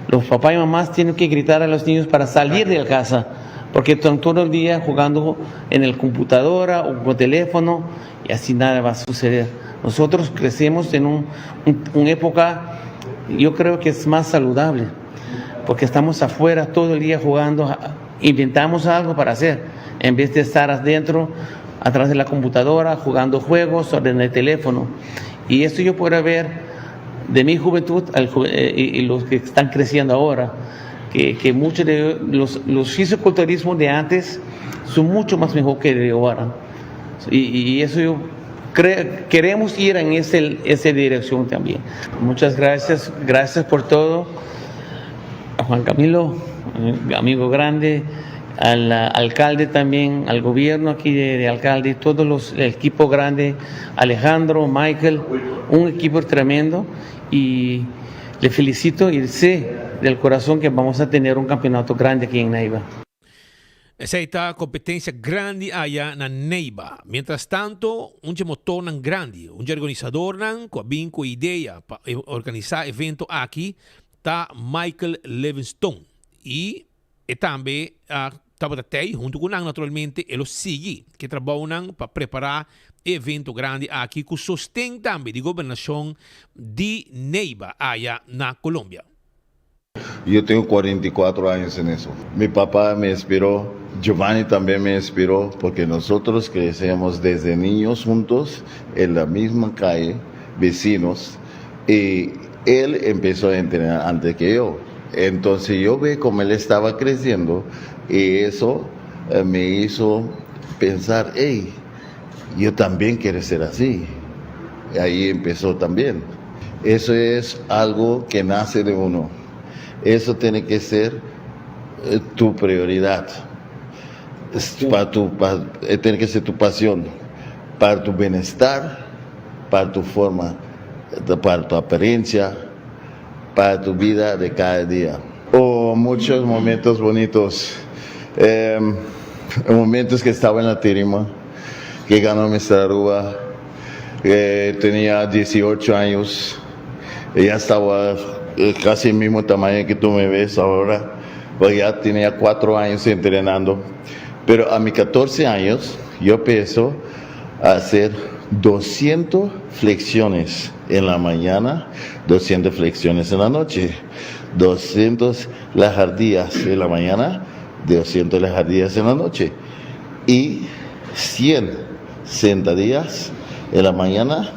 Los papás y mamás tienen que gritar a los niños para salir de la casa, porque están todo el día jugando en el computadora o con teléfono y así nada va a suceder. Nosotros crecemos en un, una época, yo creo que es más saludable, porque estamos afuera todo el día jugando, inventamos algo para hacer, en vez de estar adentro, atrás de la computadora, jugando juegos o en el teléfono. Y esto yo puedo ver de mi juventud al eh, y, los que están creciendo ahora, que, que muchos de los, los fisiculturismos de antes son mucho más mejor que de ahora. Y, y eso yo creo, queremos ir en ese, esa dirección también. Muchas gracias, gracias por todo. A Juan Camilo, eh, amigo grande, al alcalde también, al gobierno aquí de, alcalde, todos los, el equipo grande, Alejandro, Michael, un equipo tremendo y le felicito y sé del corazón que vamos a tener un campeonato grande aquí en Neiva. Esey ta competencia grandi aya na Neiva. Mientras tanto, un dje motornan grandi, un dje organisadornan cu a bin cu e idea pa organisa evento aki ta Michael Livingstone. Y e tambe a tabata tey hunto cu nan naturalmente e lo sigui cu e trabounan pa prepara e evento grandi aki cu sosten tambe di gobernacion di Neiva aya na Colombia. Yo tengo 44 años en eso. Mi papá me inspiró, Giovanni también me inspiró, porque nosotros crecemos desde niños juntos en la misma calle, vecinos, y él empezó a entrenar antes que yo. Entonces yo vi cómo él estaba creciendo y eso eh, me hizo pensar, hey, yo también quiero ser así. Y ahí empezó también. Eso es algo que nace de uno. Eso tiene que ser eh, tu prioridad. Para tu, eh, tiene que ser tu pasión, para tu bienestar, para tu forma, para tu apariencia, para tu vida de cada día. Oh, muchos momentos bonitos. Em, momentos que estaba en la tarima, que ganó Mr. Aruba. Eh, tenía 18 años. Ya estaba eh, casi el mismo tamaño que tú me ves ahora. Pues ya tenía cuatro años entrenando. Pero a mis 14 años yo empiezo a hacer 200 flexiones en la mañana, 200 flexiones en la noche, 200 lajardías en la mañana, 200 lajardías en la noche y 100 sentadillas en la mañana,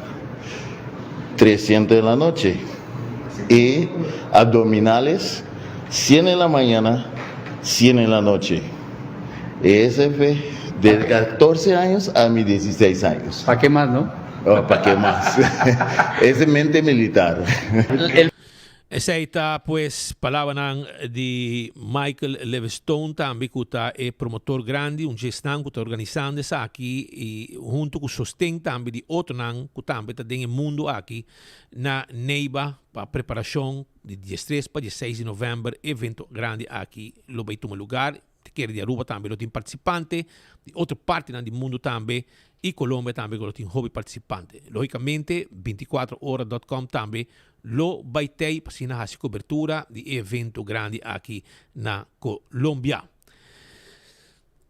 300 en la noche y abdominales 100 en la mañana, 100 en la noche. Ese fue de 14 años a mis 16 años. ¿Para qué más, no? Oh, ¿Para qué más? Es mente militar. Esey ta pues palabranan di Michael Livingstone tambe cu ta e promotor grandi, un djesnan cu ta organisando esaki y hunto cu sosten tambe di otronan cu tambe ta den e mundo aki na Neiva pa preparacion di diestres pa diesseis di november e evento grandi aki lo bay tuma lugar. Te kere di Aruba tambe lo tin participante, di otro partinan di mundo tambe y Colombia tambe lo tin hopi participante. Logicamente binticuatro ora dot com tambe lo bay tey pa asina haci cobertura di e evento grandi aki na Colombia.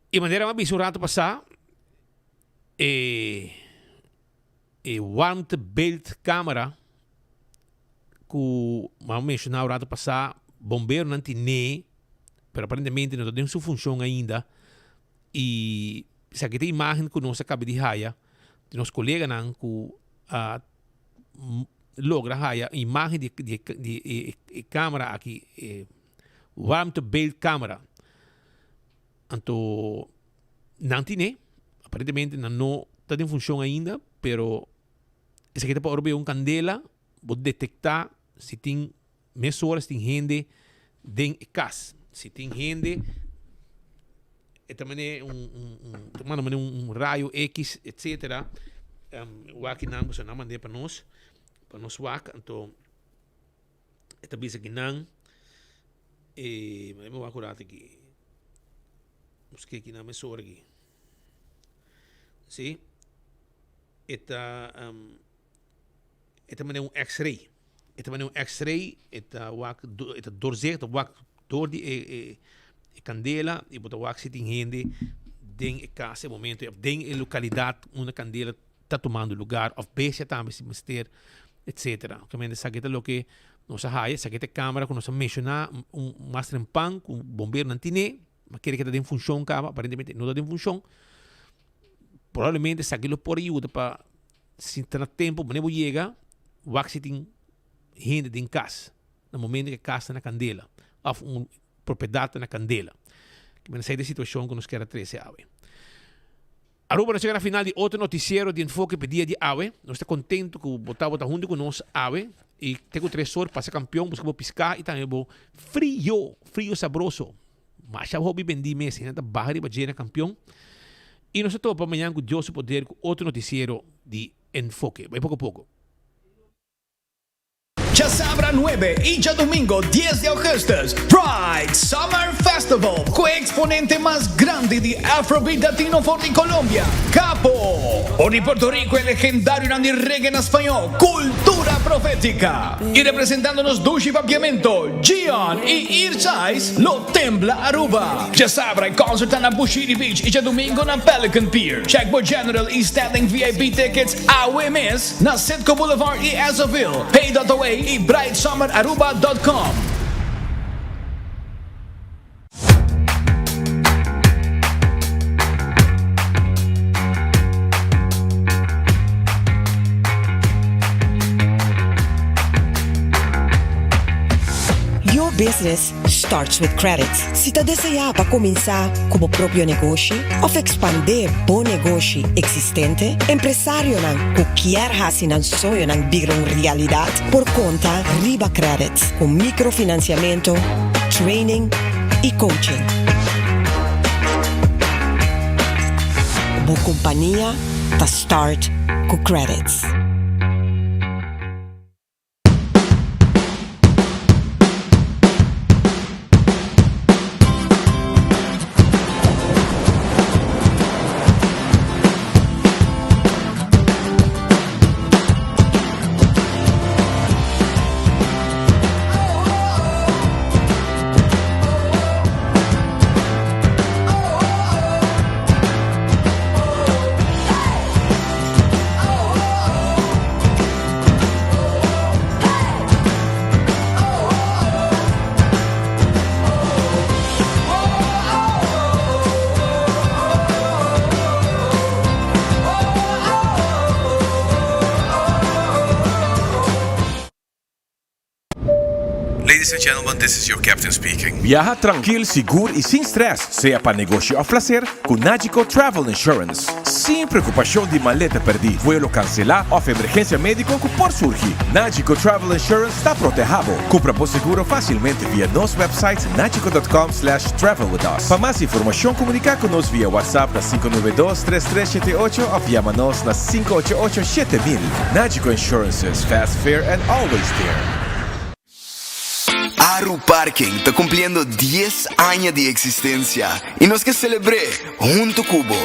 Y manera mi a bisa un rato pasa e e warmtebeeldcamera cu mi a menciona un rato pasa bomberonan tine pero aparentemente no ta den su funcion ainda y esaki ta e imagen cu nos a caba di haya di nos coleganan cu a logra haya imagen di di e camera aki e warmtebeeldcamera anto nan tine aparentemente nan no ta den funcion ainda pero Esaki ta pa ora bo yega un kandela, bo detektá si tin mesora si tin hende den e kas. Si tin hende, e ta manera un un un ta manda manera un rayo X etcetera. Wak kinan pasobra nan mand'é pa nos, pa nos wak. Anto e ta bisa kinan e mi wak un rato aki, busk'é kinan mesora aki. Si. E ta e ta manera un x-ray. E ta manda un x-ray, e ta wak, e ta doorzicht, ta wak door di e, e, e candela y bo ta wak si tin hende den e cas e momento of den e localidad unda candela ta tumando lugar of bestia tambe si mester etcetera. Obviamente esaki ta loke nos a haya, esaki ta e camera cu nos a menciona un mas trempan cu bomberonan tine, ma kere ke ta den funcion caba, aparentemente no ta den funcion. Probablemente esaki lo por yuda pa si ta na tempo manera bo yega wak si tin hende den kas na momento ku e kas ta na kandela òf un propiedat ta na kandela. Kimen esei ta e situashon ku nos kier a trese awe. Aruba nos yega na final di otro notisiero di Enfoke pa e dia di awe. Nos ta kontentu ku bo tabata huntu ku nos awe i te ku tres or pasa kampion buska bo piská i tambe bo frio, frio sabroso. Masha hopi bendí mes, hende ta baha riba dje na kampion. I nos ta topa mañan ku Dios su poder ku otro notisiero di Enfoke. Bai poko poko. Djasabra nuebe i djadumingo dies di augustus, Pride Summer Festival ku e eksponente mas grandi di Afrobeat Latino for di Colombia, Capo. For di Puerto Rico e legendarionan di reggae na spañó, Cultura Profética. I representando nos dushi papiamento, Gion i Irchais lo tembla Aruba. Djasabra e concert ta na Bushiri Beach i djadumingo na Pelican Pier. Check bo General i Standing VIP tickets awe mes na Citgo Boulevard i Esso-ville, Pay.away i BrightSummerAruba.com. Your business starts with credit. Si ta deseá pa kuminsá ku bo propio negoshi òf ekspandé bo negoshi eksistente, empresarionan ku kier hasi nan soñonan bira un realidat por konta riba Credit ku mikrofinansiamentu, training i coaching. Bo kompania ta start ku Credits. Ladies and gentlemen, this is your captain speaking. Biaha trankil, sigur i sin stress, sea pa negoshi òf plaser, ku Nagico Travel Insurance. Sin preokupashon di maleta pèrdí, vuelo kanselá òf emergensia médiko ku por surgi, Nagico Travel Insurance ta protehá bo. Kumpra bo seguro fásilmente via nos website nagico.com slash travel with us. Pa mas informashon komuniká ku nos via WhatsApp na 592 3378 òf yama nos na 588 7000. Nagico Insurances, fast, fair and always there. Aru Parking ta cumpliendo dies aña di existencia y nos ke celebr'é hunto cu bo.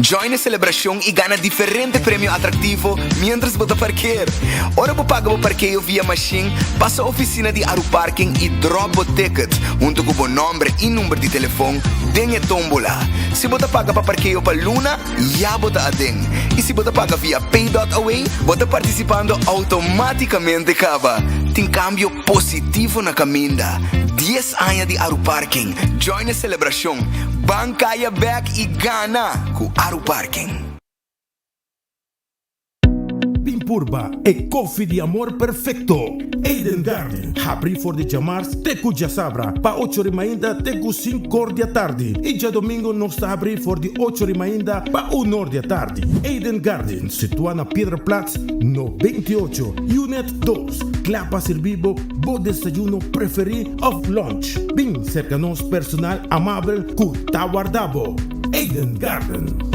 Join e celebracion y gana diferente premio atractivo mientras bo ta parkeer. Ora bo paga bo parkeo via machine, pasa oficina di Aru Parking y drop bo ticket hunto cu bo nomber y number di telefon den e tombola. Si bo ta paga pa parkeo pa luna, Ya bo ta aden. I si bo ta paga via Pay.away, bo ta partisipando outomátikamente kaba. Tin kambio positivo na kaminda. Dies aña di Aruparking. Join e selebrashon. Ban kaya bèk i gana ku Aruparking. Bin purba e kofi di amor perfecto! Eden Garden, habri for di djamars te ku djasabra pa ocho ri mainta te ku sinkor di atardi i djadomingo nos ta habri for di ocho ri mainta pa unor di atardi. Eden Garden, situa na Piedra Plat no 28, Unit dos, kla pa sirbi bo bo desayuno preferi of lunch. Bin serka nos personal amabel ku ta warda bo. Eden Garden.